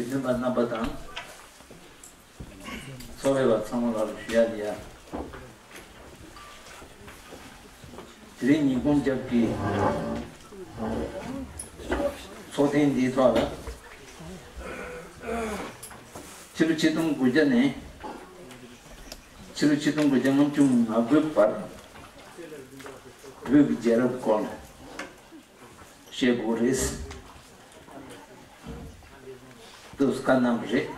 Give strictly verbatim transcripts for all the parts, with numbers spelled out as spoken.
སྨན་པ་རྣམ་པ་དང་། ཚོགས་མི་བ་ཚང་མ་ལ་ཞུ་ཡ་ལ་ཡ། དེ་རིང་ཉིན་གུང་རྒྱབ་ཀྱི་ཚོགས་ཐེངས་འདིའི་ཐོག་ལ། ཕྱི་ལོ་ཆིག་སྟོང་དགུ་བརྒྱ་ནས་ཕྱི་ལོ་ཆིག་སྟོང་དགུ་བརྒྱ་ལྔ་བཅུ་ང་དགུའི་བར་བོད་ཀྱི་རྒྱལ་རབས་སྐོར་བཤད་དགོས་རེད། འདུག་བཀའ་གནང་བ་རེད།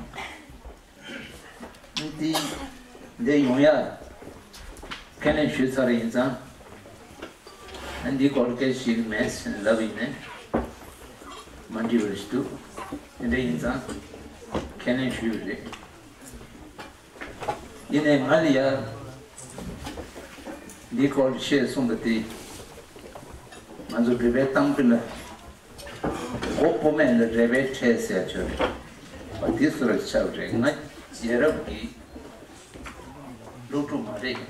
འདི་འདི་ཡོང་ཡ་ཁས་ལེན་ཞུས་ཚར་ཡིན་ཙང་། འདི་སྐོར་སྐད་ཆ་ཞིག་མེད་ཟེར་ལབ་ཡིན་ནས་མ་འགྲིག་པ་ཞིག་འདུག་དེ་འདྲ་ཡིན་ཙང་ཁས་ལེན་ཞུས་པ་རེད། ཡིན་ནས་ང་ལ་ཡ་འདི་སྐོར་བཤད་གསུངས་པ་དེ་ང་ཚོ་བོད་པའི་གཏམ་དཔེ་ལ། མགོ་སྤོ་མེད་ལ་རལ་པའི་ཁྲལ་ཟེར་ཆོག་རེད། འོ་དེ་བཟོ་འདྲ་ཆགས་རེད། ང་རྒྱལ་རབས་ཀྱི་སློབ་ཕྲུག་མ་རེད།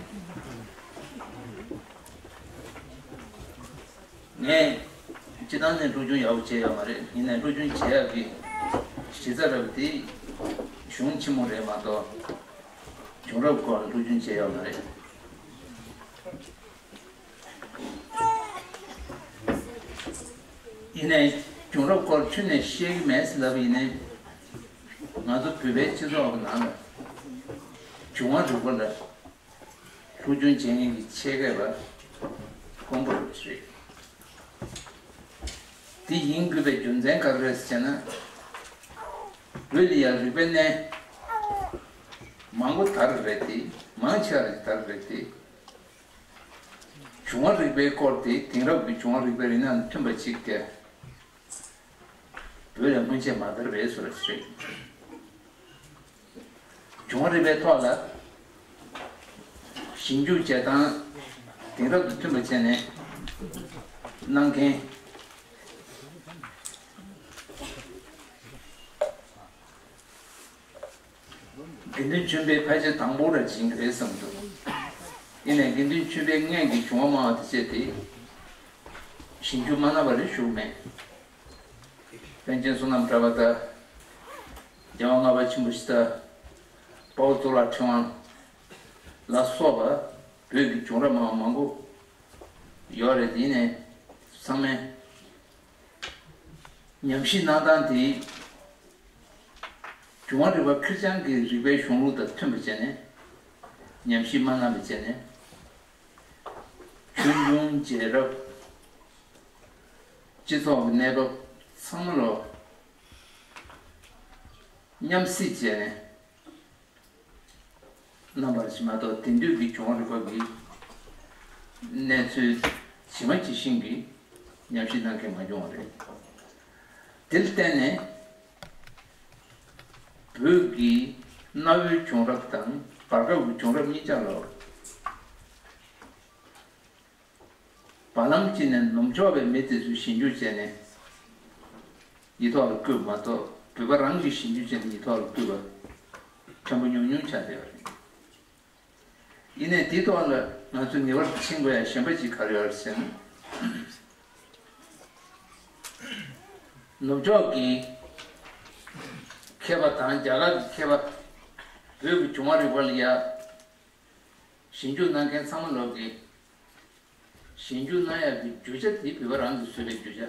ངས་སྤྱིར་བཏང་ནས་སློབ་སྦྱོང་ཡག་པོ་བྱས་ཡོད་མ་རེད། ཡིན་ནའི་སློབ་སྦྱོང་བྱེད་ཡག་གི་གཞི་རྩ་རབ་དེ་གཞུང་ཆེན་མོ་རེད་མ་གཏོགས་བྱུང་རབས་སྐོར་ལ་སློབ་སྦྱོང་བྱས་ཡོད་མ་རེད། ཡིན་ནའི་བྱུང་རབས་སྐོར་ཁྱོན་ནས་ཤེས་ཀྱི་མེད་ཟེར་ལབ་ཡིན་ནའི། ང་ཚོ་བོད་པའི་སྤྱི་ཚོགས་ཀྱི་ནང་ལ་བྱུང་བ་རིག་པ་ལ་སློབ་སྦྱོང་བྱེད་མཁན་གྱི་ཆེད་མཁས་པ་དཀོན་པོ་རེད། དེ་ཡིན་དགོས་པའི་རྒྱུ་མཚན་ག་རེ་རེད་ཟེར་ན། བོད་ལ་ཡང་རིག་པའི་གནས་མང་པོ་དར་རེད་དེ། མང་ཆེ་བ་དར་རེད་དེ། བྱུང་བ་རིག་པའི་སྐོར་དེ་དེང་རབས་ཀྱི་བྱུང་བ་རིག་པའི་རིག་གནས་དང་མཐུན་པ་ཅིག་སྟེ། བོད་ལ་སྔོན་ཆད་མ་དར་བའི་བཟོ་འདྲ་ཞིག་རེད། བྱུང་བ་རིག་པའི་ཐོག་ལ་ཞིབ་འཇུག་བྱེད་སྟངས་དེང་རབས་དང་མཐུན་པ་བྱས་ནས་གནང་མཁན། དགེ་འདུན་ཆོས་འཕེལ་ཕལ་ཆེར་དང་པོ་ར་ཅིག་རེད་བསམ་འདུག་ཡིན་ནའི་དགེ་འདུན་ཆོས་འཕེལ་སྔོན་གྱི་བྱུང་བ་སྨྲ་བ་དེ་བྱས་ཏེ་ཞིབ་འཇུག་མ་གནང་བ་རེ་བཞུགས་མེད། པཎ་ཆེན་བསོད་ནམས་གྲགས་པ་དང་། རྒྱལ་དབང་ལྔ་པ་ཆེན་པོ་ཞི་བདེ། དཔའ་བོ་གཙུག་ལག་ཕྲེང་བ་ལ་སོགས་པ་བོད་ཀྱི་བྱུང་རབས་སྨྲ་བ་མང་པོ་ཡོད་རེད། དེ་ནས་ཚང་མས་ཉམས་ཞིབ་གནང་སྟངས་དེ་བྱུང་བ་རིག་པ་ཁེར་རྐྱང་གི་རིག་པའི་གཞུང་ལུགས་དང་མཐུན་པ་བྱས་ནས་ཉམས་ཞིབ་མ་གནང་བ་བྱས་ནས་ཆོས་འབྱུང་རྒྱལ་རབས་སྤྱི་ཚོགས་ཀྱི་གནས་བབ་ཚང་མ་ལོ་མཉམ་བསྲེས་བྱས་ནས། རྣམ་པར་ཕྱིན་མ་གཏོགས་དེང་དུས་ཀྱི་བྱུང་བ་རིག་པ་གི་གནས་ཚུལ་ཇི་མ་ཇི་བཞིན་གྱི་ཉམས་ཞིབ་གནང་མཁན་མ་བྱུང་བ་རེད། དེར་བརྟེན་ནས་བོད་ཀྱི་གནའ་བོའི་བྱུང་རབས་དང་བར་སྐབས་ཀྱི་བྱུང་རབས་གཉིས་ཆ་ལ། བར་ལམ་གཅིག་ནས་ནུབ་ཕྱོགས་པའི་མི་དེ་ཚོས་ཞིབ་འཇུག་བྱས་ནས་ཡིག་ཐོག་ལ་བཀོད་མ་གཏོགས་བོད་པ་རང་གིས་ཞིབ་འཇུག་བྱས་ནས་ཡིག་ཐོག་ལ་བཀོད་པ་ཕྲན་བུ་ཉུང་ཉུང་ཆགས་བསྡད་པ་རེད། ཡིན་ནའི་དེའི་ཐོག་ལ་ང་ཚོས་ངེས་པར་དུ་ཤེས་དགོས་ཡ་གཞན་པ་ཅིག་ག་རེ་ཡོད་རེད་ཟེར་ན། ནུབ་ཕྱོགས་ཀྱི་མཁས་པ་དང་རྒྱ་གར་གྱི་མཁས་པ་བོད་ཀྱི་བྱུང་བ་རིག་པ་ལ་ཡ་ཞིབ་འཇུག་གནང་མཁན་ཚང་མ་ལོག་གིས། ཞིབ་འཇུག་གནང་ཡག་གི་རྒྱུ་ཆ་དེ་བོད་པ་རང་གིས་བཟོས་པའི་རྒྱུ་ཆ།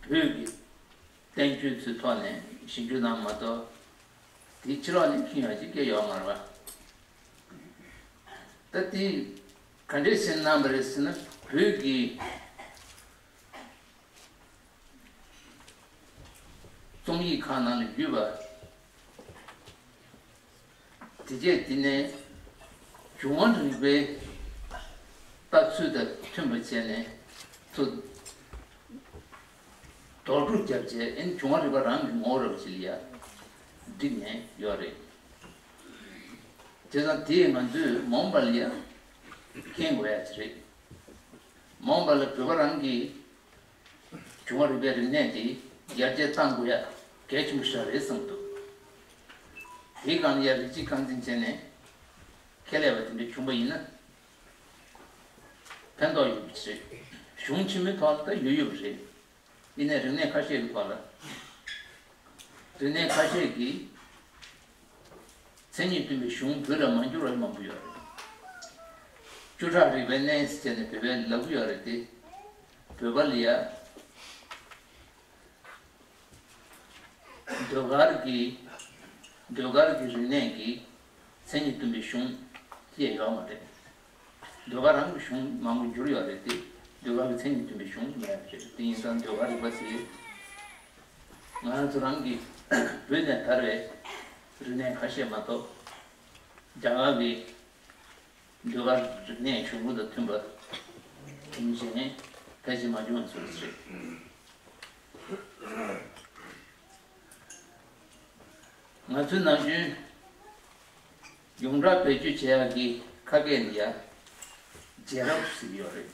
བོད་ཀྱི་བསྟན་བཅོས་ཚོའི་ཐོག་ནས་ཞིབ་འཇུག་གནང་མ་གཏོགས། དེའི་ཕྱི་ལོགས་ནས་ཁྱོན་ཡོད་ཅིག་སྐྱེས་ཡོད་མ་རེད་པ། ད་དེ་ག་འདྲས་ཟེར་གནང་བ་རེད་ཟེར་ན་བོད་ཀྱི་རྩོམ་ཡིག་ཁག་ནང་ལ་ཡོད་པ། དེ་རྗེས་དེ་ནས་བྱུང་བ་རིག་པའི་ལྟ་ཚུལ་དང་མཐུན་པ་བྱས་ནས་ཚུར་རྡོག་སྒྲུག་བརྒྱབ་རྗེས་ཨེ་ནི་བྱུང་བ་རིག་པ་རང་གི་ངོ་བོ་རབ་ཅིག་ལ་ཡ་བསྒྲིགས་ནས་ཡོད་རེད། དེ་ཙང་དེས་ང་ཚོས་མ་འོངས་པ་ལ་ཡ་མཁྱེན་དགོས་ཡ་ཅིག་རེད། མ་འོངས་པ་ལ་བོད་པ་རང་གིས། བྱུང་བ་རིག་པའི་རིག་གནས་དེ་ཡར་རྒྱས་གཏང་དགོས་ཡ་གལ་ཆེན་པོ་ཞིག་རེད་བསམ་འདུག་དེའི་སྒང་ལ་ཡ་རིགས་གཅིག་རྐང་འཛིན་བྱས་ནས་ཁས་ལེན་པ་དེ་འདྲ་བྱུང་བ་ཡིན་ན་ཕན་ཐོགས་ཡོད་པ་ཞིག་རེད། གཞུང་ཆེན་མོའི་ཐོག་ལ་ད་ཡོད་ཡོད་པ་རེད། ཡིན་ནའི་རིག་གནས་ཁ་ཤས་ཀྱི་ཐོག་ལ་ རིག་གནས་ཁ་ཤས་ཀྱིས་མཚན་ཉིད་སྟོན་པའི་གཞུང་བོད་ལ་མ་འགྱུར་བ་མང་པོ་ཡོད་རེད། བཅུ་ཕྲག་རིག་པའི་གནས་ཟེར་ནས་བོད་པས་ལབ་ཀྱི་ཡོད་རེད་དེ། བོད་པ་ལ་ཡ། ཟློས་གར་གྱི། ཟློས་གར་གྱི་རིག་གནས་ཀྱི་མཚན་ཉིད་སྟོན་པའི་གཞུང་ཅི་ཡང་ཡོད་མ་རེད། ཟློས་གར་རང་གི་གཞུང་མང་པོ་བསྒྱུར་ཡོད་རེད་དེ། ཟློས་གར་གྱི་མཚན་ཉིད་སྟོན་པའི་གཞུང་མེད་པ་རེད། དེ་ཡིན་ཙང་ཟློས་གར་རིག་པ་ཟེར། ང་ཚོ་རང་གི་བོད་ནས་དར་བའི་རིག་གནས་ཁ་ཤས་མ་གཏོགས། རྒྱ་གར་གྱི་ཟློས་གར་རིག་གནས་གཞུང་ལུགས་དང་མཐུན་པ་དེ་མིན་གཞན་ཕལ་ཆེར་མ་བྱུང་བ་ཚོ་རེད། ང་ཚོའི་ནམ་རྒྱུན་ཡོངས་གྲགས་བེད་སྤྱོད་བྱེད་ཡག་གི་ཁ་སྐད་འདི་ཡ་རྒྱལ་རབས་ཟེར་གྱི་ཡོད་རེད།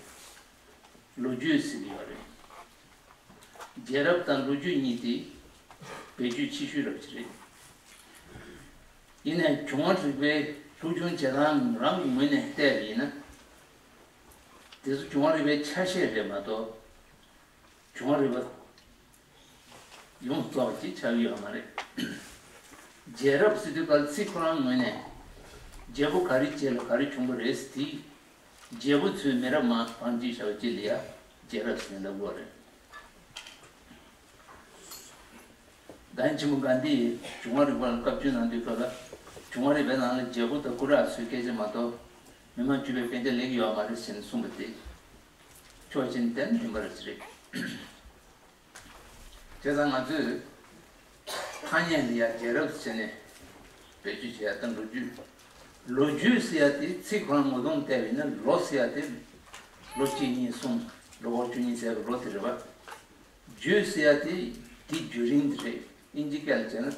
ལོ་རྒྱུས་ཟེར་གྱི་ཡོད་རེད། རྒྱལ་རབས་དང་ལོ་རྒྱུས་གཉིས་དེ་བེད་སྤྱོད་ཆེ་ཤོས་རབ་ཅིག་རེད། ཡིན་ནའི་འབྱུང་བ་རིག་པའི་སློབ་སྦྱོང་བྱེད་སྟངས་རང་གི་ངོས་ནས་བལྟས་པ་ཡིན་ན། དེ་ཚོ་འབྱུང་བ་རིག་པའི་ཆ་ཤས་རེད་མ་གཏོགས། འབྱུང་བ་རིག་པ་ཡོངས་རྫོགས་ཅིག་ཆགས་ཀྱི་ཡོད་མ་རེད། རྒྱལ་རབས་ཟེར་དུས་སྐབས་ཚིག་ཁོ་རང་ངོས་ནས། རྒྱལ་པོ་ག་རེ་རྗེས་ལ་ག་རེ་བྱུང་བ་རེད་ཟེར་དུས། རྒྱལ་པོ་ཚོའི་མི་རབས་མར་བང་རྒྱུད་བཞག་པ་ཅིག་ལ་ཡ་རྒྱལ་རབས་ཟེར་ནས་ལབ་དགོས་རེད། ད་ཆེན་པོ་གྷན་དྷིས་འབྱུང་བ་རིག་པ་ལ་བཀའ་བཀྱོན་གནང་དུས་སྐབས་ལ། འབྱུང་བ་རིག་པའི་ནང་ལ་རྒྱལ་པོ་དང་སྐུ་དྲག་ཚོའི་སྐད་ཆ་མ་གཏོགས། མི་མང་སྤྱི་པའི་སྐད་ཆ་ལེན་གྱི་ཡོད་མ་རེད་ཟེར་ནས་གསུངས་པ་དེ། ཕྱོགས་གཅིག་ནས་བལྟས་ན་བདེན་པ་རེད་ཟེར་རེད། བྱས་ཙང་ང་ཚོས་ཐ་སྙད་འདི་ཡང་རྒྱལ་རབས་ཟེར་ནས་བེད་སྤྱོད་བྱས་ཡ་དང་ལོ་རྒྱུས། ལོ་རྒྱུས་ཟེར་ཡ་དེ་ཚིག་ཁོ་རང་ངོ་གདོང་བལྟས་པ་ཡིན་ན་ལོ་ཟེར་ཡ་དེ་ལོ་གཅིག་གཉིས་གསུམ། ལོ་འཁོར་བཅུ་གཉིས་ཟེར་བའི་ལོ་དེ་རེད་པ། རྒྱུས་ཟེར་ཡ་དེ་དེའི་བརྒྱུད་རིམ་དེ་རེད། ཨིན་ཇི་སྐད་ལ་བྱས་ན་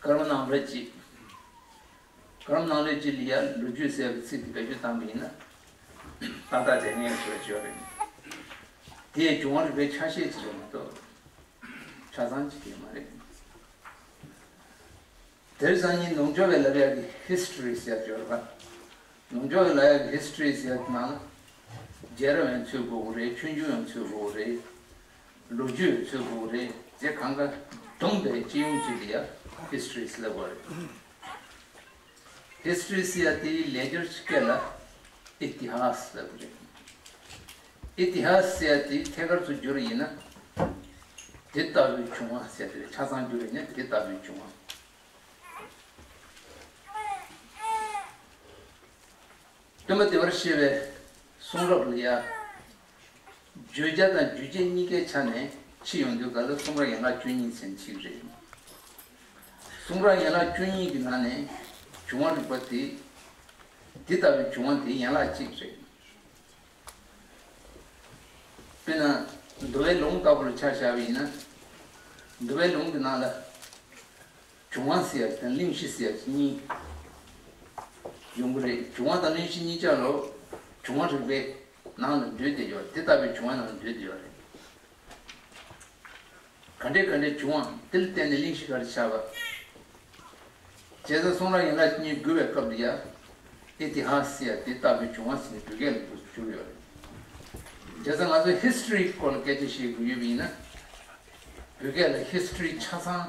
ཀར་མ་ནང་ལོ་ཇི། ཀར་མ་ནང་ལོ་ཇི་ལ་ཡ་ལོ་རྒྱུས་ཟེར་བའི་ཚིག་དེ་བེད་སྤྱོད་བཏང་པ་ཡིན་ན། ཏག་ཏག་དེ་ངས་ཞུ་བ་ཞུ་བ་རེད། དེ་འབྱུང་བ་རིག་པའི་ཆ་ཤས་ཅིག་རེད་མ་གཏོགས། ཆ་ཚང་ཅིག་ཡོད་མ་རེད། དེར་སང་ཉིན་ནུབ་ཕྱོགས་པའི་ལབ་ཡག་གི་ཧི་སི་ཊོ་རི་ཟེར་ཡོད་རེད་པ། ནུབ་ཕྱོགས་པའི་ལབ་ཡག་གི་ཧི་སི་ཊོ་རི་ཟེར་ཡག་གི་ནང་ལ། རྒྱལ་རབས་ཡང་ཚུད་དགོས་ཀྱི་རེད། ཆོས་འབྱུང་ཡང་ཚུད་དགོས་ཀྱི་རེད། ལོ་རྒྱུས་ཡང་ཚུད་དགོས་ཀྱི་རེད། དེ་གང་ག་བསྡོམས་པའི་སྤྱི་ཡོངས་ཅིག་ལ་ཡ་ཧི་སི་ཊོ་རི་ཟེར་ལབ་དགོས་རེད། ཧི་སི་ཊོ་རི་ཟེར་ཡ་དེའི་ལེགས་སྦྱར་གྱི་སྐད་ལ་ཨི་ཏི་ཧཱ་སི་ལབ་ཀྱི་རེད། ཨི་ཏི་ཧཱ་སི་ཟེར་ཡ་དེ་ཐད་ཀར་དུ་བསྒྱུར་ཡིན་ན། དེ་ལྟ་བུའི་བྱུང་བ་ཟེར་དེ་རེད། ཆ་ཚང་བསྒྱུར་ཡིན་ན་དེ་ལྟ་བུའི་བྱུང་བ། སྟོན་པ་བདེ་བར་གཤེགས་པའི་གསུང་རབ་ལ་ཡ། བརྗོད་བྱ་དང་རྒྱུད་བྱེད་གཉིས་ཀའི་ཆ་ནས་ཕྱེ་ཡོང་དུས་ག་ལ་གསུང་རབ་ཡན་ལག་བཅུ་གཉིས་ཟེར་ནས་ཕྱེ་གི་རེད། གསུང་རབ་ཡན་ལག་བཅུ་གཉིས་ཀྱི་ནང་ནས་འབྱུང་བ་རིག་པ་དེ། དེ་ལྟ་བུའི་འབྱུང་བ་དེ་ཡན་ལག་གཅིག་རེད། དཔེར་ན། འདུལ་བའི་ལུང་ལྟ་བུ་ལ་ཆ་བཞག་པ་ཡིན་ན། འདུལ་བའི་ལུང་གི་ནང་ལ། འབྱུང་བ་ཟེར་ཡག་དང་གླེང་གཞི་ཟེར་ཡག་གཉིས་ཡོང་གི་རེད། འབྱུང་བ་དང་གླེང་གཞི་གཉིས་ཆ་ལོ། འབྱུང་བ་རིག་པའི་ནང་ལ་འདུས་བསྡད་ཡོད། དེ་ལྟ་བུའི་འབྱུང་བ་ནང་ལ་འདུས་བསྡད་ཡོད་རེད། ག་འདྲས་ག་འདྲས་འབྱུང་བ་དེ་ལ་བརྟེན་ནས་གླེང་གཞི་ག་རེ་ཆགས་པ། བྱས་ཙང་གསུང་རབ་ཡན་ལག་གཉིས་བསྒྱུར་བའི་སྐབས་ལ་ཡ། ཨི་ཏི་ཧཱ་སི་ཟེར་ཡག་དེ་ལྟ་བུའི་འབྱུང་བ་ཟེར་ནས་བོད་སྐད་ལ་བསྒྱུར་ཡོད་རེད། བྱས་ཙང་ང་ཚོ་ཧི་སི་ཊོ་རི་སྐོར་ལ་སྐད་ཆ་བཤད་དགོས་ཡོད་པ་ཡིན་ན། བོད་སྐད་ལ་ཧི་སི་ཊོ་རི་ཆ་ཚང་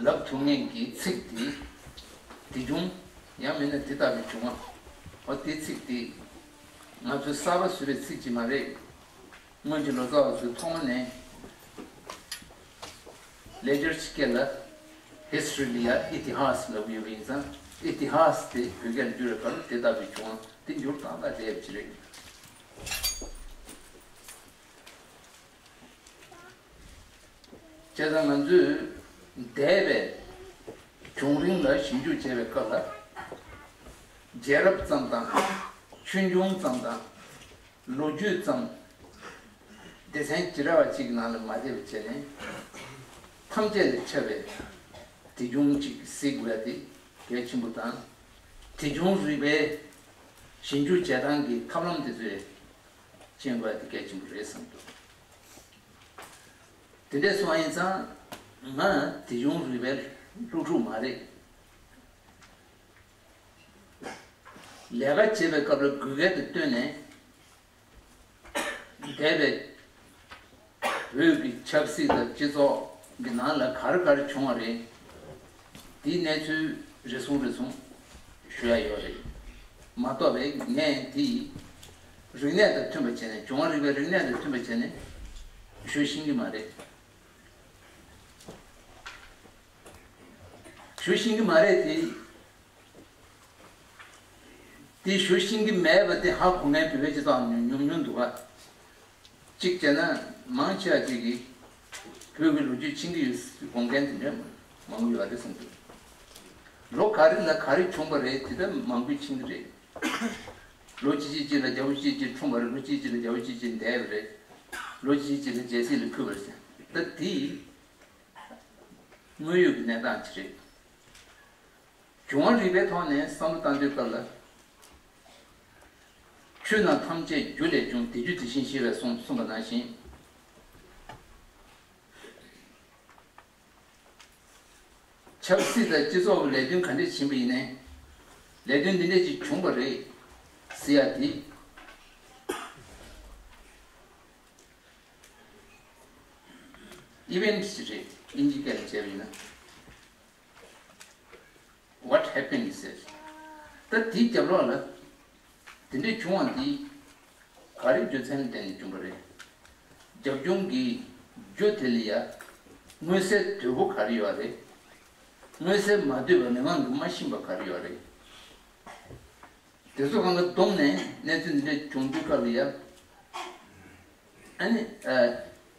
ལབ་ཐུབ་མཁན་གྱི་ཚིག་དེ། དེ་བྱུང་། ཡང་མིན་ན་དེ་ལྟ་བུའི་བྱུང་བ། འོ་དེ་ཚིག་དེ། ང་ཚོས་གསར་པ་བཟོས་པའི་ཚིག་ཅིག་མ་རེད། སྔོན་གྱི་ལོ་ཙཱ་བ་ཚོས་ཐོག་མ་ནས་ལེགས་སྦྱར་གྱི་སྐད་ལ་ཧི་སི་ཊོ་རི་ལ་ཡ་ཨི་ཏི་ཧཱ་སི་ལབ་ཀྱི་ཡོད་པ་ཡིན་ཙང་། ཨི་ཏི་ཧཱ་སི་དེ་བོད་སྐད་ལ་བསྒྱུར་བའི་སྐབས་ལ་དེ་ལྟ་བུའི་བྱུང་བ་དེ་འགྱུར་ཏག་ཏག་བསྡད་ཡོད་པ་ཅིག་རེད། བྱས་ཙང་ང་ཚོས་འདས་པའི་བྱུང་རིམ་ལ་ཞིབ་འཇུག་བྱེད་པའི་སྐབས་ལ། རྒྱལ་རབས་ཙམ་དང་། ཆོས་འབྱུང་ཙམ་དང་། ལོ་རྒྱུས་ཙམ། སྡེ་ཚན་ཇི་འདྲ་བ་ཅིག་གི་ནང་ལ་མ་བསྡད་པ་བྱས་ནས། ཐམས་ཅད་ལས་ཁྱབ་པའི་དེ་བྱུང་ཅིག་གཟིགས་དགོས་ཡ་དེ་གལ་ཆེན་པོ་དང་། དེ་བྱུང་རིག་པའི་ཞིབ་འཇུག་བྱེད་སྟངས་ཀྱི་ཐབས་ལམ་དེ་ཚོས་ཤེས་དགོས་ཡ་དེ་གལ་ཆེན་པོ་རེད་བསམ་འདུག་དེ་འདྲས་སོང་བ་ཡིན་ཙང་། ང་དེ་བྱུང་རིག་པའི་སློབ་ཕྲུག་མ་རེད། ལས་ཀ་བྱེད་པའི་སྐབས་ལ་དགོས་གལ་དུ་བཏོན་ནས། འདས་པའི་བོད་ཀྱི་ཆབ་སྲིད་དང་སྤྱི་ཚོགས། གི་ནང་ལ་ག་རེ་ག་རེ་བྱུང་བ་རེད། དེའི་གནས་ཚུལ་རེ་ཟུང་རེ་ཟུང་ཞུ་ཡ་ཡོད་རེད། མ་གཏོགས་པའི་ངས་དེ་རིག་གནས་དང་མཐུན་པ་བྱས་ནས། འབྱུང་བ་རིག་པའི་རིག་གནས་དང་མཐུན་པ་བྱས་ནས་ཞུ་ཤེས་ཀྱི་མ་རེད། ཞུ་ཤེས་ཀྱི་མ་རེད་དེ། དེ་ཞུ་ཤེས་ཀྱི་མེད་པ་དེ་ཧ་གོ་མཁན་བོད་པའི་སྤྱི་ཚོགས་ཉུང་ཉུང་ཉུང་འདུག་ག་གཅིག་བྱས་ན་མང་ཆེ་བ་གཅིག་གིས་བོད་ཀྱི་ལོ་རྒྱུས་ཤེས་ཀྱི་ཡོད་དགོངས་མཁན་དེ་འདྲ་མང་པོ་ཡོད་རེད་བསམ་འདུག་ལོ་ག་རེ་ལ་ག་རེ་བྱུང་བ་རེད་དེ་ལྟར་མང་པོས་ཤེས་ཀྱི་རེད། ལོ་གཅིག་གཅིག་གཅིག་ལ་རྒྱལ་པོ་གཅིག་གཅིག་འཁྲུངས་པ་རེད། ལོ་གཅིག་གཅིག་ལ་རྒྱལ་པོ་གཅིག་གཅིག་འདས་པ་རེད། ལོ་གཅིག་གཅིག་ལ་རྒྱལ་སྲིད་ལ་འཁོད་པ་རེད་ཟེར། ད་དེ་དངོས་ཡོད་ཀྱི་གནས་སྟངས་ཅིག་རེད། འབྱུང་བ་རིག་པའི་ཐོག་ནས་བསམ་བློ་བཏང་དུས་སྐབས་ལ། ཆོས་རྣམས་ཐམས་ཅད་རྒྱུ་ལས་བྱུང་། དེ་རྒྱུ་དེ་བཞིན་གཤེགས་པས་གསུངས་གསུངས་པ་ནང་བཞིན། ཆབ་སྲིད་དང་སྤྱི་ཚོགས་ཀྱི་ལས་དོན་ག་འདྲས་ཕྱིན་པ་ཡིན་ནའི། ལས་དོན་འདི་འདྲས་ཅིག་བྱུང་བ་རེད་ཟེར་ཡ་དེ། ཨི་ཝེན་ཊི་ཞིག་རེད། དབྱིན་ཇི་སྐད་ལ་བྱས་པ་ཡིན་ན། What happened ཟེར། ད་དེའི་རྒྱབ་ལོགས་ལ་དེ་འདྲས་བྱུང་བ་འདི་ག་རེ་རྒྱུ་མཚན་ལ་བརྟེན་ནས་བྱུང་བ་རེད། རྒྱབ་ལྗོངས་ཀྱི་རྒྱུ་དེ་ལ་ཡ་མངོན་གསལ་དོད་པོ་ག་རེ་ཡོད་རེད། མངོན་གསལ་མ་དོད་པ་མི་མང་གིས་མ་ཤེས་པ་ག་རེ་ཡོད་རེད། དེ་ཚོ་གང་ག་བསྡོམས་ནས་གནས་ཚུལ་འདི་འདྲ་བྱུང་དུས་སྐབས་ལ་ཡ། ཨ་ནི་ཨ།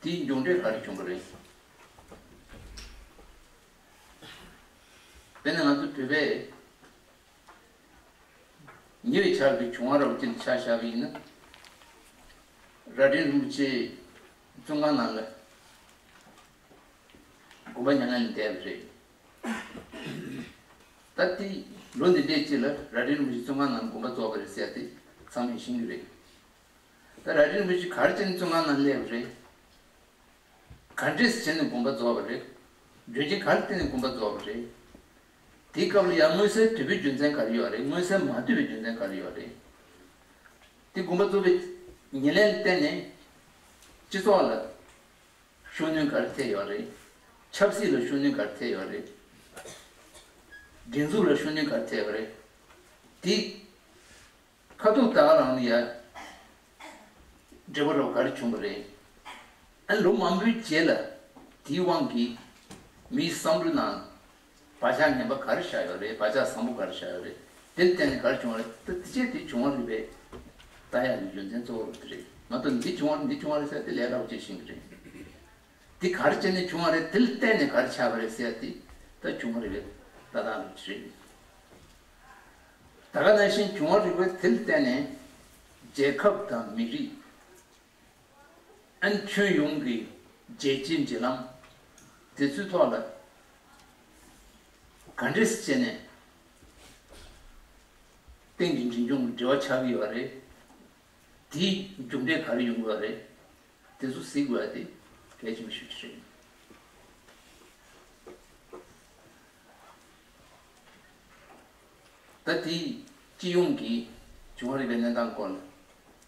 དེའི་མཇུག་འབྲས་ག་རེ་བྱུང་བ་རེད། དཔེར་ན་ང་ཚོ་བོད་པས་ཉེ་བའི་ཆར་གྱི་བྱུང་བ་རབ་ཅིག་ཆ་བཞག་པ་ཡིན་ན། རྭ་སྒྲེང་རིན་པོ་ཆེ་བཙོན་ཁང་ནང་ལ་དགོངས་པ་མྱ་ངན་ལས་འདས་པ་རེད། ད་ལྟའི་ལོ་འདི་འདྲའི་རྗེས་ལ་རྭ་སྒྲེང་རིན་པོ་ཆེ་བཙོན་ཁང་ནང་དགོངས་པ་རྫོགས་པ་རེད་ཟེར་ཏེ་ཚང་མས་ཤེས་ཀྱི་རེད། ད་རྭ་སྒྲེང་རིན་པོ་ཆེ་ག་རེ་བྱས་ནས་བཙོན་ཁང་ནང་སླེབས་པ་རེད། ག་འདྲས་བྱས་ནས་དགོངས་པ་རྫོགས་པ་རེད། རྒྱུ་རྐྱེན་ག་རེ་བརྟེན་ནས་དགོངས་པ་རྫོགས་པ་རེད། དེའི་སྐབས་ལ་ཡང་མངོན་གསལ་དོད་པོའི་རྒྱུ་མཚན་ག་རེ་ཡོད་རེད། མངོན་གསལ་མ་དོད་པའི་རྒྱུ་མཚན་ག་རེ་ཡོད་རེད། དེ་དགོངས་པ་རྫོགས་པའི་ཉེར་ལེན་བརྟེན་ནས་སྤྱི་ཚོགས་ལ་ཤུགས་སྣོན་ག་རེ་ཐེབས་ཡོད་རེད། ཆབ་སྲིད་ལ་ཤུགས་སྣོན་ག་རེ་ཐེབས་ཡོད་རེད། སྒྲིག་འཛུགས་ལ་ཤུགས་སྣོན་ག་རེ་ཐེབས་ཡོད་རེད། དེ་ཁ་ཐུག་ད་ག་རང་ལ་ཡ་འབྲས་བུ་རབ་ག་རེ་བྱུང་བ་རེད། ཨ། ལོ་མང་པོའི་རྗེས་ལ་དེའི་དབང་གིས་མིའི་བསམ་བློའི་ནང་བག་ཆགས་ངན་པ་ག་རེ་བཞག་ཡོད་རེད། བག་ཆགས་བཟང་པོ་ག་རེ་བཞག་ཡོད་རེད། དེ་ལ་བརྟེན་ནས་ག་རེ་བྱུང་བ་རེད། ད་དེ་ཆེད་དེ་བྱུང་བ་རེད་པས། ད་ཡང་རྒྱུ་མཚན་གཙོ་བོ་རུ་དེ་རེད་མ་གཏོགས་འདི་བྱུང་བ་རེད་འདི་བྱུང་བ་རེད་ཟེར་དེ་ལས་སླ་པོ་ཅིག་ཤེས་ཀྱི་རེད། འདི་ག་རེ་བྱས་ནས་བྱུང་བ་རེད། དེ་ལ་བརྟེན་ནས་ག་རེ་ཆགས་པ་རེད་ཟེར་ཡ་དེ་ད་བྱུང་བ་རེད་པས། ད་ལྟ་རུ་དེ་རེད། ད་ག་ནང་བཞིན་བྱུང་བ་རེད་པས། དེ་ལ་བརྟེན་ནས་རྒྱལ་ཁབ་དང་མི་རིགས། ཨན། ཁྱོན་ཡོངས་ཀྱི་རྒྱལ་སྤྱིའི་འབྲེལ་ལམ་དེ་ཚོའི་ཐོག་ལ་ག་འདྲས་བྱས་ནས་སྟེང་གི་འབྲིང་ཆུང་གི་འབྲེལ་བ་ཆགས་ཀྱི་ཡོད་རེད། དེའི་མཇུག་འབྲས་ག་རེ་ཡོང་གི་ཡོད་རེད། དེ་ཚོ་གཟིགས་དགོས་ཡ་དེ་གལ་ཆེན་པོ་ཞིག་རེད། ད་དེའི་སྤྱི་ཡོངས་ཀྱི་བྱུང་བ་རིག་པའི་གནས་སྟངས་སྐོར་ལ་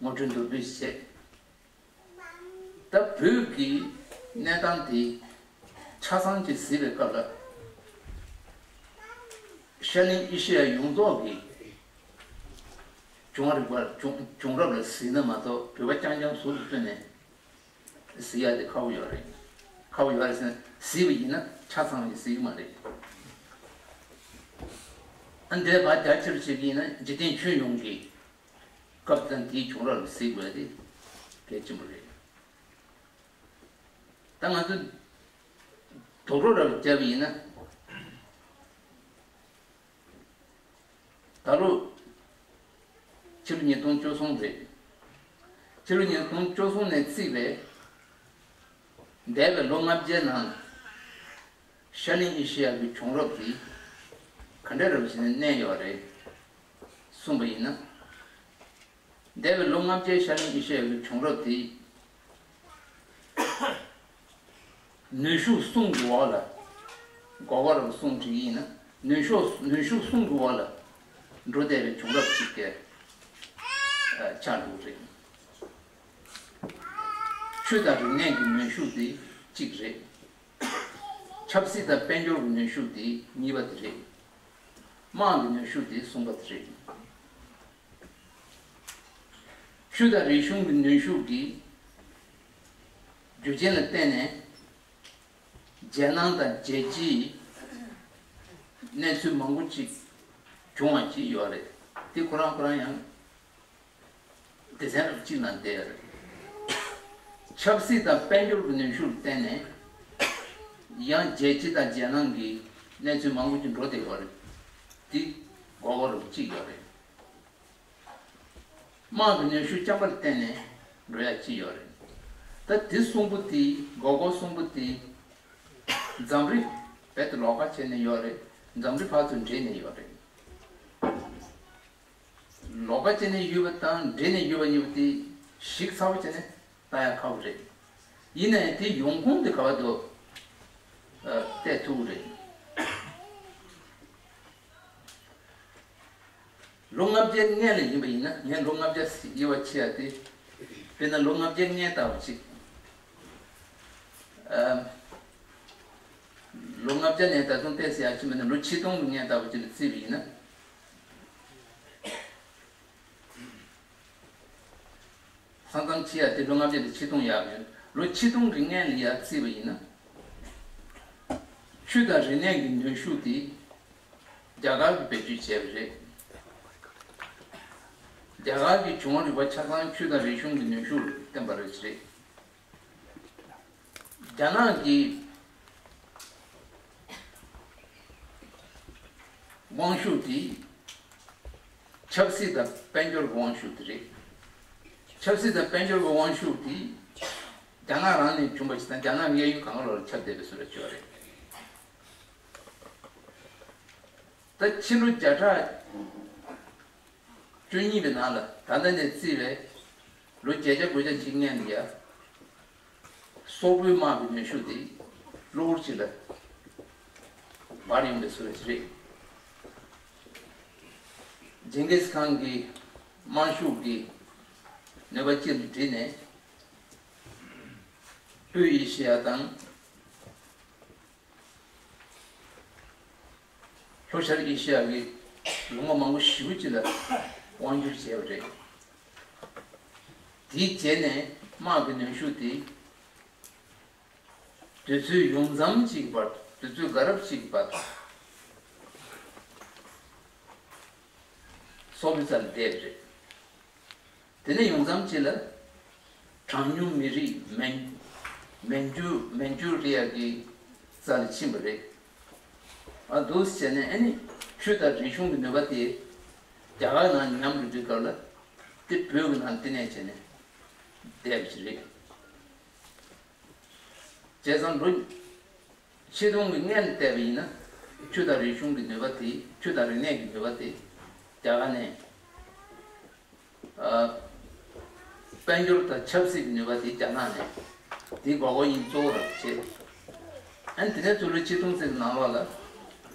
ངོ་སྤྲོད་མདོར་བསྡུས་བྱས། ད་བོད་ཀྱི་གནས་སྟངས་དེ་ཆ་ཚང་ཅིག་གཟིགས་པའི་སྐབས་ལ། ཤར་གླིང་ཨེ་ཤེ་ཡ་ཡོངས་རྫོགས་ཀྱི་བྱུང་བ་རིག་པ་བྱུང་བྱུང་རབས་ལ་གཟིགས་ན་མ་གཏོགས་བོད་པ་རྐྱང་རྐྱང་ཟུར་དུ་བཏོན་ནས་གཟིགས་ཡ་དེ་ཁག་པོ་ཡོད་རེད། ཁག་པོ་ཡོད་རེད་ཟེར་ན་གཟིགས་པ་ཡིན་ན་ཆ་ཚང་བ་ཞིག་གཟིགས་ཀྱི་མ་རེད། ཨ། འདས་པ་རྒྱ་ཆེར་བྱེད་ཀྱི་ཡིན་ན་འཇིག་རྟེན་ཁྱོན་ཡོངས་ཀྱི་སྐབས་དང་དེའི་བྱུང་རབས་ལ་གཟིགས་དགོས་དེ་གལ་ཆེན་པོ་རེད། ད་ང་ཚོ་རྡོག་རྡོག་ར་བརྒྱབ་པ་ཡིན་ན། ད་ལོ་ཕྱི་ལོ་ཉིས་སྟོང་བཅུ་གསུམ་རེད། ཕྱི་ལོ་ཉིས་སྟོང་བཅུ་གསུམ་ནས་བརྩིས་པའི་འདས་པའི་ལོ་ལྔ་བརྒྱའི་ནང་ཤར་གླིང་ཨེ་ཤེ་ཡ་གི་བྱུང་རབས་དེ་ག་འདྲ་རབ་བྱས་ནས་གནས་ཡོད་རེད་གསུངས་པ་ཡིན་ན། འདས་པའི་ལོ་ལྔ་བརྒྱའི་ཤར་གླིང་ཨེ་ཤེ་ཡ་གི་བྱུང་རབས་དེ། ནུས་ཤུགས་གསུམ་གྱི་འོག་ལ། འགོ་བ་རང་གསུམ་བྲིས་ཡིན་ན་ནུས་ཤུགས་ནུས་ཤུགས་གསུམ་གྱི་འོག་ལ་འགྲོ་བསྡད་པའི་བྱུང་རབས་ཅིག་གི་ཆགས་འགྲོ་གི་རེད། ཆོས་དང་རིག་གནས་ཀྱི་ནུས་ཤུགས་དེ་གཅིག་རེད། ཆབ་སྲིད་དང་དཔལ་འབྱོར་གྱི་ནུས་ཤུགས་དེ་གཉིས་པ་དེ་རེད། དམག་གི་ནུས་ཤུགས་དེ་གསུམ་པ་དེ་རེད། ཆོས་དང་རིག་གཞུང་གི་ནུས་ཤུགས་ཀྱི་རྒྱུ་རྐྱེན་ལ་བརྟེན་ནས་རྒྱལ་ནང་དང་རྒྱལ་སྤྱིའི་གནས་ཚུལ་མང་པོ་ཅིག་བྱུང་བ་ཅིག་ཡོད་རེད། དེ་ཁོ་རང་ཁོ་རང་ཡང་སྡེ་ཚན་རབ་གཅིག་ནང་བསྡད་ཡོད་རེད། ཆབ་སྲིད་དང་དཔལ་འབྱོར་གྱི་ནུས་ཤུགས་ལ་བརྟེན་ནས་ཡང་རྒྱལ་སྤྱི་དང་རྒྱལ་ནང་གི་གནས་ཚུལ་མང་པོ་ཅིག་འགྲོ་བསྡད་ཡོད་རེད། དེ་མགོ་སྐོར་རབ་གཅིག་ཡོད་རེད། དམག་གི་ནུས་ཤུགས་རྐྱང་པ་ལ་བརྟེན་ནས་འགྲོ་ཡ་ཅི་ཡོད་རེད། ད་དེ་གསུམ་པོ་དེ་མགོ་སྐོར་གསུམ་པོ་དེ་འཛམ་རི་རྦད་དེ་ལོགས་ཀ་བྱས་ནས་ཡོད་རེད། འཛམ་རི་ཕར་ཚུར་འདྲེས་ནས་ཡོད་རེད། ལོགས་ཀ་བྱས་ནས་ཡོད་པ་དང་འདྲེས་ནས་ཡོད་པ་གཉིས་པོ་དེ་ཞིབ་ཚགས་པོ་བྱས་ནས་ལྟ་ཡ་ཁག་པོ་རེད། ཡིན་ནའི་དེ་ཡོང་ཁུངས་དེ་ག་བ་འདུག་ཨ། བལྟས་ཐུབ་ཀྱི་རེད། ལོ་ལྔ་བརྒྱའི་སྔོན་ལ་ཡིན་པ་ཡིན་ན། ངས་ལོ་ལྔ་བརྒྱ་དབྱེ་བ་ཕྱེ་ཡ་དེ། དཔེར་ན་ལོ་ལྔ་བརྒྱའི་སྔོན་ལྟ་བུ་ཅིག་ཨམ། ལོ་ལྔ་བརྒྱ་ནས་ད་དུང་བལྟས་ཟེར་ཡ་ཅིག་མིན་ན། ལོ་ཆིག་སྟོང་གི་སྔོན་ལྟ་བུ་ཅིག་ལ་བརྩིས་པ་ཡིན་ན། ས་མཚམས་ཕྱེ་ཡ་དེ་ལོ་ལྔ་བརྒྱ་ནས་ཆིག་སྟོང་ཡར་ཡོད། ལོ་ཆིག་སྟོང་གི་སྔོན་ལ་ཡར་བརྩིས་པ་ཡིན་ན། ཆོས་དང་རིག་གནས་ཀྱི་ནུས་ཤུགས་དེ་རྒྱ་གར་གྱིས་བེད་སྤྱོད་བྱས་པ་རེད། རྒྱ་གར་གྱི་བྱུང་བ་རིག་པ་ཆ་ཚང་ཆོས་དང་རིག་གཞུང་གི་ནུས་ཤུགས་ལ་བརྟེན་པ་རེད། རྒྱ་ནག་གི་དབང་ཤུགས་དེ་ཆབ་སྲིད་དང་དཔལ་འབྱོར་གྱི་དབང་ཤུགས་དེ་རེད། ཆབ་སྲིད་དང་དཔལ་འབྱོར་གྱི་དབང་ཤུགས་དེ་རྒྱ་ནག་རང་ནས་བྱུང་བ་ཞིག་དང་། རྒྱ་ནག་གི་གཡས་གཡོན་གང་ག་ལོག་ལ་ཁྱབ་བསྡད་པའི་བཟོ་འདྲ་ཅིག་ཡོད་རེད། ད་ཕྱི་ལོ་བརྒྱ་ཕྲག་བཅུ་གཉིས་པའི་ནང་ལ། ད་ལྟ་ནས་བརྩིས་པའི་ལོ་བརྒྱད་བརྒྱ་དགུ་བརྒྱ་ཅིག་སྔོན་ལ་ཡ། སོག་པོའི་དམག་གི་ནུས་ཤུགས་དེ་གློ་བུར་ཅིག་ལ་འབར་ཡོང་བའི་བཟོ་འདྲ་ཅིག་རེད། ཇིང་གིས་ཁཱན་གྱི་དམག་ཤུགས་ཀྱི་ནུས་པ་ཅིག་ལ་དྲིལ་ནས། དབུས་ཨེ་ཤི་ཡ་དང་། ལྷོ་ཤར་ཨེ་ཤི་ཡ་གི་ལུང་པ་མང་པོ་ཞེ་པོ་ཅིག་ལ་དབང་བསྒྱུར་བྱས་པ་རེད། དེའི་རྗེས་ནས་དམག་གི་ནུས་ཤུགས་དེ་དུས་ཚོད་ཡུན་ཙམ་ཅིག་གི་བར། དུས་ཚོད་དགའ་རབ་ཅིག་གི་བར་སོག་པོའི་རྩ་ལ་བསྡད་པ་རེད། དེ་ནས་ཡུན་ཙམ་ཅིག་ལ་གྲངས་ཉུང་མི་རིགས་མན། མན་ཇུ། མན་ཇུ་རི་ཡ་གི་རྩ་ལ་ཕྱིན་པ་རེད། ཨ། འདུག་སེ་བྱས་ནས། ཨ་ནི་ཆོས་དང་རིག་གཞུང་གི་ནུས་པ་དེ་རྒྱ་གར་ནང་ཉམས་འགྲོ་དུས་སྐབས་ལ། དེ་བོད་ཀྱི་ནང་བསྟི་གནས་བྱས་ནས་བསྡད་པ་ཞིག་རེད། བྱས་ཙང་ལོ་ཆིག་སྟོང་གི་སྔོན་ལ་བལྟས་པ་ཡིན་ན། ཆོས་དང་རིག་གཞུང་གི་ནུས་པ་དེ། ཆོས་དང་རིག་གནས་ཀྱི་ནུས་པ་དེ་རྒྱ་གར་ནས། ཨ། དཔལ་འབྱོར་དང་ཆབ་སྲིད་ཀྱི་ནུས་པ་དེ་རྒྱ་ནག་ནས། དེ་མགོ་སྐོར་ཡིན་གཙོ་བོ་རང་བྱེད། ཨ་ནི་དེ་ནས་ཚུར་ལོ་ཆིག་སྟོང་ཙམ་གྱི་ནང་ལོགས་ལ།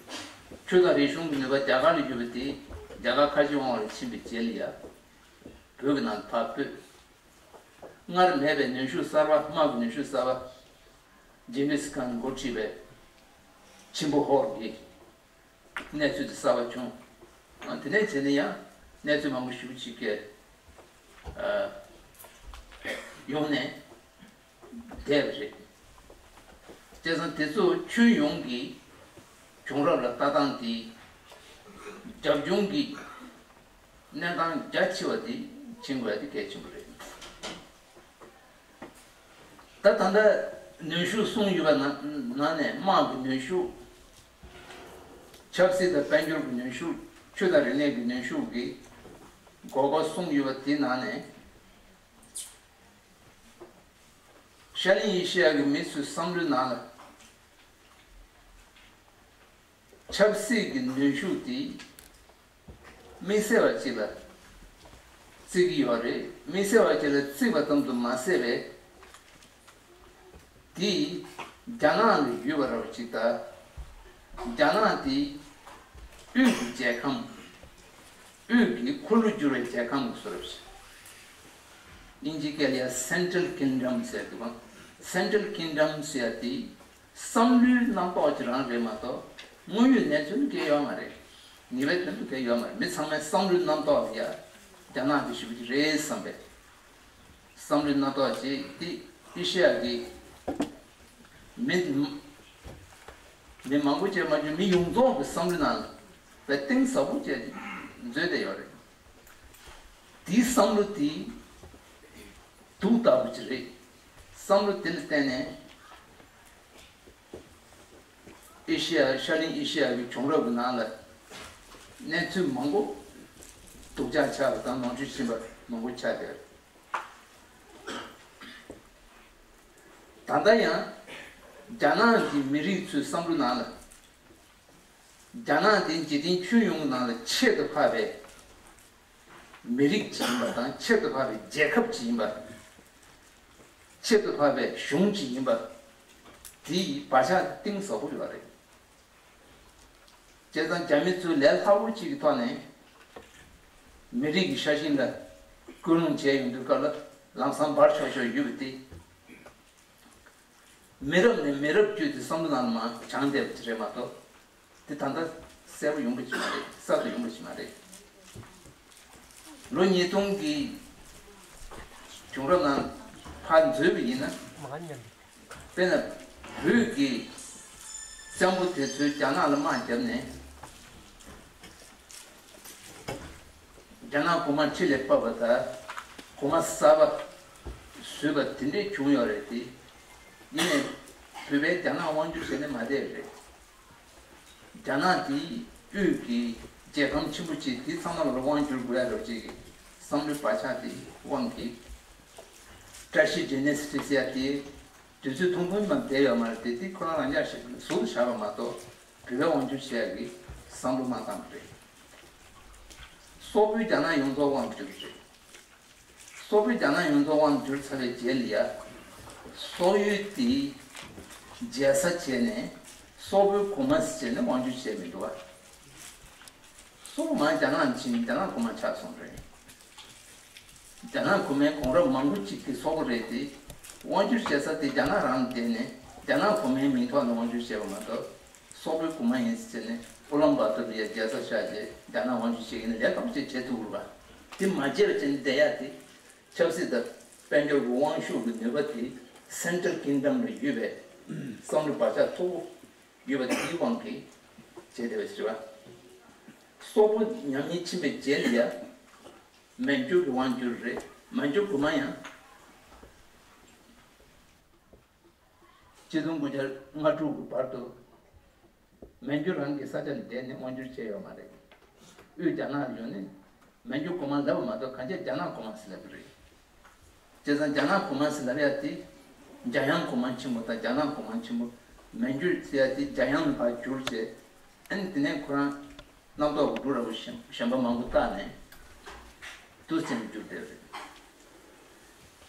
ཆོས་དང་རིག་གཞུང་གི་ནུས་པ་རྒྱ་གར་ལ་ཡོད་པ་དེ་རྒྱ་གར་ཁ་བཞི་དབང་བ་ལ་ཕྱིན་པའི་རྗེས་ལ་ཡ། བོད་ཀྱི་ནང་ཕར་སྤོས། སྔར་མེད་པའི་ནུས་ཤུགས་གསར་པ། དམག་གི་ནུས་ཤུགས་གསར་པ། ཇིང་གིས་ཁཱན་འགོ་ཁྲིད་པའི་ཆིན་པོ་ཧོར་གྱི་གནས་ཚུལ་དེ་གསར་པ་བྱུང་། ཨ། དེ་ནས་བྱས་ནས་ཡང་གནས་ཚུལ་མང་པོ་ཞེ་པོ་ཅིག་གི། ཨ། ཡོང་ནས་བསྡད་པ་རེད། བྱས་ཙང་དེ་ཚོ་ཁྱོན་ཡོངས་ཀྱི་བྱུང་རབས་ལ་ལྟ་སྟངས་དེ། རྒྱབ་ལྗོངས་ཀྱི་གནས་སྟངས་རྒྱ་ཆེ་བ་དེ་མཁྱེན་དགོས་ཡ་དེ་གལ་ཆེན་པོ་རེད། ད་ད་ལྟ་ནུས་ཤུགས་གསུངས་ཡོད་པ་ནང་ནས། དམག་གི་ནུས་ཤུགས། ཆབ་སྲིད་དང་དཔལ་འབྱོར་གྱི་ནུས་ཤུགས། ཆོས་དང་རིག་གནས་ཀྱི་ནུས་ཤུགས་ཀྱི་མགོ་སྐོར་གསུངས་ཡོད་པ་དེའི་ནང་ནས། ཤར་གླིང་ཨེ་ཤེ་ཡ་གི་མི་ཚོའི་བསམ་བློའི་ནང་ལ། ཆབ་སྲིད་ཀྱི་ནུས་ཤུགས་དེ་དམིགས་བསལ་བ་ཅིག་ལ་བརྩི་གི་ཡོད་རེད། དམིགས་བསལ་བ་ཅིག་ལ་བརྩིས་པ་ཙམ་དུ་མ་ཟད་པའི། དེ་རྒྱ་ནག་ལ་ཡོད་པ་འདྲ་བོ་ཅིག་དང་། རྒྱ་ནག་དེ་དབུས་ཀྱི་རྒྱལ་ཁམས། དབུས་ཀྱི་འཁོར་ལོ་བསྒྱུར་བའི་རྒྱལ་ཁམས་ཀྱི་བཟོ་འདྲ་ཞིག་དབྱིན་ཇིའི་སྐད་ལ་ཡ་Central Kingdom ཟེར་འདུག་ག Central Kingdom ཟེར་ཡ་དེ། བསམ་བློའི་རྣམ་རྟོག་ཅིག་རང་རེད་མ་གཏོགས་དངོས་ཡོད་གནས་ཚུལ་གང་ཡང་ཡོད་མ་རེད། ངེས་པའི་དོན་དུ་གང་ཡང་ཡོད་མ་རེད། མི་ཚང་མའི་བསམ་བློའི་རྣམ་རྟོག་ལ་ཡ་རྒྱ་ནག་གི་ཞུ་གི་རེད་བསམ་པས། བསམ་བློའི་རྣམ་རྟོག་ཅིག་དེ་ཨེ་ཤེ་ཡ་གི་མི་མི་མང་པོ་ཅིག་མ་གྱུར་མི་ཡོངས་རྫོགས་ཀྱི་བསམ་བློའི་ནང་ལ་གཏིང་ཟབ་པོ་ཅིག་འཛུལ་བསྡད་ཡོད་རེད། དེའི་བསམ་བློ་དེ་དུག་ལྟ་བུ་ཅིག་རེད། བསམ་བློ་དེ་ལ་བརྟེན་ནས་ཨེ་ཤེ་ཡ་ཤར་གླིང་ཨེ་ཤེ་ཡ་གི་བྱུང་རབས་ཀྱི་ནང་ལ་གནས་ཚུལ་མང་པོ་སྡུག་ཅག་ཆགས་པ་དང་ལོངས་སྤྱོད་ཕྱིན་པ་མང་པོ་ཆགས་བསྡད་ཡོད་རེད། ད་ལྟ་ཡང་རྒྱ་ནག་གི་མི་རིགས་ཚོའི་བསམ་བློ་ནང་ལ་རྒྱ་ནག་དེ་འཇིག་རྟེན་ཁྱོན་ཡོངས་ནང་ལ་ཁྱད་དུ་འཕགས་པའི་མི་རིགས་ཅིག་ཡིན་པ་དང་ཁྱད་དུ་འཕགས་པའི་རྒྱལ་ཁབ་ཅིག་ཡིན་པ། ཁྱད་དུ་འཕགས་པའི་གཞུང་ཅིག་ཡིན་པ། དེའི་བག་ཆགས་གཏིང་ཟབ་པོ་ཡོད་རེད། བྱས་ཙང་རྒྱ་མི་ཚོས་ལས་སླ་པོ་གཅིག་གི་ཐོག་ནས་མི་རིགས་ཀྱི་ཤ་ཞེན་ལ་སྐུལ་སློང་བྱས་ཡོང་དུས་སྐབས་ལ་ལམ་སང་འབར་ཆོག་ཆོག་ཡོད་པ་དེ། མི་རབས་ནས་མི་རབས་བརྒྱུད་དེ་བསམ་བློ་ནང་ལ་མར་བྱང་བསྡད་པ་དེ་རེད་མ་གཏོགས། དེ་ད་ལྟ་གསལ་པོ་ཡོང་གི་ཅིག་མ་རེད། གསར་དུ་ཡོང་གི་ཅིག་མ་རེད། ལོ་ཉིས་སྟོང་གི་བྱུང་རབས་ནང་ཕར་འཛུལ་བ་ཡིན་ན། དཔེར་ན་བོད་ཀྱི་གཙང་པོ་དེ་ཚོས་རྒྱ་ནག་ལ་དམག་བརྒྱབ་ནས་རྒྱ་ནག་གོང་མ་ཁྲི་ལས་ཕབ་པ་དང་གོང་མ་གསར་པ་བཟོས་པ་དེ་འདྲས་བྱུང་ཡོད་རེད་དེ། ཡིན་ནའི་བོད་པས་རྒྱ་ནག་དབང་སྒྱུར་བྱས་ནས་མ་བསྡད་རེད། རྒྱ་ནག་དེའི་དབུས་ཀྱི་རྒྱལ་ཁམས་ཆེན་པོ་གཅིག་དེ་ཚང་མ་ལ་དབང་བསྒྱུར་དགོས་ཡ་རོགས་གཅིག་གི་བསམ་བློའི་བག་ཆགས་དེའི་དབང་གིས། བཀྲ་ཤིས་ཌའི་ནེ་སི་ཊི་ཟེར་ཡ་དེ་དུས་ཚོད་ཐུང་ཐུང་མ་བསྡད་ཡོད་མ་རེད་དེ། དེ་ཁོ་རང་རང་འཇགས་ཤིག་ཟུར་དུ་བཞག་པ་མ་གཏོགས་བོད་པའི་དབང་བསྒྱུར་བྱེད་ཡ་གི་བསམ་བློ་མ་བཏང་བ་རེད། སོག་པོའི་རྒྱ་ནག་ཡོངས་རྫོགས་དབང་བསྒྱུར་རེད། སོག་པོའི་རྒྱ་ནག་ཡོངས་རྫོགས་དབང་བསྒྱུར་ཚར་བའི་རྗེས་ལ་ཡ། སོག་ཡུལ་དེའི་རྒྱལ་ས་བྱས་ནས་སོག་པོའི་གོང་མ་ཟེར་བྱས་ནས་དབང་བསྒྱུར་བྱས་མི་འདུག་བ། སོག་པོ་མར་རྒྱ་ནག་ཕྱིན་ནས་རྒྱ་ནག་གོང་མ་ཆགས་སོང་རེད། རྒྱ་ནག་གོང་མའི་གོང་རབས་མང་པོ་གཅིག་གིས་སོག་པོ་རེད་དེ། དབང་བསྒྱུར་བྱེད་ས་དེ་རྒྱ་ནག་རང་ལ་བསྡད་ནས་རྒྱ་ནག་གོང་མའི་མིང་ཐོག་ནས་དབང་བསྒྱུར་བྱས་པ་མ་གཏོགས། སོག་པོའི་གོང་མ་ཡིན་ཟེར་ནས་ཨུ་ལམ་བྷ་ཏུར་ལ་ཡ་རྒྱལ་ས་བཞག་རྗེས་རྒྱ་ནག་དབང་བསྒྱུར་བྱེད་ཀྱི་ཡིན་ལས་སླ་པོ་ཅིག་བྱེད་ཐུབ་ཀྱི་རེད་པ། དེ་མ་བྱས་པ་བྱས་ནས་བསྡད་ཡ་དེ། ཆབ་སྲིད་དང་དཔལ་འབྱོར་གྱི་དབང་ཤུགས་ཀྱི་ནུས་པ་དེ་སེན་ཊལ་ཀིང་ཌམ་ལ་ཡོད་པའི་བསམ་བློ་བག་ཆགས་མཐོ་པོ་ཡོད་པ་དེའི་དབང་གིས་བྱས་བསྡད་པ་ཞིག་རེད་པ། སོག་པོ་ཉམས་ཉེས་ཕྱིན་པའི་རྗེས་ལ་ཡ། མན་ཇུ་གི་དབང་བསྒྱུར་རེད། མན་ཇུ་གོང་མ་ཡང་། ཆིག་སྟོང་དགུ་བརྒྱ་ལྔ་དྲུག་གི་བར་དུ་མན་ཇུ་རང་གི་ས་ཆ་ལ་བསྡད་ནས་དབང་བསྒྱུར་བྱས་ཡོད་མ་རེད། དབུས་རྒྱ་ནག་ལ་ཡོང་ནས་མན་ཇུ་གོང་མ་ལབ་པ་མ་གཏོགས་གང་ཅི་རྒྱ་ནག་གོང་མ་ཟེར་ལབ་ཀྱི་རེད། བྱས་ཙང་རྒྱ་ནག་གོང་མ་ཟེར་ལབ་ཡ་དེ་འཇམ་དབྱངས་གོང་མ་ཆེན་པོ་དང་རྒྱ་ནག་གོང་མ་ཆེན་པོ། མན་ཇུ་ཟེར་ཡ་དེ་འཇམ་དབྱངས་ལ་ཕར་བསྒྱུར་བྱས། ཨ་ནི་དེ་ནས་ཁོ་རང་རྣམ་རྟོག་གི་འབྲུ་འདྲ་པོ་གཞན་པ་མང་པོ་བཏགས་ནས་དུས་ཆེན་བསྒྱུར་བསྡད་རེད།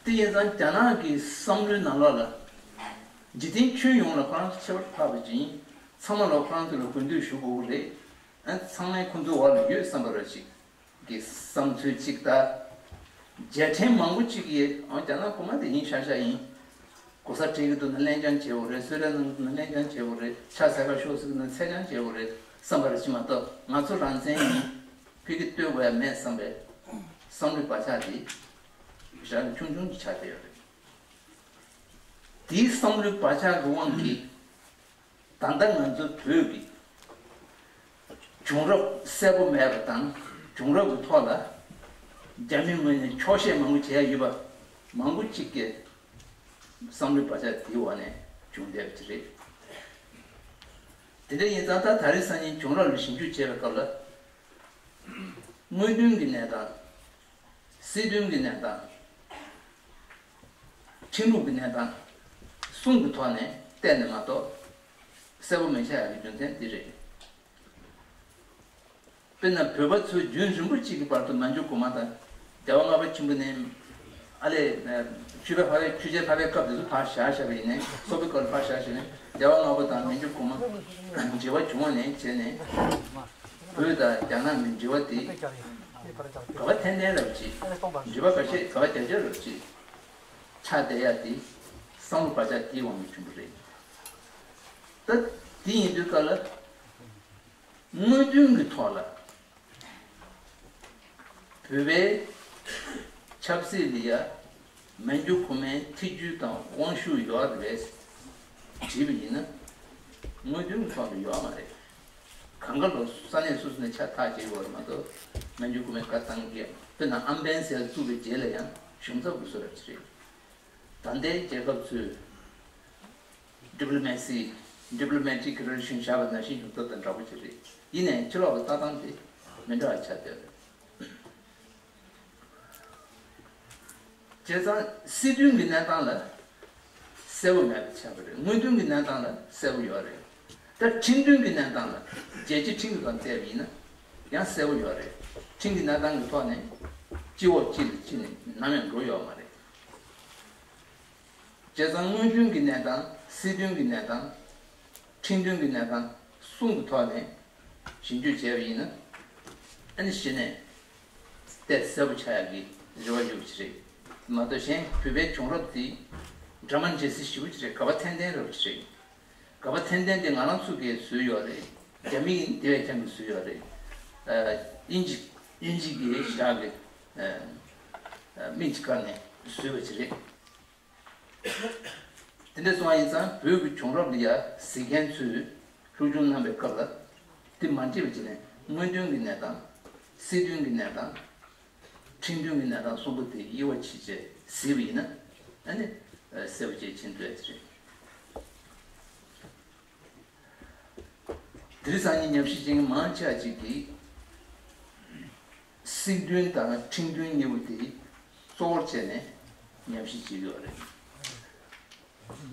དེ་ཡིན་ཙང་རྒྱ་ནག་གི་བསམ་བློའི་ནང་ལོགས་ལ་འཇིག་རྟེན་ཁྱོན་ཡོངས་ལ་ཁོ་རང་ཁྱད་པར་འཕགས་པ་ཅིག་ཡིན། ཚང་མ་ལ་ཁོ་རང་ཚོ་ལ་གུས་འདུད་ཞུ་དགོས་ཀྱི་རེད། ཨ་ཚང་མས་ཁོ་ཚོའི་འོག་ལ་ཡོད་བསམ་པ་ར་ཅིག་གི་བསམ་ཚུལ་གཅིག་དང་། རྒྱལ་ཕྲན་མང་པོ་གཅིག་གིས་ཨང་རྒྱ་ནག་གོང་མ་དེ་ཡིན་ཤག་ཤག་ཡིན། གོ་ས་སྤྲད་ཀྱི་འདུག་ན་ལེན་རྐྱང་བྱེད་དགོས་རེད། གསོལ་རས་གནང་གི་འདུག་ན་ལེན་རྐྱང་བྱེད་དགོས་རེད། ཕྱག་འཚལ་ཁ་ཤོར་སྲིད་ཀྱི་ན་འཚལ་རྐྱང་བྱེད་དགོས་རེད་བསམ་པ་རེད་ཅི་མ་གཏོགས། ང་ཚོ་རང་བཙན་ཡིན། ཕ་གི་ལྟོས་དགོས་ཡ་མེད་བསམ་པའི་བསམ་བློའི་བག་ཆགས་དེ་ཞག་ཆུང་ཆུང་ཅིག་ཆགས་བསྡད་ཡོད་རེད། དེའི་བསམ་བློའི་བག་ཆགས་ཀྱི་དབང་གིས། ད་ལྟ་ང་ཚོ་བོད་ཀྱི་བྱུང་རབས་གསལ་པོ་མེད་པ་དང་། བྱུང་རབས་ཀྱི་ཐོག་ལ་རྒྱ་མི་ངོས་ནས་འཁྱོག་བཤད་མང་པོ་བྱས་ཡོད་པ་མང་པོ་གཅིག་གི་བསམ་བློའི་བག་ཆགས་དེའི་འོག་ནས་བྱུང་བསྡད་པ་ཅིག་རེད། དེ་འདྲ་ཡིན་ཙང་ད་ད་རེས་སང་ཉིན་བྱུང་རབས་ལ་ཞིབ་འཇུག་བྱེད་པའི་སྐབས་ལ། དངོས་དོན་གྱི་གནས་སྟངས། སྲིད་དོན་གྱི་གནས་སྟངས། ཁྲིམས་ལུགས་ཀྱི་གནས་སྟངས་གསུམ་གྱི་ཐོག་ནས་བལྟས་ནས་མ་གཏོགས་གསལ་པོ་མི་ཆགས་ཡག་གི་རྒྱུ་མཚན་འདི་རེད། དཔེར་ན་བོད་པ་ཚོས་རྒྱུན་རིང་པོ་གཅིག་གི་བར་དུ་མན་ཇུ་གོང་མ་དང་རྒྱལ་བ་ལྔ་པ་ཆེན་པོ་ནས་ཨ་ལས་ཆོས་པའི་ཕ་བའི་ཆོས་རྒྱལ་ཕ་བའི་སྐབས་དེ་ཚོ་ཕར་བཞག་བཞག་པ་ཡིན་ནའི་སོག་པོའི་སྐབས་ལ་ཕར་བཞག་བཞག་ནས་རྒྱལ་བ་ལྔ་པ་དང་མན་ཇུ་གོང་མ་འབྲེལ་བ་བྱུང་བ་ནས་བྱས་ནས་བོད་དང་རྒྱ་ནག་གི་འབྲེལ་བ་དེ། ག་བ་ཐན་ཐན་རབ་ཅིག་འབྲེལ་བ་ག་ཤེད་ག་བ་རྒྱ་ཆེ་རབ་ཅིག་ཆགས་བསྡད་ཡ་དེ་བསམ་བློ་བག་ཆགས་དེའི་དབང་གིས་བྱུང་བ་རེད། ད་དེ་ཡིན་དུས་སྐབས་ལ་དངོས་དོན་གྱི་ཐོག་ལ་བོད་པའི་ཆབ་སྲིད་ལ་ཡ་མན་ཇུ་གོང་མའི་ཐེ་ཇུས་དང་དབང་ཤུགས་ཡོད་རེད་དྲིས་པ་ཡིན་ན། དངོས་དོན་གྱི་ཐོག་ལ་ཡོད་མ་རེད། གང་ག་ལོ་ས་གནས་སོ་སོ་ནས་ཆ་ཐག་བཅད་ཡོད་རེད་མ་གཏོགས། མན་ཇུ་གོང་མའི་བཀའ་བཏང་གི། དཔེར་ན་ཨམ་བན་སེར་བཙུགས་པའི་རྗེས་ལ་ཡང་གཞུང་ཚབ་དགོས་བཟོ་འདྲ་ཅིག་རེད། ད་ལྟའི་རྒྱལ་ཁབ་ཚོས་ཌི་པི་ལོ་མེ་སི། ཌི་པི་ལོ་མེ་ཊིག་རི་ལེ་ཤན་བཞག་པ་ནང་བཞིན་གཞུང་ཚབ་དང་འདྲ་པོ་ཅིག་རེད། ཡིན་ནའི་ཕྱི་ལོགས་ལ་ལྟ་སྟངས་དེ་མི་འདྲ་བ་ཆགས་བསྡད་རེད། བྱས་ཙང་སྲིད་དོན་གྱི་གནས་སྟངས་ལ་གསལ་པོ་མེད་པ་ཆགས་པ་རེད། དངོས་དོན་གྱི་གནས་སྟངས་ལ་གསལ་པོ་ཡོད་རེད། ད་ཁྲིམས་དོན་གྱི་གནས་སྟངས་ལ་རྒྱལ་སྤྱིའི་ཁྲིམས་ཀྱི་ཐོག་བལྟས་པ་ཡིན་ན་ཡང་གསལ་པོ་ཡོད་རེད། ཁྲིམས་ཀྱི་གནས་སྟངས་ཀྱི་ཐོག་ནས་སྤྱི་འོག་གཅིག་ལ་གཅིག་ནས་ནམ་ཡང་འགྲོ་ཡོད་མ་རེད། བྱས་ཙང་དངོས་དོན་གྱི་གནས་སྟངས། སྲིད་དོན་གྱི་གནས་སྟངས། ཁྲིམས་དོན་གྱི་གནས་སྟངས་གསུམ་གྱི་ཐོག་ནས་ཞིབ་འཇུག་བྱས་པ་ཡིན་ན། ཨ་ནི་གཞི་ནས་གཏད་གསལ་པོ་ཆགས་ཡག་གི་རེ་བ་ཡོད་པ་ཞིག་རེད། མ་གཏོགས་གཞན་བོད་པའི་བྱུང་རབས་དེ་ཌ་ར་མ་ཇེ་སི་ཞེ་པོ་ཅིག་རེད། དགའ་བ་ཐན་ཐན་རེད་པ་ཞིག་རེད། དགའ་བ་ཐན་ཐན་དེ་ང་རང་ཚོ་གིས་བཟོས་ཡོད་རེད། རྒྱ་མི་དེ་བས་ཀྱང་གིས་བཟོས་ཡོད་རེད། ཨ་དབྱིན་ཇི་དབྱིན་ཇི་གི་ཞག་གི་ཨ་ཨ་མིང་ཅིག་བཀར་ནས་བཟོས་པ་ཅིག་རེད། དེ་འདྲ་སོང་བ་ཡིན་ཙང་བོད་ཀྱི་བྱུང་རབས་ལ་ཡ་གཟིགས་མཁན་ཚོས་སློབ་སྦྱོང་གནང་བའི་སྐབས་ལ་དེ་མ་འདྲེས་པ་བྱས་ནས་དངོས་དོན་གྱི་གནས་སྟངས། སྲིད་དོན་གྱི་གནས་སྟངས། ཁྲིམས་དོན་གྱི་གནས་སྟངས་གསུམ་པོ་དེ་དབྱེ་བ་ཕྱེ་བྱས་གཟིགས་པ་ཡིན་ན་ཨ་ནི་གསལ་པོ་བྱས་མཁྱེན་ཐུབ་ཡ་དེ་རེད། དེ་རིང་སང་ཉིན་ཉམས་ཞིབ་བྱེད་མཁན་མང་ཆེ་བ་ཅིག་གིས་སྲིད་དོན་དང་ཁྲིམས་དོན་གཉིས་པོ་དེ་གཙོ་བོར་བྱས་ནས་ཉམས་ཞིབ་བྱེད་ཀྱི་ཡོད་རེད།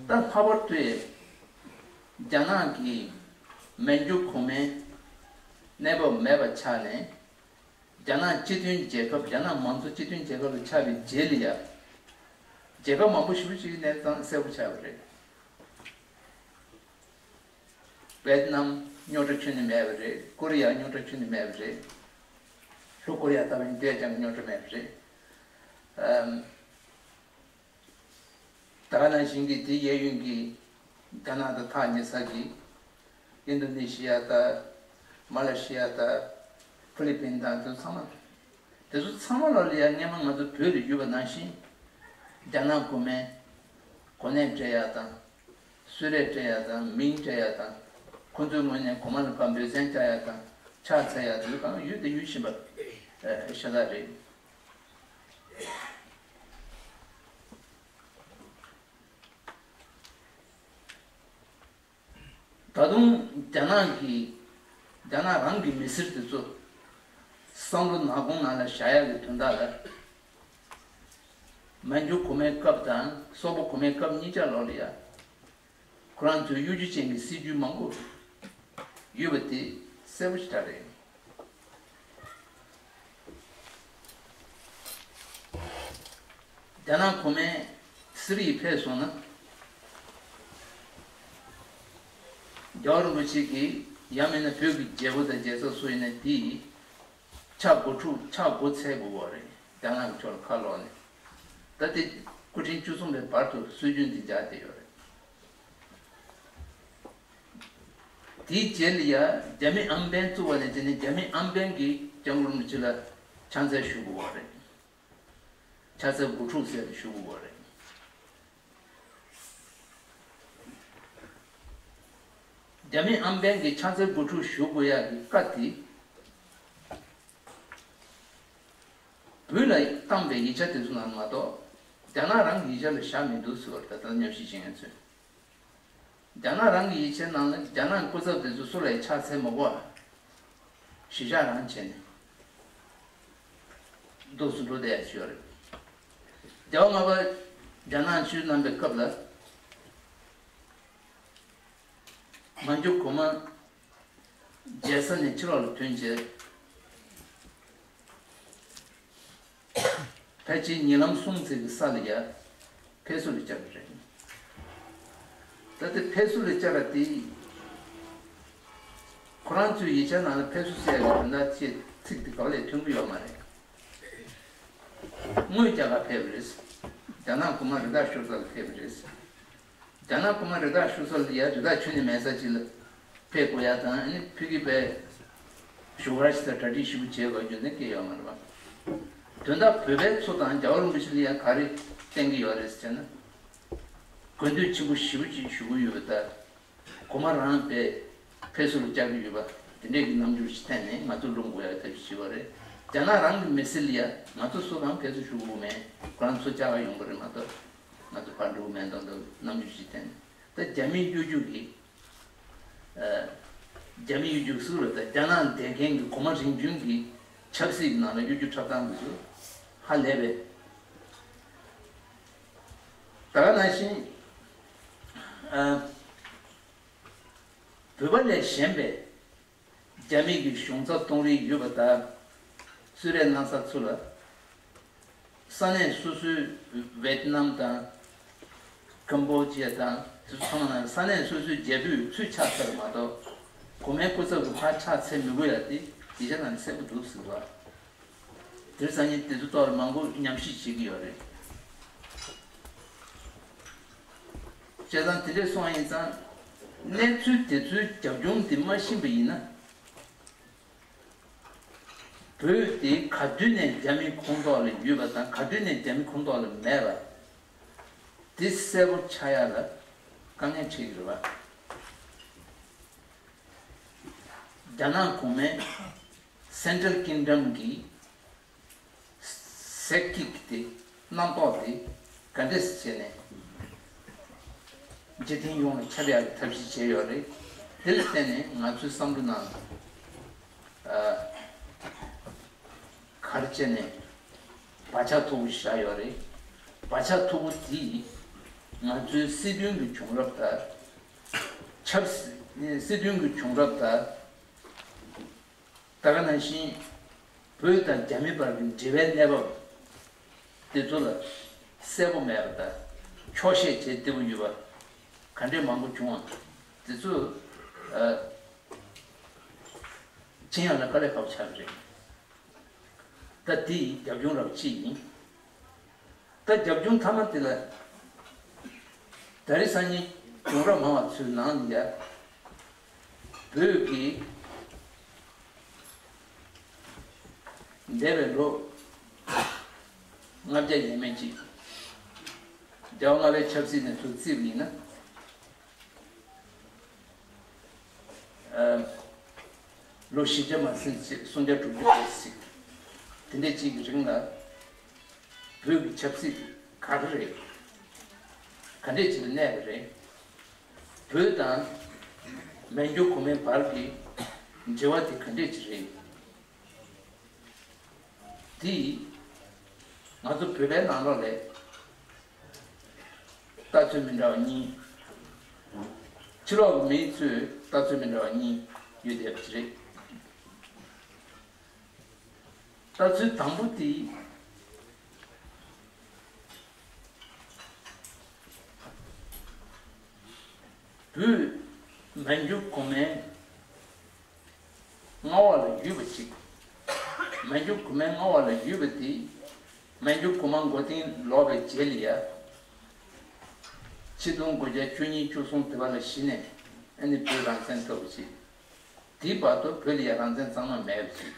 ད་ལྷག་པར་དུ་རྒྱ་ནག་གིས་མན་ཇུ་གོང་མའི་གནས་བབ་མེད་པ་ཆགས་ནས། རྒྱ་ནག་སྤྱི་མཐུན་རྒྱལ་ཁབ། རྒྱ་ནག་མང་གཙོ་སྤྱི་མཐུན་རྒྱལ་ཁབ་ལ་ཆགས་པའི་རྗེས་ལ་ཡ། རྒྱལ་ཁབ་མང་པོ་ཞེ་པོ་ཅིག་གི་གནས་སྟངས་གསལ་པོ་ཆགས་པ་རེད། ཝེད་ནམ་རྙོག་དྲ་ཁྱོན་ནས་མེད་པ་རེད། ཀོ་རི་ཡ་རྙོག་དྲ་ཁྱོན་ནས་མེད་པ་རེད། ལྷོ་ཀོ་རི་ཡ་ལྟ་བུ་ཡིན་དུས་ཀྱང་རྙོག་དྲ་མེད་པ་རེད། ཨམ། ད་ག་ནང་བཞིན་གྱི་དེའི་གཡས་གཡོན་གྱི་རྒྱ་ནག་དང་ཐག་ཉེ་ས་གི་ཨིན་དོ་ནེ་ཤི་ཡ་དང་མ་ལེ་ཤི་ཡ་དང་ཕི་ལི་པིན་དང་དེ་ཚོ་ཚང་མ། དེ་ཚོ་ཚང་མ་ལ་ལ་ཡ་སྔན་མ་ང་ཚོ་བོད་ལ་ཡོད་པ་ནང་བཞིན་རྒྱ་ནག་གོང་མའི་གོ་གནས་སྤྲད་ཡ་དང་། གསོལ་རས་སྤྲད་ཡ་དང་། མིང་སྤྲད་ཡ་དང་། ཁོ་ཚོའི་ངོས་ནས་གོང་མ་ལ་ཕར་འབོད་ཚན་བཅར་ཡ་དང་། ཕྱག་འཚལ་ཡ་དེ་ཚོ་གང་ཡོད་དང་ཡོད་བཞིན་པ་ཤ་སྟག་རེད། ད་དུང་རྒྱ་ནག་གི་རྒྱ་ནག་རང་གི་མི་སེར་དེ་ཚོ་བསམ་བློ་ནག་ཁུང་ནང་ལ་བཞག་ཡག་གི་དོན་དག་ལ། མན་ཇུ་གོང་མའི་སྐབས་དང་སོག་པོ་གོང་མའི་སྐབས་གཉིས་ཆ་ལོག་ལ་ཡ། ཁོ་རང་ཚོའི་གཡོ་སྒྱུ་ཅན་གྱི་སྲིད་ཇུས་མང་པོ་ཡོད་པ་དེ་གསལ་པོ་ཞེ་དྲག་རེད། རྒྱ་ནག་གོང་མའི་སི་རི་ཕེབས་སོང་ན། རྒྱལ་བ་རིན་པོ་ཆེ་གིས་ཡང་མིན་ན་བོད་ཀྱི་རྒྱལ་པོ་དང་རྒྱལ་ས་སུ་ཡིན་ན་དེ་ཕྱག་མགོ་འཁྲུ་ཕྱག་མགོ་འཚལ་དགོས་པ་རེད། རྒྱ་ནག་གི་ཕྱོགས་ལ་ཁ་ལོག་ནས། ད་དེ་སྐུ་ཕྲེང་བཅུ་གསུམ་པའི་བར་དུ་སྲོལ་རྒྱུན་འདི་འཇགས་བསྡད་ཡོད་རེད། དེའི་རྗེས་ལ་ཡ་རྒྱ་མི་ཨམ་བན་བཙུགས་པ་ནས་བྱས་ནས་རྒྱ་མི་ཨམ་བན་གྱིས་སྐྱབས་མགོན་རིན་པོ་ཆེ་ལ་ཕྱག་འཚལ་ཞུ་དགོས་པ་རེད། ཕྱག་འཚལ་དགུ་ཕྲུགས་ཟེར་ནས་ཞུ་དགོས་པ་རེད། རྒྱ་མི་ཨམ་བན་གྱིས་ཕྱག་འཚལ་དགུ་ཕྲུགས་ཞུ་དགོས་ཡག་གི་བཀའ་དེ། བོད་ལ་བཏང་པའི་ཡིག་ཆ་དེ་ཚོ་ནང་མ་གཏོགས། རྒྱ་ནག་རང་གི་ཡིག་ཆ་ལ་བཞག་མི་འདུག་ཟེར་བ་རེད། ད་ལྟ་ཉམས་ཞིབ་བྱེད་མཁན་ཚོས། རྒྱ་ནག་རང་གི་ཡིག་ཆའི་ནང་ལ་རྒྱ་ནག་སྐུ་ཚབ་དེ་ཚོ་སུ་ལ་ཡང་ཕྱག་འཚལ་མ་དགོས་པ། གཞིས་ཆགས་རང་བྱས་ནས་འདུག་སེ་འགྲོ་བསྡད་ཡ་ཞིག་ཡོད་རེད། རྒྱལ་བ་ལྔ་པ་རྒྱ་ནག་ཆིབས་བསྒྱུར་གནང་པའི་སྐབས་ལ། མན་ཇུ་གོང་མ་མཇལ་ས་ནས་ཕྱི་ལོགས་ལ་ཐོན་རྗེས། ཕལ་ཆེར་ཉིན་ལམ་གསུམ་ཙམ་གྱི་ས་ལ་ཡ་ཕེབས་བསུ་ལ་བཅར་བ་རེད། ད་ལྟ་ཕེབས་བསུ་ལ་བཅར་བ་དེ། ཁོ་རང་ཚོའི་ཡིག་ཆ་ནང་ལ་ཕེབས་བསུ་ཟེར་ཡག་གི་དོན་དག་ཅེས་ཚིག་དེ་ག་པ་ལ་ཐོན་གྱི་ཡོད་མ་རེད། དངོས་རྒྱ་གར་ཕེབས་པ་རེད། རྒྱ་ནག་གོང་མ་རི་དྭགས་ཤོར་ས་ལ་ཕེབས་པ་རེད། རྒྱ་ནག་གོང་མ་རི་དྭགས་བཞུགས་ས་ལ་ཡ་རི་དྭགས་ཁྱོན་ནས་མེད་ས་ཅིག་ལ་ཕེབས་དགོས་ཡ་དང་ཨ་ནི་ཕ་གི་པའི་བཞུགས་སྒར་ཞིག་ལ་གྲ་སྒྲིག་ཞིབ་པོ་བྱེད་དགོས་རྒྱུ་འདི་སྐད་ཡོད་མ་རེད་པ། དོན་དག་བོད་པའི་ཚོ་དང་རྒྱལ་བ་རིན་པོ་ཆེ་ལ་ཡ་ག་རེ་བསྟན་གྱི་ཡོད་རེད་ཟེར་ན། དགོས་འདོད་ཆེན་པོ་ཞེ་པོ་ཅིག་ཞུ་གི་ཡོད་པ་ད། གོང་མ་རང་པའི་ཕེབས་བསུ་ལ་བཅར་གྱི་ཡོད་པ་དེ་འདྲས་ཀྱི་རྣམ་འགྱུར་ཞིག་བསྟན་ནས་ང་ཚོ་སློང་དགོས་ཡ་ཐབས་ཤེས་བྱས་པ་རེད། རྒྱ་ནག་རང་གི་མི་སེར་ལ་ཡ་ང་ཚོ་སུ་གང་ཕེབས་བསུ་ཞུ་དགོས་མེད། ཁོ་རང་ཚོ་བཅར་ག་ཡོང་གི་རེད་མ་གཏོགས་ང་ཚོ་ཕར་འགྲོ་གི་མེད་མདོག་མདོག་རྣམ་འགྱུར་ཞིག་བསྟན་ནས་ད་རྒྱ་མི་གཡོ་སྒྱུ་གི་རྒྱ་མི་གཡོ་སྒྱུ་སུ་རེད་ད་རྒྱ་ནག་བསྡད་མཁན་གྱི་གོང་མ་རིམ་བྱོན་གྱི་ཆབ་སྲིད་ཀྱི་ནང་ལ་གཡོ་སྒྱུ་འཁྲབ་སྟངས་འདི་ཚོ་ཧ་ལས་པས། ད་ག་ནང་བཞིན། ཨ། བོད་པ་ལས་གཞན་པའི་རྒྱ་མི་གི་གཞུང་ཚབ་གཏོང་རིན་ཡོད་པ་དང་། གསོལ་རས་གནང་ས་ཚུ་ལ། ས་གནས་སོ་སོའི་ཝེད་ནམ་དང་། ཀམ་བོ་ཇི་ཡ་དང་དེ་ཚོ་ཚང་མ་ལ་ས་གནས་སོ་སོའི་རྒྱལ་པོས་ཚུར་ཕྱག་འཚལ་བ་མ་གཏོགས། གོང་མའི་སྐུ་ཚབ་ཀྱིས་ཕར་ཕྱག་འཚལ་མི་དགོས་ཡ་དེ་ཡིག་ཆ་ནང་ནས་གསལ་པོ་འདུག་ཟེར་བ། དེར་སང་ཉིན་དེ་ཚོ་ཐོག་ལ་མང་པོ་ཉམས་ཞིབ་བྱེད་ཀྱི་ཡོད་རེད། བྱས་ཙང་དེ་འདྲས་སོང་བ་ཡིན་ཙང་། གནས་ཚུལ་དེ་ཚོའི་རྒྱབ་ལྗོངས་དེ་མ་ཤེས་པ་ཡིན་ན། བོད་དེ་ག་དུས་ནས་རྒྱ་མིའི་ཁོངས་གཏོགས་ལ་ཡོད་པ་དང་ག་དུས་ནས་རྒྱ་མིའི་ཁོངས་གཏོགས་ལ་མེད་པ། དེ་གསལ་པོ་ཆགས་ཡ་ལ་དཀའ་ངལ་འཕྲད་ཀྱི་རེད་པ། རྒྱ་ནག་གོང་མའི་སེན་ཊྲལ་ཀིང་ཌམ་གྱི་སའེཌ་ཀིག་དེ་རྣམ་རྟོག་དེ་ག་འདྲས་བྱས་ནས་འཇིག་རྟེན་ཡོངས་ལ་ཁྱབ་ཡག་གི་ཐབས་ཤེས་བྱས་ཡོད་རེད། དེ་ལ་བརྟེན་ནས་ང་ཚོའི་བསམ་བློ་ནང་ཨ་ག་རེ་བྱས་ནས་བག་ཆགས་མཐུག་པོ་བཞག་ཡོད་རེད། བག་ཆགས་མཐུག་པོ་དེ་ང་ཚོའི་སྲིད་དོན་གྱི་བྱུང་རབས་དང་། ཆབ་སྲིད་སྲིད་དོན་གྱི་བྱུང་རབས་དང་། ད་ག་ནང་བཞིན་བོད་དང་རྒྱ་མི་བར་གྱི་འབྲེལ་བའི་གནས་བབ་དེ་ཚོ་ལ་གསལ་པོ་མེད་པ་དང་འཁྱོག་བཤད་བྱེད་བདེ་པོ་ཡོད་པ་ག་འདྲས་མང་པོ་བྱུང་བ་དེ་ཚོ་ཨ་ཕྱི་ཡོངས་ལ་དཀའ་ལས་ཁག་པོ་ཆགས་ཀྱི་རེད། ད་དེ་ཡི་རྒྱབ་ལྗོངས་རབ་གཅིག་ཡིན། ད་རྒྱབ་ལྗོངས་མཐའ་མ་དེ་ལ། ད་རེས་སང་ཉིན་བྱུང་རབས་མང་བ་ཚོའི་ནང་ནས་ཡ། བོད་ཀྱི་འདས་པའི་ལོ་ལྔ་བརྒྱ་ཡས་མས་ཅིག་རྒྱལ་བ་ལྔ་པའི་ཆབ་སྲིད་ནས་ཚུར་བརྩིས་པ་ཡིན་ན། ཨ། ལོ་བཞི་བརྒྱ་མ་ཟིན་ཅིག་སུམ་བརྒྱ་དྲུག་བརྒྱ་ཙམ་ཞིག་དེ་འདྲས་ཅིག་གི་རིང་ལ་བོད་ཀྱི་ཆབ་སྲིད་ག་རེ་རེད། ག་འདྲས་ཅིག་ལ་གནས་པ་རེད། བོད་དང་མན་ཇུ་གོང་མའི་བར་གྱི་འབྲེལ་བ་དེ་ག་འདྲས་ཅིག་རེད། དེ་ང་ཚོ་བོད་པའི་ནང་ལོགས་ལ་ལྟ་ཚུལ་མི་འདྲ་བ་གཉིས། ཕྱི་ལོགས་ཀྱི་མི་ཚོས་ལྟ་ཚུལ་མི་འདྲ་བ་གཉིས་ཡོད་བསྡད་པ་ཅིག་རེད། ལྟ་ཚུལ་དང་པོ་དེ། བོད་མན་ཇུ་གོང་མའི་མངའ་འོག་ལ་ཡོད་པ་ཅིག་མན་ཇུ་གོང་མའི་མངའ་འོག་ལ་ཡོད་པ་དེ། མན་ཇུ་གོང་མ་མགོ་རྟིང་ལོག་པའི་རྗེས་ལ་ཡ། ཆིག་སྟོང་དགུ་བརྒྱ་བཅུ་གཉིས་བཅུ་གསུམ་དེ་བ་ལ་གཞི་ནས་ཨ་ནི་བོད་རང་བཙན་ཐོབ་པ་ཅིག་དེའི་བར་དུ་བོད་ལ་ཡ་རང་བཙན་གཙང་མ་མེད་པ་ཅིག་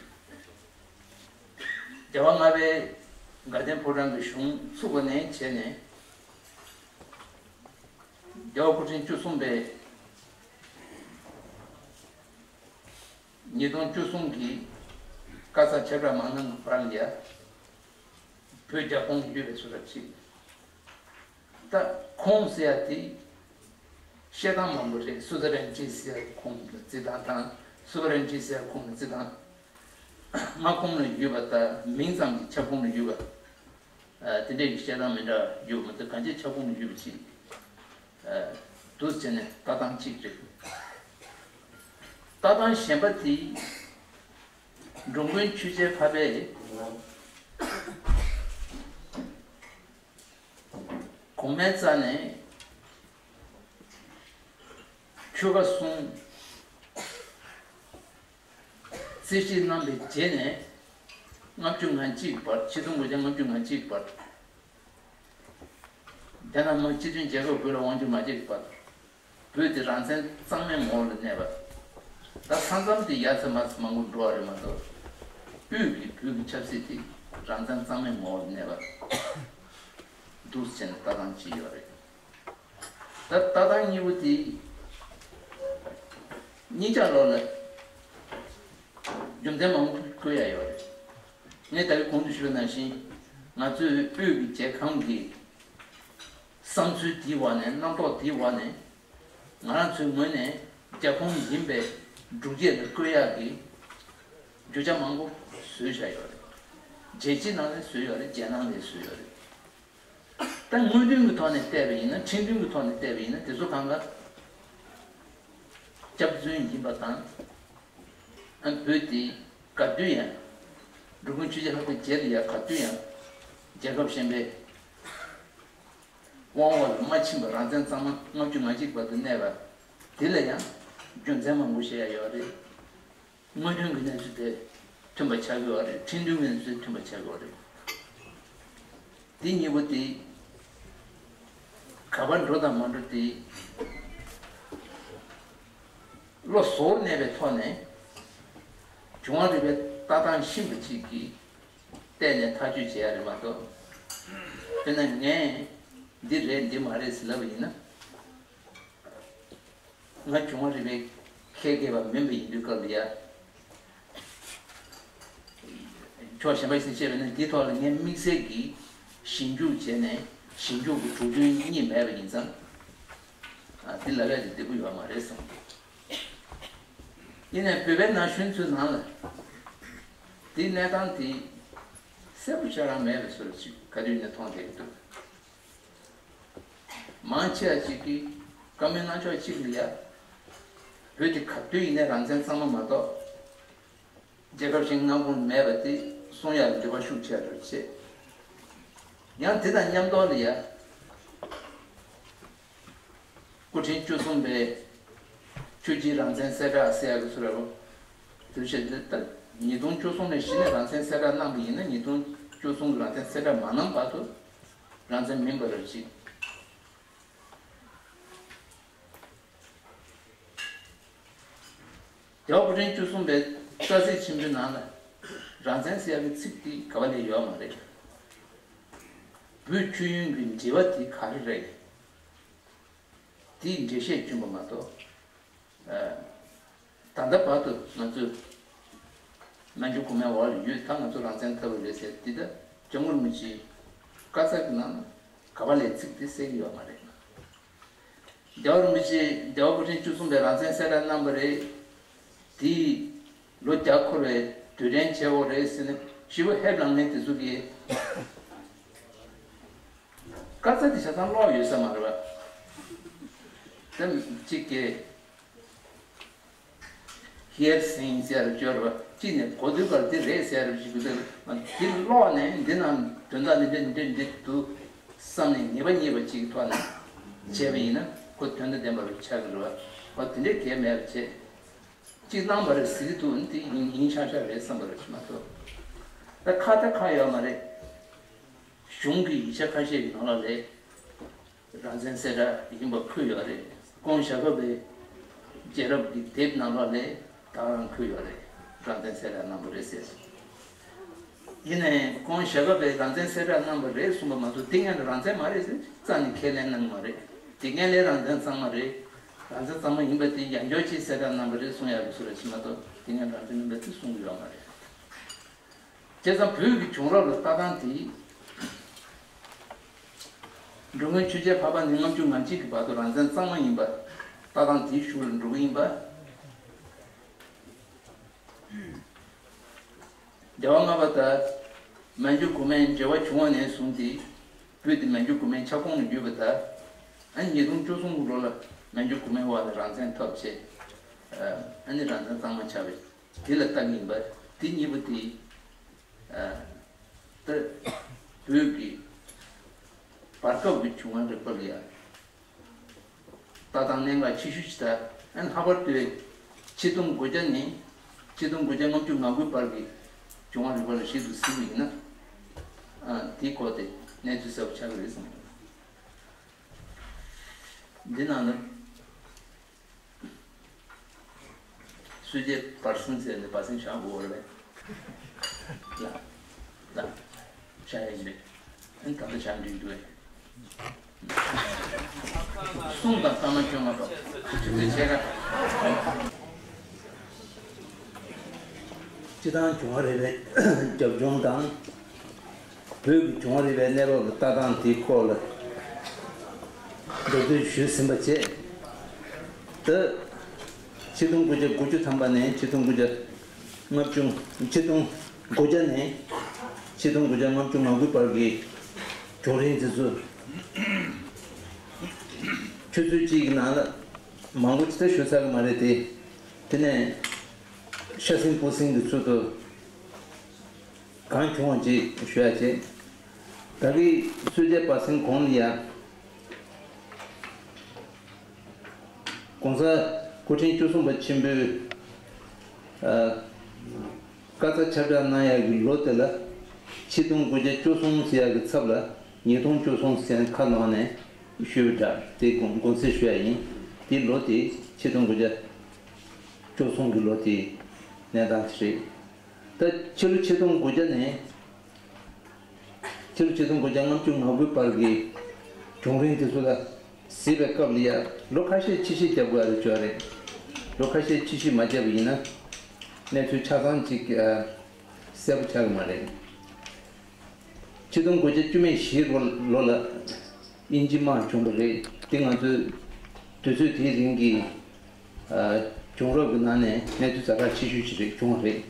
རྒྱལ་བ་ལྔ་པའི་དགའ་ལྡན་ཕོ་བྲང་གི་གཞུང་ཚུགས་པ་ནས་བྱས་ནས། རྒྱལ་བ་སྐུ་ཕྲེང་བཅུ་གསུམ་པས་ཉིས་སྟོང་བཅུ་གསུམ་གྱི་ཀ་ས་ཆབ་བྲག་མང་ནང་གི་བར་ལ་ཡ་བོད་རྒྱ་ཁོངས་ཡོད་པའི་བཟོ་འདྲ་ཅིག་ད་ཁོངས་ཟེར་ཡ་དེ་བཤད་སྟངས་མང་པོ་རེད། སུ་ཛི་རན་ཊི་ཟེར་ཡ་ཁོངས་ལ་བརྩི་སྟངས་དང་སུ་བེ་རན་ཊི་ཟེར་ཡ་ཁོངས་ལ་བརྩི་སྟངས། མངའ་ཁོངས་ལ་ཡོད་པ་དང་མིང་ཙམ་གྱི་ཁྱབ་ཁོངས་ལ་ཡོད་པ། ཨ། དེ་འདྲའི་བཤད་སྟངས་མི་འདྲ་བ་ཡོད་མ་གཏོགས་གང་ཅིའི་ཁྱབ་ཁོངས་ལ་ཡོད་པ་ཅིག་ཨ། འདུག་བྱས་ནས་ལྟ་སྟངས་གཅིག་རེད། ལྟ་སྟངས་གཞན་པ་དེ་འགྲོ་མགོན་ཆོས་རྒྱལ་འཕགས་པས་གོང་མའི་རྩ་ནས་ཆོལ་ཁ་གསུམ། རྩིས་བཞེས་གནང་བའི་རྗེས་ནས་ལྔ་བཅུ་ང་གཅིག་བར། ཆིག་སྟོང་དགུ་བརྒྱ་ལྔ་བཅུ་ང་གཅིག་བར་ རྒྱ་ནག་མི་སྤྱི་མཐུན་རྒྱལ་ཁབ་ཁག་ལ་དབང་སྒྱུར་མ་བྱེད་པར། བོད་དེ་རང་བཙན་གཙང་མའི་ངོ་བོ་ལ་གནས་པ། ད་ས་མཚམས་དེ་ཡར་ཚེ་མར་ཚེ་མང་པོ་འགྲོ་བ་རེད་མ་གཏོགས། དབུས་ཀྱི་བོད་ཀྱི་ཆབ་སྲིད་དེ་རང་བཙན་གཙང་མའི་ངོ་བོ་ལ་གནས་པ་འདུག་ཟེར་ནས་ལྟ་སྟངས་གཅིག་ཡོད་རེད། ད་ལྟ་སྟངས་གཉིས་པོ་དེ་གཉིས་ཆ་ལོག་ལ་རྒྱུ་མཚན་མང་པོ་བཀོད་ཡ་ཡོད་རེད། ངས་ད་གིན་གོང་དུ་ཞུས་པ་ནང་བཞིན། ང་ཚོའི་དབུས་ཀྱི་རྒྱལ་ཁམས་ཀྱི་བསམ་ཚུལ་དེའི་འོག་ནས། རྣམ་རྟོག་དེའི་འོག་ནས། ང་རང་ཚོའི་ངོས་ནས་རྒྱལ་ཁོངས་ཡིན་པའི་སྒྲུབ་བྱེད་ལ་བཀོད་ཡག་གི་བརྗོད་བྱ་མང་པོ་བཟོས་བཞག་ཡོད་རེད། རྒྱལ་སྤྱིའི་ནང་ནས་བཟོས་ཡོད་རེད། རྒྱལ་ནང་ནས་བཟོས་ཡོད་རེད། ད་དངོས་དོན་གྱི་ཐོག་ནས་བལྟས་པ་ཡིན་ན། ཁྲིམས་དོན་གྱི་ཐོག་ནས་བལྟས་པ་ཡིན་ན། དེ་ཚོ་གང་ག་སྐྱག་རྫུན་ཡིན་པ་དང་། ཨ། བོད་དེ་ག་དུས་ཡང་འགྲོ་མགོན་ཆོས་རྒྱལ་འཕགས་པའི་རྗེས་ལ་ཡང་ག་དུས་ཡང་རྒྱལ་ཁབ་གཞན་པའི་དབང་འོག་ལ་མ་ཕྱིན་པར་རང་བཙན་གཙང་མ་ལྔ་བཅུ་ང་གཅིག་བར་དུ་གནས་པ་དེ་ལ་ཡང་རྒྱུ་མཚན་མང་པོ་བཤད་ཡ་ཡོད་རེད། དངོས་དོན་གྱི་གནས་ཚུལ་དེ་མཐུན་པ་ཆགས་ཀྱི་ཡོད་རེད། ཁྲིམས་དོན་གྱི་གནས་ཚུལ་མཐུན་པ་ཆགས་ཀྱི་ཡོད་རེད། དེ་གཉིས་པོ་དེ་ག་པར་འགྲོ་དང་མ་འགྲོ་དེ། བློ་གཟུ་བོར་གནས་པའི་ཐོག་ནས་འབྱུང་བ་རིག་པའི་ལྟ་སྟངས་ཤེས་པ་ཅིག་གིས་བལྟས་ནས་ཐག་གཅོད་བྱེད་ཡ་རེད་མ་གཏོགས། དཔེར་ན་ངས་འདི་རེད་འདི་མ་རེད་ཟེར་ལབ་པ་ཡིན་ན། ང་འབྱུང་བ་རིག་པའི་མཁས་མཁས་པ་མིན་པ་ཡིན་དུས་སྐབས་ལ་ཡ། ཕྱོགས་གཞན་པ་ཞིག་ནས་བཤད་པ་ཡིན་ན། འདིའི་ཐོག་ལ་ངས་དམིགས་བསལ་གྱིས་ཞིབ་འཇུག་བྱས་ནས་ཞིབ་འཇུག་གི་གྲུབ་དོན་རྙེད་མེད་པ་ཡིན་ཙང་། ཨ། འདི་ལབ་ཡ་དེ་བདེ་པོ་ཡོད་མ་རེད་བསམ་གྱི། ཡིན་ནའི་བོད་པའི་ན་གཞོན་ཚོའི་ནང་ལ་འདིའི་གནས་སྟངས་དེ་གསལ་པོ་ཞེ་དྲག་མེད་པའི་བཟོ་འདྲ་ཅིག་ག་དུས་ནས་མཐོང་བསྡད་ཀྱི་འདུག། མང་ཆེ་བ་ཅིག་གིས་བཀའ་མོལ་གནང་ཕྱོགས་གཅིག་ལ་ཡ། བོད་དེ་ག་དུས་ཡིན་ནའི་རང་བཙན་གཙང་མ་མ་གཏོགས་རྒྱལ་ཁབ་གཞན་མངའ་ཁོངས་མེད་པ་དེ་གསུང་ཡག་ལ་འདོད་པ་ཤུགས་ཆེ་རུ་བྱེད། ཡང་དེ་དང་མཉམ་དུ་ལ་ཡ། སྐུ་ཕྲེང་བཅུ་གསུམ་པའི་ཆོས་ཀྱི་རང་བཙན་གསལ་བསྒྲགས་ཟེར་ཡག་གི་ཚུལ་རེད་པ། དེ་བྱས་ཏེ་ད་ཉིས་སྟོང་བཅུ་གསུམ་ནས་གཞི་ནས་རང་བཙན་གསལ་བསྒྲགས་གནང་བ་ཡིན་ན། ཉིས་སྟོང་བཅུ་གསུམ་གྱི་རང་བཙན་གསལ་བསྒྲགས་མ་གནང་བར་དུ་རང་བཙན་མིན་པ་རེད་ཅིག། རྒྱལ་བ་སྐུ་ཕྲེང་བཅུ་གསུམ་པའི་རྩ་ཚིག་ཆེན་པོའི་ནང་ལ་རང་བཙན་ཟེར་ཡག་གི་ཚིག་དེ་ག་པ་ལ་ཡོད་མ་རེད། བོད་ཆོས་ཡོན་གྱི་འབྲེལ་བ་དེ་ག་རེ་རེད། དེའི་འགྲེལ་བཤད་བསྐྱོན་པ་མ་གཏོགས། ཨ། ད་ལྟ་བར་དུ་ང་ཚོས་མན་ཇུ་གོང་མའི་འོག་ལ་ཡོད། ད་ང་ཚོ་རང་བཙན་ཐོབ་པ་རེད་ཟེར། འདི་ལྟར་སྐྱབས་མགོན་རིན་པོ་ཆེའི་བཀའ་རྩ་གི་ནང་ལ་ག་པ་ལས་ཚིག་དེ་གསལ་གྱི་ཡོད་མ་རེད། རྒྱལ་བ་རིན་པོ་ཆེ། རྒྱལ་བ་སྐུ་ཕྲེང་བཅུ་གསུམ་པས་རང་བཙན་གསལ་བསྒྲགས་གནང་བ་རེད། དེས་ལོ་བརྒྱ་འཁོར་བའི་དུས་དྲན་བྱེད་དགོས་རེད་ཟེར་ནས་ཞེ་པོ་ཧེབ་ལངས་མཁན་དེ་ཚོ་གིས། བཀའ་རྩ་དེ་ཆ་ཚང་ཀློག་ཡོད་ས་མ་རེད་པ། དེ་གཅིག་གིས་hearsay ཟེར་བ་ཅིག་ཡོད་རེད་པ། གཅིག་ནས་གོ་དུས་ཀར་འདི་རེད་ཟེར་བ་ཞིག་འདུག། དེ་ཀློག་ནས་འདི་ནང་དོན་དག་འདི་འདྲ་འདི་འདྲ་འདི་འདུག་བསམ་ནས་ངེས་པ་རྙེད་པ་ཅིག་གི་ཐོག་ནས་བྱས་པ་ཡིན་ན་ཁོ་དོན་དང་ལྡན་པ་རུ་ཆགས་ཀྱི་རེད་པ། འོ་དེ་འདྲའི་གལ་མེད་པ་བྱས། གཅིག་གནང་བ་རེད་ཟེར་གྱི་འདུག། འདི་ཡིན་ཡིན་ཤག་ཤག་རེད་བསམ་པ་རེད་མ་གཏོགས། ད་ཁ་ད་ཁ་ཡོད་མ་རེད། གཞུང་གི་ཡིག་ཆ་ཁ་ཤས་ཀྱི་ནང་ལ་རེད། རང་བཙན་གསལ་བསྒྲགས་ཡིན་པ་འཁོད་ཡོད་རེད། ཀོང་ཞྭ་སྒབ་པའི་རྒྱལ་རབས་ཀྱི་དེབ་ནང་ལ་ལས་ད་རང་འཁོད་ཡོད་རེད། རང་བཙན་གསལ་བསྒྲགས་གནང་བ་རེད་ཟེར་སོང་། ཡིན་ནའི་ཀོང་ཞྭ་སྒབ་པས་རང་བཙན་གསལ་བསྒྲགས་གནང་བ་རེད་གསུངས་པ་མ་གཏོགས། དེ་སྔོན་ལ་རང་བཙན་མ་རེད་ཟེར་རྩ་ནས་ཁས་ལེན་གནང་མ་རེད། དེ་སྔོན་ལས་རང་བཙན་གཙང་མ་རེད། རང་བཙན་གཙང་མ་ཡིན་པ་དེ་ཡང་བསྐྱར་ཅིག་གསལ་བསྒྲགས་གནང་བ་རེད་གསུང་ཡག་གི་ཚུལ་རེད་མ་གཏོགས། དེ་སྔོན་རང་བཙན་མིན་པ་དེ་གསུང་གི་ཡོད་མ་རེད། བྱས་ཙང་བོད་ཀྱི་བྱུང་རབས་ལ་ལྟ་སྟངས་དེ། འགྲོ་མགོན་ཆོས་རྒྱལ་འཕགས་པ་ནས་ལྔ་བཅུ་ང་གཅིག་གི་བར་དུ་རང་བཙན་གཙང་མ་ཡིན་པ་ལྟ་སྟངས་དེའི་གཞུག་ལ་འགྲོ་གི་ཡིན་པ། རྒྱལ་བ་ལྔ་པ་དང་མན་ཇུ་གོང་མའི་འབྲེལ་བ་བྱུང་བ་ནས་བཟུང་སྟེ། བོད་དེ་མན་ཇུ་གོང་མའི་ཁྱབ་ཁོངས་ལ་ཡོད་པ་དང་། ཨ་ནི་ཉིས་སྟོང་བཅུ་གསུམ་གྱི་ལོ་ལ་མན་ཇུ་གོང་མའི་འོག་ལ་རང་བཙན་ཐོབ་བྱས། ཨ་ནི་རང་བཙན་གཙང་མ་ཆགས་པའི་དེ་ལ་ལྟ་གི་ཡིན་པ། དེ་གཉིས་པོ་དེ། ཨ། ད་བོད་ཀྱི་བར་སྐབས་ཀྱི་བྱུང་བ་རིག་པ་ལ་ཡང་ལྟ་སྟངས་གནད་འགག་ཆེ་ཤོས་ཤིག་དང་། ཨ་ནི་ལྷག་པར་དུ་ཆིག་སྟོང་དགུ་བརྒྱ་ནས་ཆིག་སྟོང་དགུ་བརྒྱ་ལྔ་བཅུ་ང་དགུའི་བར་གྱི་བྱུང་བ་རིག་པ་ལ་ཞིབ་ཏུ་གཟིགས་པ་ཡིན་ན། ཨ། དེའི་སྐོར་དེ་གནས་ཚུལ་གསལ་པོ་ཆགས་ཀྱི་རེད་བསམ་གྱི་འདུག། འདི་ནང་ལ་སུ་ཇེ་བར་སེང་ཟེར་ནས་བར་སེང་བཞག་དགོས་རེད་པས། ལ། ལ། བཞག་ཡ་ཡིན་པས། ཨ་ནི་ད་ལྟ་བཞག་འགྲིག་འདུག་པས། གསུང་དང་ཐ་མ་བཅོ་ལྔ་པ། ཆུ་ཚོད་ཕྱེད་ཀ། སྤྱི་བཏང་བྱུང་བ་རེད་པས། རྒྱབ་ལྗོངས་དང་། བོད་ཀྱི་བྱུང་བ་རེད་པའི་གནས་བབ་ལ་ལྟ་སྟངས་དེའི་སྐོར་ལ་མདོར་བསྡུས་ཞུས་ཟིན་པ་བཅས། ད། ཆིག་སྟོང་དགུ་བརྒྱ་དགུ་བཅུ་ཐམ་པ་ནས་ཆིག་སྟོང་དགུ་བརྒྱ་ལྔ་བཅུ། ཆིག་སྟོང་དགུ་བརྒྱ་ནས་ཆིག་སྟོང་དགུ་བརྒྱ་ལྔ་བཅུ་ང་དགུ་བར་གྱི་བྱུང་རིམ་དེ་ཚོ་ཆུ་ཚོད་གཅིག་གི་ནང་ལ་མང་པོ་ཅིག་ད་ཞུ་ཚར་གི་མ་རེད་དེ། དེ་ནས་ཤ་ཟིན་སྤུ་ཟིན་གྱི་ཚུལ་དུ། གང་བྱུང་བ་ཅིག་ཞུ་ཡ་བྱེད། ད་གི་སུ་ཇེ་བར་སེང་གོང་ལ་ཡ། ༸གོང་ས་སྐུ་ཕྲེང་བཅུ་གསུམ་པ་ཆེན་པོའི་ཨ། བཀའ་སྩལ་ཁྱབ་བསྒྲགས་གནང་ཡ་གི་ལོ་དེ་ལ་ཆིག་སྟོང་དགུ་བརྒྱ་བཅུ་གསུམ་ཟེར་ཡ་གི་ཚབ་ལ་ཉིས་སྟོང་བཅུ་གསུམ་ཟེར་ཁ་ནང་ནས་ཞུས་པ་འདྲ། དེ་དགོངས་དགོངས་སེལ་ཞུ་ཡ་ཡིན། དེ་ལོ་དེ་ཆིག་སྟོང་དགུ་བརྒྱ་བཅུ་གསུམ་གི་ལོ་དེའི་གནས་སྟངས་དེ་རེད། ད་ཕྱི་ལོ་ཆིག་སྟོང་དགུ་བརྒྱ་ནས་ཕྱི་ལོ་ཆིག་སྟོང་དགུ་བརྒྱ་ལྔ་བཅུ་ང་དགུའི་བར་གྱི་བྱུང་རིམ་དེ་ཚོ་ལ་གཟིགས་པའི་སྐབས་ལ་ཡ་ལོ་ཁ་ཤས་ཕྱིས་ཕྱིས་རྒྱབ་དགོས་རེད་ཅོ་རེད། ལོ་ཁ་ཤས་ཕྱིས་ཕྱིས་མ་རྒྱབ་པ་ཡིན་ན་གནས་ཚུལ་ཆ་ཚང་ཅིག་གསལ་པོ་ཆགས་ཀྱི་མ་རེད། ཆིག་སྟོང་དགུ་བརྒྱ་བཅུ་མེད་བཞིའི་ལོ་ལ་དབྱིན་ཇི་དམག་བྱུང་བ་རེད། དེ་ང་ཚོས་དུས་ཚོད་དེའི་རིང་གི་བྱུང་རབས་ཀྱི་ནང་ནས་གནས་ཚུལ་གཟའ་སྐར་ཆེ་ཤོས་ཤིག་རེད་བྱུང་བ་རེད།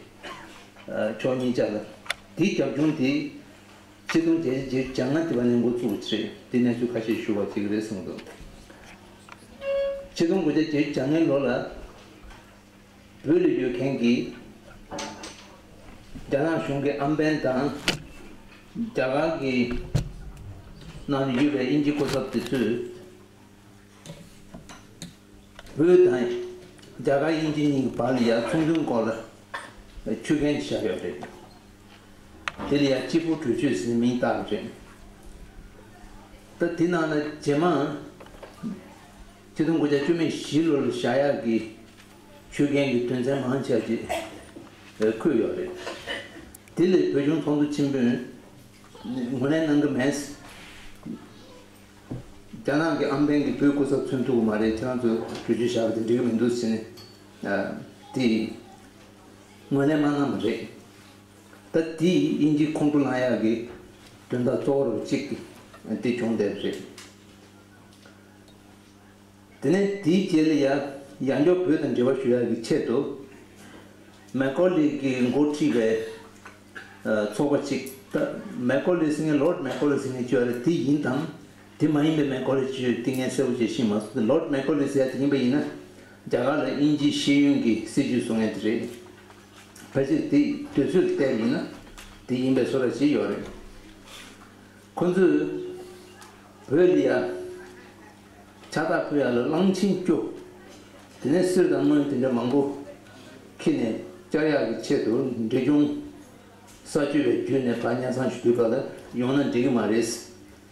ཕྱོགས་གཉིས་ཆ་ལ། དེའི་རྒྱབ་ལྗོངས་དེ་ཆིག་སྟོང་བརྒྱད་བརྒྱ་བརྒྱད་ཅུ་གྱ་ལྔ་དེ་བ་ནས་འགོ་བཙུགས་པ་ཅིག་རེད། དེ་གནས་ཚུལ་ཁ་ཤས་ཞུ་བ་ཅིག་རེད་གསུངས་འདུག་ཆིག་སྟོང་དགུ་བརྒྱ་བརྒྱད་ཅུ་གྱ་ལྔའི་ལོ་ལ་བོད་ལ་ཡོད་མཁན་གྱི་རྒྱ་ནག་གཞུང་གི་ཨམ་བན་དང་རྒྱ་གར་གྱི་ནང་ལ་ཡོད་པའི་དབྱིན་ཇི་སྐུ་ཚབ་དེ་ཚོས། བོད་དང་རྒྱ་གར་དབྱིན་ཇི་གཉིས་ཀྱི་བར་ལ་ཡ་ཚོང་དོན་སྐོར་ལ་ཆོད་གན་བཞག་ཡོད་རེད། དེ་ལ་ཡ་སྐྱིད་པོ་གྲོས་ཆོད་ཟེར་ནས་མིང་བཏགས་རེད། ད་དེ་ནང་ལ་རྗེས་མ་ཆིག་སྟོང་དགུ་བརྒྱ་བཅུ་མེད་བཞི་ལོ་ལ་བཞག་ཡག་གི་ཆོད་གན་གྱི་དོན་ཚན་མང་ཆེ་བ་ཅིག་འཁོད་ཡོད་རེད། དེ་ལས་བོད་གཞུང་ཚོགས་འདུ་ཆེན་པོས་ངོས་ལེན་གནང་གི་མེད། རྒྱ་ནག་གི་ཨམ་བན་གྱིས་བོད་སྐུ་ཚབ་མཚོན་ཐུབ་ཀྱི་མ་རེད། ཁྱེད་རང་ཚོས་གྲོས་ཆོད་བཞག་པ་དེ་འགྲིག་གི་མི་འདུག་ཟེར་ནས་དེ་ངོས་ལེན་མ་གནང་བ་རེད། ད་དེ་དབྱིན་ཇིས་ཁོང་ཁྲོ་ལངས་ཡག་གི་དོན་དག་གཙོ་བོ་རུ་གཅིག་དེ་བྱུང་བསྡད་པ་རེད། དེ་ནས་དེའི་རྗེས་ལ་ཡ་ཡང་བསྐྱར་བོད་དང་འབྲེལ་བ་ཞུ་ཡག་གི་ཆེད་དུ་མེ་ཁོ་ལི་གིས་འགོ་ཁྲིད་པའི་ཚོགས་པ་གཅིག་ད་མེ་ཁོ་ལི་ཟེར་མཁན་ལོར་ཌི་མེ་ཁོ་ལི་ཟེར་མཁན་བྱས་པ་རེད། དེ་ཡིན་དང་དེ་མ་ཡིན་པའི་མེ་ཁོ་ལི་བྱས་དེ་ངས་གསལ་པོ་བྱས་ཤེས་མ་སོང་། ལོར་ཌི་མེ་ཁོ་ལི་ཟེར་ཡག་དེ་ཡིན་པ་ཡིན་ན་རྒྱ་གར་ལ་དབྱིན་ཇིའི་ཤེས་ཡོན་གྱི་སྲིད་ཇུས་བཟོ་མཁན་དེ་རེད། ཕལ་ཆེར་དེ་དུས་ཚོད་བལྟས་པ་ཡིན་ན་དེ་ཡིན་པའི་བཟོ་འདྲ་ཅིག་ཡོད་རེད། ཁོ་ཚོས་བོད་ལ་ཡ་ཕྱག་རྟགས་ཕུལ་ཡག་ལ་གླང་ཆེན་བཅུ། དེ་ནས་གསེར་དང་དངུལ་དེ་འདྲ་མང་པོ་འཁྱེར་ནས་བཅར་ཡག་གི་ཆེད་དུ་འབྲས་ལྗོངས་ས་སྤྱོད་པའི་བརྒྱུད་ནས་ཕར་སྙན་སེང་ཞུ་དུས་སྐབས་ལ་ཡོང་ན་འགྲིག་གི་མ་རེད།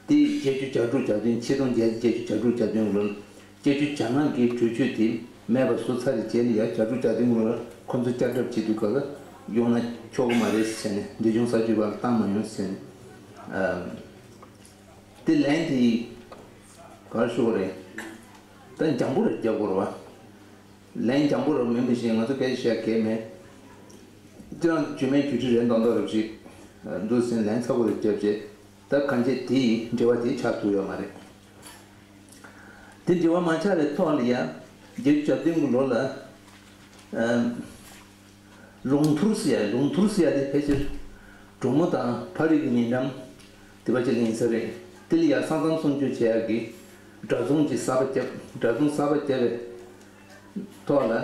དེ་བརྒྱད་ཅུ་གྱ་དྲུག་གྱ་བདུན་ཆིག་སྟོང་བརྒྱད་བརྒྱད་ཅུ་གྱ་དྲུག་གྱ་བདུན་ལོར་བརྒྱད་ཅུ་གྱ་ལྔ་གི་གྲོས་ཆོད་དེ་མེད་པ་བཟོ་ཚར་བའི་རྗེས་ལ་ཡ་གྱ་དྲུག་གྱ་བདུན་ལོར་ཁོ་ཚོ་བསྐྱར་གྲབས་བྱེད་དུས་སྐབས་ལ་ཡོང་ན་ཆོག་གི་མ་རེད་ཟེར་ནས་འབྲས་ལྗོངས་ས་སྤྱོད་པ་ལ་བཏང་མ་ཡོང་ཟེར་ནས། དེ་ལན་དེ་ག་རེ་ཞུ་དགོས་རེད། ད་འཇམ་པོ་རེ་རྒྱབ་དགོས་རེད་བ། ལན་འཇམ་པོ་རེ་མིན་པ་བཞིན་ང་ཚོ་སྐད་ཆ་བཤད་གལ་མེད། ཁྱེད་རང་བརྗོད་མེད་བརྗོད་ཁྲི་རེད་མདོག་མདོག་རེ་ཞིག་འདུག་ཟེར་ལན་ཚ་པོ་རེ་བརྒྱབ་རྗེས་ད་གང་བྱས་དེ་ཡི་འབྲེལ་བ་དེ་ཆགས་ཐུབ་ཡོད་མ་རེད། དེ་འབྲེལ་བ་མ་ཆགས་པའི་ཐོག་ལ་ཡ་བརྒྱད་ཅུ་གྱ་བདུན་གྱི་ལོ་ལ། ལུང་ཐུར་ཟེར་ཡ། ལུང་ཐུར་ཟེར་ཡ་དེ་ཕལ་ཆེར་གྲོ་མོ་དང་ཕ་རི་གི་ཉེ་འགྲམ་དེ་པ་ཅིག་ལ་ཡིན་ས་རེད། དེ་ལ་ཡ་ས་མཚམས་སྲུང་སྐྱོབ་བྱེད་ཡ་གི་དགྲ་འཛོམས་ཀྱི་གསར་པ་བརྒྱབ། དགྲ་འཛོམས་གསར་པ་བརྒྱབ་པའི་ཐོག་ལ་ཨ་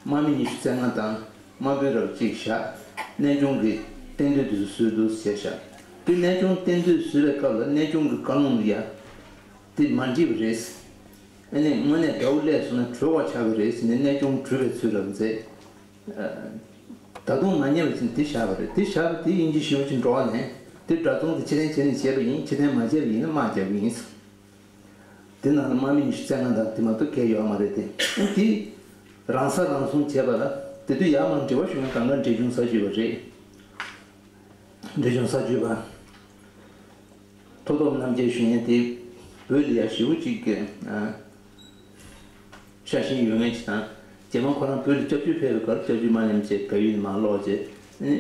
དམག་མི་ཉི་ཤུ་རྩ་ལྔ་དང་དམག་དཔོན་རབ་གཅིག་བཞག་གནས་ཆུང་གི་གཏན་སྡོད་དུ་བཟོས་འདུག་ཟེར་བཞག་དེ་གནས་ཆུང་གཏན་སྡོད་བཟོས་པའི་སྐབས་ལ་གནས་ཆུང་གི་བཀའ་ལུང་ལ་ཡ་དེ་མ་འགྲིག་པ་རེད། ཨ་ནི་དངོས་གནས་དགྲ་བོ་སླེབས་སོང་ན་གྲོལ་བ་ཆགས་ཀྱི་རེད་ཟེར་ནས་གནས་ཆུང་གྲུབ་པའི་ཚུལ་རབ་མཛད། ད་དུང་མ་ཉེས་པ་ཅིག་དེ་བཞག་པ་རེད། དེ་བཞག་པ་དེ་དབྱིན་ཇི་ཞེ་པོ་ཅིག་འགྲོ་བ་ནས་དེ་དགྲ་འཛོམས་དེ་ཕྱིར་འཐེན་བྱས་ནས་བྱས་པ་ཡིན། ཕྱིར་འཐེན་མ་བྱས་པ་ཡིན་ན་དམག་རྒྱག་གི་ཡིན། དེ་ནང་ལ་དམག་མི་ཉི་ཤུ་རྩ་ལྔ་དང་དེ་མ་གཏོགས་གང་ཡང་ཡོད་མ་རེད་དེ། ཨ་དེ་རང་ས་རང་སྲུང་བྱས་པ་ལ་དེ་དུས་ཡར་མར་འབྲེལ་བ་ཞུ་མཁན་གང་ག་འབྲས་ལྗོངས་གསར་འགྱུར་བ་རེད། འབྲས་ལྗོངས་གསར་འགྱུར་བ། མཐུ་སྟོབས་རྣམ་རྒྱལ་ཞུ་མཁན་དེ་བོད་ལ་ཡ་ཞེ་པོ་ཅིག་གི་ཨ་ཤ་ཞེན་ཡོད་མཁན་ཅིག་དང་། རྗེས་མ་ཁོ་རང་བོད་ལ་སྐྱབས་བཅོལ་ཕེབས་པའི་སྐབས་སྐྱབས་བཅོལ་མ་ལེན་བྱས་བལ་ཡུལ་ནས་མར་ལོག་བྱས། ཨ་ནི་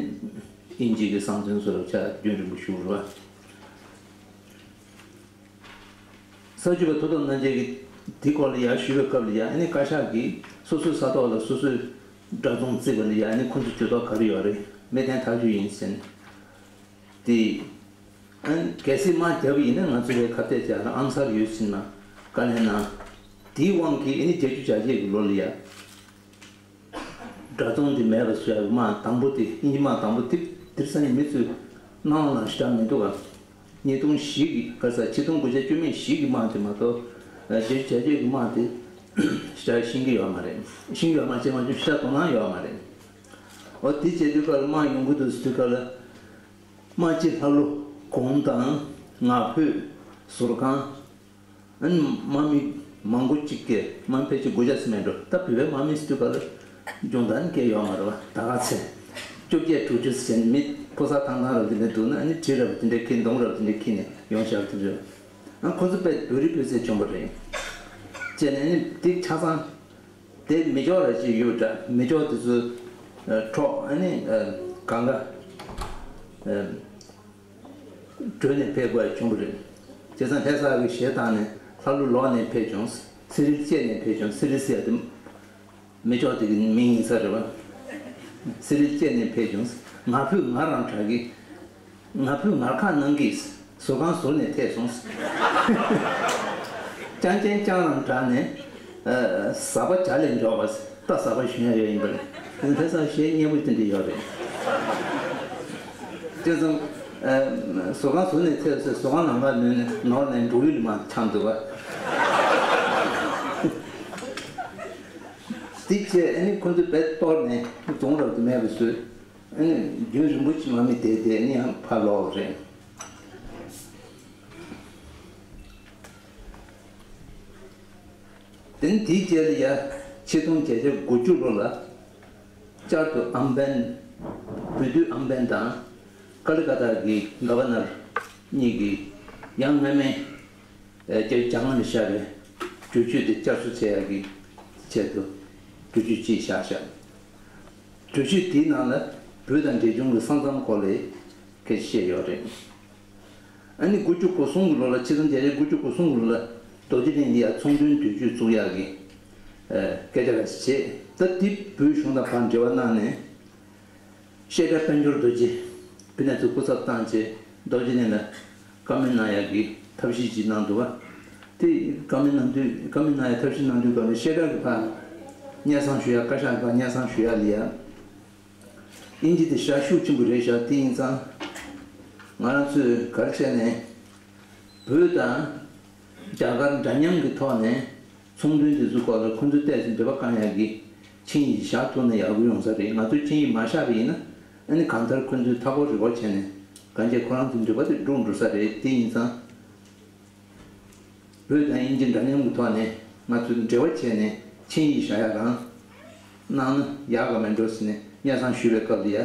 དབྱིན་ཇི་གི་གསང་འཛིན་ཚོ་ལ་ཕྱག་རྒྱུན་རིང་པོ་བཞུགས་རེད་བ། གསར་འགྱུར་བ་མཐུ་སྟོབས་རྣམ་རྒྱལ་གྱིས་འདི་སྐོར་ལ་ཡར་ཞུས་པའི་སྐབས་ལ་ཡ། ཨ་ནི་བཀའ་ཤག་གིས་སོ་སོའི་ས་ཐོག་ལ་སོ་སོའི་འདྲ་རྫོང་བརྩིགས་པ་ལ་ཡ། ཨ་ནི་ཁོ་ཚོའི་འགྱུར་ལྡོག་ག་རེ་ཡོད་རེད། མི་བདེན་ཐག་ཆོད་ཡིན་ཟེར་ནས། དེ་ཨ་ནི་གལ་སྲིད་དམག་བརྒྱབ་པ་ཡིན་ན་ང་ཚོ་ལ་ཁ་གཏད་བཅག་ལ་ཨང་གསར་ཡོད་ཟེར་ནས་བཀའ་ལན་གནང་། དེའི་དབང་གིས་ཨ་ནི་བརྒྱད་ཅུ་གྱ་བརྒྱད་ཀྱི་ལོ་ལ་ཡ། འདྲ་རྫོང་དེ་མེད་པ་བཟོ་ཡག་གི་དམག་དང་པོ་དེ། དབྱིན་ཇི་དམག་དང་པོ་དེ་དེང་སང་མི་ཚོས་སྣང་བ་ལ་ཞེ་དྲག་མི་འདུག་ག་ཉིས་སྟོང་བཞི་གི་ག་ས་ཆིག་སྟོང་དགུ་བརྒྱ་བཅུ་མེད་བཞི་གི་དམག་དེ་མ་གཏོགས་བརྒྱད་ཅུ་གྱ་བརྒྱད་ཀྱི་དམག་དེ་ཞེ་དྲག་ཤེས་ཀྱི་ཡོད་མ་རེད། ཤེས་ཀྱི་ཡོད་མ་རེད་ཅེས་མ་བྱུང་། ཞེ་དྲག་དོ་སྣང་ཡོད་མ་རེད། འོ་དེ་བྱེད་དུས་སྐབས་ལ་དམག་ཡོང་གི་འདུག་ཟེར་དུས་སྐབས་ལ། རྨ་ཆེ། ལྷ་ལུ། གོང་ཐང་། ང་ཕོད། ཟུར་ཁང་། ཨ་ནི་དམག་མི་མང་པོ་གཅིག་གིས་དམག་མི་ཕལ་ཆེར་དགུ་བརྒྱ་ཙམ་མེད་འགྲོ། ད་བོད་པའི་དམག་མི་ཟེར་དུས་སྐབས་ལ་སྦྱོང་བརྡར་ནི་སྐད་ཡོད་མ་རེད་བ། ད་ག་ཚད་བཅོ་བརྒྱད་དྲུག་ཅུ་ཟེར་ནས་མི་ཕོ་གསར་ཐང་ཐང་རབ་དེ་འདྲ་འདུག་ན། ཨ་ནི་གྲི་རབ་དེ་འདྲ་འཁྱེར། མདུང་རབ་དེ་འདྲ་འཁྱེར་ནས་ཡོང་བཞག་དེ་འདྲ། ཨ་ཁོ་ཚོ་དཔེ་བོད་རིགས་སྤུས་ཚད་ཆེན་པོ་རེད། བྱས་ནས་ཨ་ནི་དེ་ཆ་ཚང་དེ་མི་ཅོག་ར་ཅིག་ཡོད་འདྲ། མི་ཅོག་དེ་ཚོ་ཨ་འཕྲོག་ཨ་ནི་ཨ་གང་ག་ཨ་བྲོས་ནས་ཕེབས་དགོས་བྱུང་བ་རེད། བྱས་ཙང་ལྷ་ས་གི་གཞས་བཏང་ནས་ལྷ་ལུ་ལོག་ནས་ཕེབས་བྱུང་། སི་རིལ་བཅད་ནས་ཕེབས་བྱུང་། སི་རིལ་ཟེར་ཡ་དེ་མི་ཅོག་དེ་གི་མིང་ཡིན་ས་རེད་བ། སི་རིལ་བཅད་ནས་ཕེབས་བྱུང་། ང་ཕོད་ང་རང་དྲག་གི། ང་ཕོད་ངར་ཁག་གནང་གིས་ཟུར་ཁང་ཟུར་ནས་ཐད་སོང་། རྐྱང་རྐྱང་རྐྱང་རང་དྲག་ནས་ཨ་ཟག་པ་ཇ་ལས་མགྱོགས་པ། ད་ཟག་པ་ཞུ་ཡ་ཡོད་ཡིན་པ་རེད། དེ་ཚོ་ལྷ་སར་གཞས་སྙན་པོ་དེ་འདྲ་ཡོད་རེད། དེ་ཚོ་ཨ་ཟུར་ཁང་ཟུར་ནས་ཐད་སོང་། ཟུར་ཁང་ནང་ལ་ནོར་ནས་འགྲོ་ཡུལ་མ་འཆམ་འདུག་པ། དེ་བྱས་ཨ་ནི་ཁོ་ཚོ་རྦད་གཏོར་ནས་རྫོང་རབ་ཏུ་མེད་པ་བཟོས། ཨ་ནི་རྒྱུན་རིང་པོ་ཅིག་མ་མི་བསྡད་དེ་ཨ་ནི་ཡང་ཕར་ལོག་རེད། དེ་ནི་དེའི་རྗེས་ལ་ཡ་ཆིག་སྟོང་བརྒྱད་བརྒྱ་དགུ་བཅུ་ལོ་ལ་བསྐྱར་དུ་ཨམ་བན། བོད་བསྡུས་ཨམ་བན་དང་ཀ་ལི་ཀ་ཏ་གི་ག་བ་ནར་གཉིས་ཀྱིས་ཡང་སྔ་མའི་ཨ་བརྒྱ་ཆ་ལྔ་ནས་བཞག་པའི་གྲོས་ཆོད་དེ་བསྐྱར་གསོ་བྱེད་ཡག་གི་ཆེད་དུ་གྲོས་ཆོད་ཅིག་བཞག་བཞག་གྲོས་ཆོད་དེའི་ནང་ལ་བོད་དང་འབྲས་ལྗོངས་ཀྱི་ས་མཚམས་སྐོར་ལ་སྐད་ཆ་བཤད་ཡོད་རེད། ཨ་ནི་དགུ་བཅུ་གོ་གསུམ་གྱི་ལོ་ལ། ཆིག་སྟོང་བརྒྱད་བརྒྱ་དགུ་བཅུ་གོ་གསུམ་གྱི་ལོ་ལ་རྡོ་རྗེ་གླིང་ལ་ཡ་ཚོང་དོན་འདོད་སྤྱོད་བཙུགས་ཡག་གི་ཨ་སྐད་ཆ་ར་བྱས། ད་དེ་བོད་གཞུང་དང་ཕར་འབྲེལ་བ་གནང་ནས། བཤད་གྲྭ་དཔལ་འབྱོར་རྡོ་རྗེ་ཕི་ནས་ཚུར་སྐུ་ཚབ་བཏང་བྱས་རྡོ་རྗེ་གླིང་ལ་བཀའ་མོལ་གནང་ཡག་གི་ཐབས་ཤེས་ཅིག་གནང་འདུག་པ། དེ་བཀའ་མོལ་གནང་དུས། བཀའ་མོལ་གནང་ཡག་ཐབས་ཤེས་གནང་དུས་སྐབས་ནས་བཤད་གྲྭ་གི་ཕར་སྙན་སེང་ཞུ་ཡག་བཀའ་ཤག་གི་ཕར་སྙན་སེང་ཞུ་ཡག་ལ་ཡ། དབྱིན་ཇི་དེ་ཞེ་དྲག་ཤུགས་ཆེན་པོ་རེད་ཤག་དེ་ཡིན་ཙང་ང་རང་ཚོས་ག་རེ་བྱས་ནས་བོད་དང་རྒྱ་གར་འདྲ་མཉམ་གྱི་ཐོག་ནས་ཚོང་དོན་དེ་ཚོའི་སྐོར་ལ་ཁོ་ཚོས་ཏོག་ཙམ་འདོད་པ་བསྐང་ཡག་གི་ཆིངས་ཡིག་བཞག་ཐུབ་ན་ཡག་པོ་ཡོང་ས་རེད། ང་ཚོས་ཆིངས་ཡིག་མ་བཞག་པ་ཡིན་ན་ཨ་ནི་གང་ལྟར་ཁོ་ཚོས་མཐའ་འཁོར་རི་བོ་བྱས་ནས་གང་བྱས་ཁོ་རང་ཚོའི་འདོད་པ་དེ་འགྲུབ་འགྲོ་ས་རེད། དེ་ཡིན་ཙང་། བོད་དང་དབྱིན་ཇི་འདྲ་མཉམ་གྱི་ཐོག་ནས་ང་ཚོས་འབྲེལ་བ་བྱས་ནས་ཆིངས་ཡིག་བཞག་ཡག་རང་གནང་ན་ཡག་ག་མེད་འགྲོ་ཟེར་ནས་སྙན་སེང་ཞུས་པའི་སྐབས་ལ་ཡ།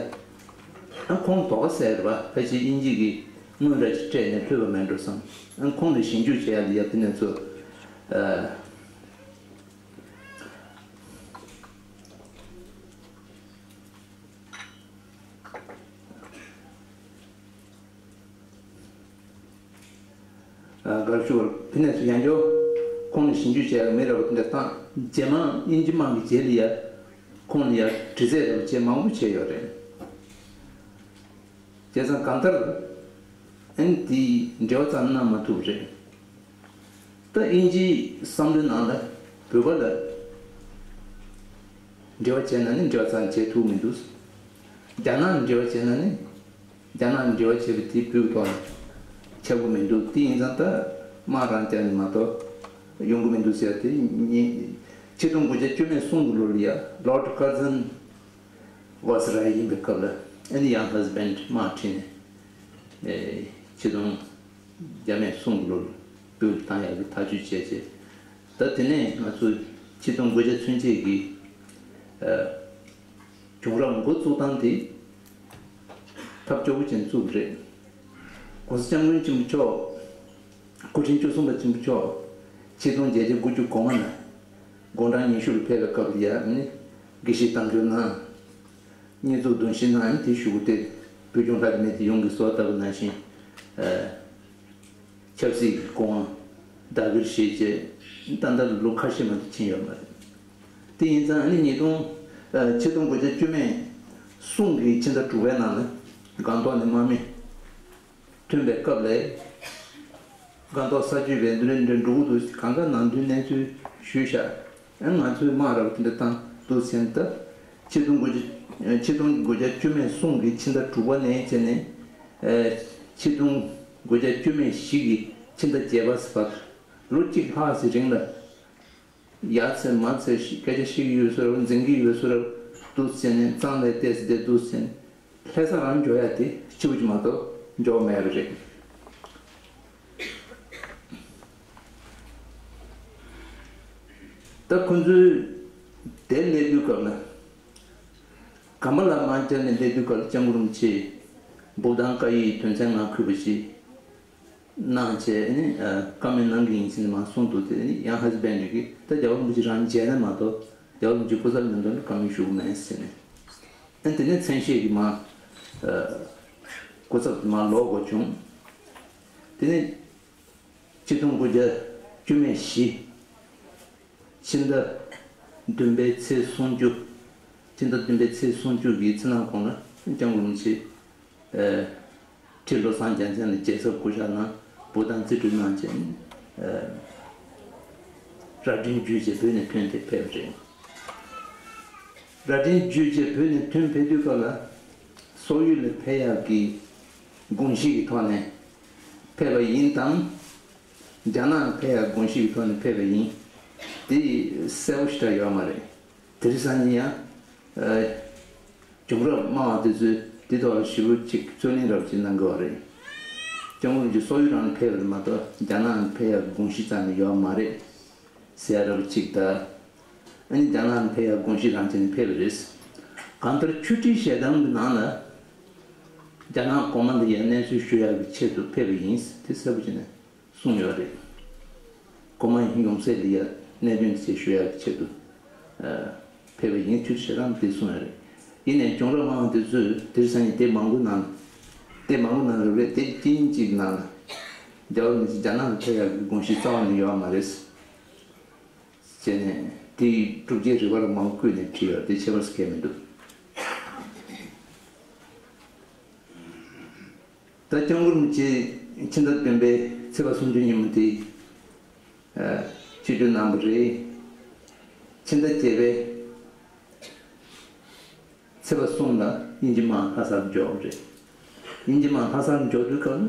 ཨ་ཁོང་དོགས་པ་ཟེར་བ་ཕལ་ཆེར་དབྱིན་ཇི་གིས་དངུལ་ར་ཅིག་སྤྲད་ནས་ཕུལ་བ་མེད་འགྲོ་བསམ། ཨ་ཁོང་ལ་ཞིབ་འཇུག་བྱེད་ཡག་ལ་ཡ་དེ་ནས་ཚོ་ཨ། གར་ཞུ་བར་ཕི་ནས་སུ་ཡང་འཇོག་ཁོང་ནས་ཞིབ་འཇུག་བྱས་མི་ར་བ་དེ་འདྲ་བཏང་། རྗེས་མ་དབྱིན་ཇི་དམག་གི་རྗེས་ལ་ཡ་ཁོང་ལ་ཡ་དྲི་རྩད་ར་བ་བྱས་མང་པོ་བྱས་ཡོད་རེད། བྱས་ཙང་གང་ལྟར་ཨན་དེའི་འབྲེལ་བ་ཙམ་གནང་མ་ཐུབ་རེད། ད་དབྱིན་ཇིའི་བསམ་བློའི་ནང་ལ་བོད་པ་ལ་འབྲེལ་བ་བྱས་ན་ནི་འབྲེལ་བ་ཙམ་བྱས་ཐུབ་མི་འདུག་རྒྱ་ནག་ལ་འབྲེལ་བ་བྱས་ན་ནི་རྒྱ་ནག་ལ་འབྲེལ་བ་བྱས་པ་དེ་བོད་ཐོག་ལ་ཁྱབ་ཀྱི་མི་འདུག་དེ་ཡིན་ཙང་ད་དམག་རང་རྒྱག་ནི་མ་གཏོགས་ཡོང་གི་མི་འདུག་ཟེར་ཡ་དེ་ཉིད་ཆིག་སྟོང་དགུ་བརྒྱ་བཅུ་མེད་གསུམ་གྱི་ལོ་ལ་ཡ་Lord Curzon Viceroy ཡིན་པའི་སྐབས་ལ་ཨ་ནི་young husband དམག་ཁྲིད་ནས་ཆིག་སྟོང་བརྒྱ་མེད་གསུམ་གྱི་ལོ་ལ། སྤུས་བཏང་ཡག་གི་ཐག་གཅོད་བྱས་རྗེས། ད་དེ་ནས་ང་ཚོས་ཆིག་སྟོང་དགུ་བརྒྱ་ཚུན་ཆད་ཀྱི་ཨ་བྱུང་རབས་འགོ་བཙུགས་སྟངས་དེ་ཐབས་སྐྱོ་པོ་ཅན་བཙུགས་པ་རེད། ༸གོང་ས་༸སྐྱབས་མགོན་ཆེན་པོ་མཆོག་སྐུ་ཕྲེང་བཅུ་གསུམ་པ་ཆེན་པོ་མཆོག་ཆིག་སྟོང་བརྒྱད་བརྒྱ་དགུ་བཅུ་གོ་ལྔ་ལ་དགུང་གྲངས་ཉི་ཤུ་ལ་ཕེབས་པའི་སྐབས་ལ་ཡང་ནི་དགེ་བཤེས་གཏམ་རྒྱུད་གནང་། བསྙེན་རྫོགས་གདུང་བཞི་གནང་། དེའི་གཞུག་གུ་དེ་བོད་ལྗོངས་ལྷ་སྡེ་མི་སྡེ་ཡོངས་ཀྱིས་གསོལ་བ་བཏབ་པ་ནང་བཞིན། ཨ་ཆབ་སྲིད་ཀྱི་སྐུ་དབང་བདག་གིར་བཞེས་རྗེས་ཏན་ཏན་ལོ་ཁ་ཤས་མ་གཏོགས་ཕྱིན་ཡོད་མ་རེད། དེ་ཡིན་ཙང་ཨ་ནི་ཉིས་སྟོང་ཨ་ཆིག་སྟོང་དགུ་བརྒྱ་བཅུ་མེད་གསུམ་གྱི་ཕྱི་ཟླ་དྲུག་པའི་ནང་ལ་སྒང་ཏོག་ནས་དམག་མི་ཐོན་པའི་སྐབས་ལ། སྒང་ཏོག་ས་ཆུ་བའི་འདུ་ལེན་འདྲ་འགྲོ་གི་འདུག་གང་ག་ནང་དོན་གནས་ཚུལ་ཞུས་ཤག་ཨ་ང་ཚོས་དམག་རབ་དེ་འདྲ་བཏང་འདུག་ཟེར་ནས། ད་ཆིག་སྟོང་དགུ་བརྒྱ་ཆིག་སྟོང་དགུ་བརྒྱ་བཅུ་མེད་གསུམ་གྱི་ཕྱི་ཟླ་དྲུག་པ་ནས་བྱས་ནས་ཨ་ཆིག་སྟོང་དགུ་བརྒྱ་བཅུ་མེད་བཞི་གི་ཕྱི་ཟླ་བརྒྱད་པ་བར་ལོ་གཅིག་ལྷག་ཙམ་རིང་ལ། ཡ་ཚེ་མ་ཚེ་ཞིག་སྐད་ཆ་བཤད་ཀྱི་ཡོད་ཟེར་ར་འཛིང་གི་ཡོད་ཟེར་ར་འདུག་ཟེར་ནས་གཙང་ལས་བལྟས་ཟེར་བསྡད་འདུག་ཟེར་ནས་ལྷ་ས་རང་འགྱོ་ཡ་དེ་གཅིག་པུ་ཅིག་མ་གཏོགས་འགྱོ་མེད་པ་རེད། ད་ཁོ་ཚོས་དེར་སླེབས་དུས་སྐབས་ལ་གམ་པ་ལ་མར་བཅར་ནས་སླེབས་དུས་སྐབས་ལ་སྐྱབས་མགོན་རིན་པོ་ཆེས་བུ་དང་བཀའ་ཡིག་དོན་ཚན་ལྔ་འཁོད་པ་ཞིག་གནང་བྱས་ནས་བཀའ་མོལ་གནང་གི་ཡིན་ཟེར་ནས་མར་གསུངས་འདུག་དེ་ནི་ཡང་ཧ་སི་བན་རི་གིས་ད་རྒྱལ་བ་རིན་པོ་ཆེ་རང་མཇལ་ན་མ་གཏོགས་རྒྱལ་བ་རིན་པོ་ཆེ་སྐུ་ཚབ་མི་འདུག་ན་བཀའ་མོལ་ཞུ་གི་མེད་ཟེར་ནས། ཨ་དེ་ནས་མཚན་ཤས་ཀྱིས་མར་སྐུ་ཚབ་དེ་མར་ལོག་དགོས་བྱུང་། དེ་ནས་ཆིག་སྟོང་དགུ་བརྒྱ་བཅུ་མེད་བཞི་ཕྱི་ཟླ་བདུན་པའི་ཚེས་སུམ་ཅུ། ཕྱི་ཟླ་བདུན་པའི་ཚེས་སུམ་ཅུ་གི་ཚེ་ནང་གོང་ལ་སྐྱབས་མགོན་རིན་པོ་ཆེ་ཨ་ཁྲི་བློ་བཟང་རྒྱལ་མཚན་ལ་རྒྱལ་ཚབ་སྐུ་ཕྱག་གནང་། འབུལ་སྟངས་རྩིས་སྤྲོད་གནང་བྱས་ནས་ཨ་རྭ་སྒྲེང་བརྒྱུད་བྱས་བོད་ནས་ཐོན་ཏེ་ཕེབས་པ་རེད། རྭ་སྒྲེང་བརྒྱུད་བྱས་བོད་ནས་ཐོན་ཕེབས་དུས་སྐབས་ལ་སོག་ཡུལ་ལ་ཕེབས་ཡག་གི་དགོངས་གཞི་གི་ཐོག་ནས་ཕེབས་པ་ཡིན་དམ། རྒྱ་ནག་ལ་ཕེབས་ཡག་དགོངས་གཞི་གི་ཐོག་ནས་ཕེབས་པ་ཡིན། དེ་གསལ་པོ་ཞེ་དྲག་ཡོད་མ་རེད། དེ་རིང་སང་ཉིན་ཡང་ཨ་བྱུང་རབས་སྨྲ་བ་དེ་ཚོས་དེ་ཐོག་ལ་ཞེ་པོ་ཅིག་རྩོད་གླེང་རབ་ཅིག་གནང་གི་ཡོད་རེད། སྐྱབས་མགོན་རིན་པོ་ཆེ་སོག་ཡུལ་རང་ལ་ཕེབས་པ་རེད་མ་གཏོགས་རྒྱ་ནག་ལ་ཕེབས་ཡག་གི་དགོངས་གཞི་རྩ་ནས་ཡོད་མ་རེད་ཟེར་ཡ་རབ་ཅིག་དང་། ཨ་ནི་རྒྱ་ནག་ལ་ཕེབས་ཡག་དགོངས་གཞི་རང་བྱས་ནས་ཕེབས་པ་རེད། གང་ལྟར་ཆོས་ཁྲིའི་ཞལ་གདམས་ཀྱི་ནང་ལ་རྒྱ་ནག་གོང་མ་ལ་ཡང་གནས་ཚུལ་ཞུ་ཡག་གི་ཆེད་དུ་ཕེབས་པ་ཡིན་དེ་གསལ་པོ་བྱས་ནས་གསུངས་ཡོད་རེད། གོང་མ་ཡོངས་གསལ་ལ་ཡ་གནད་དོན་དེ་ཞུ་ཡག་གི་ཆེད་དུ་ཨ་ཕེབས་པ་ཡིན་ཚུལ་ཞེ་དྲག་དེ་གསུངས་ཡོད་རེད། ཡིན་ནའི་བྱུང་རབས་སྨྲ་བ་དེ་ཚོས་དེ་རིང་སང་ཉིན་དེབ་མང་པོ་ནང་དེབ་མང་པོ་ནང་རེ་རེ་དེབ་གཅིག་གཉིས་གཅིག་ནང་ལ་རྒྱལ་བ་རིན་པོ་ཆེ་རྒྱ་ནག་ལ་ཕེབས་ཡག་གི་དགོངས་གཞི་རྩ་བ་ནས་ཡོད་མ་རེད། བྱས་ནས་དེའི་སྒྲུབ་བྱེད་རིགས་པ་ལ་མང་པོ་བཀོད་ནས་བྲིས་ཡོད་དེ་ཁྱད་པར་གང་ཡང་མི་འདུག་ད་སྐྱབས་མགོན་རིན་པོ་ཆེ་ཕྱི་ཟླ་བདུན་པའི་ཚེས་པ་སུམ་ཅུ་ཉིན་མོ་དེ་ཨ་ཆིབས་བསྒྱུར་གནང་བ་རེད། ཕྱི་ཟླ་བརྒྱད་པའི་ཚེས་པ་གསུམ་ལ་དབྱིན་ཇི་དམག་ལྷ་སར་འབྱོར་བ་རེད། དབྱིན་ཇི་དམག་ལྷ་སར་འབྱོར་དུས་སྐབས་ལ་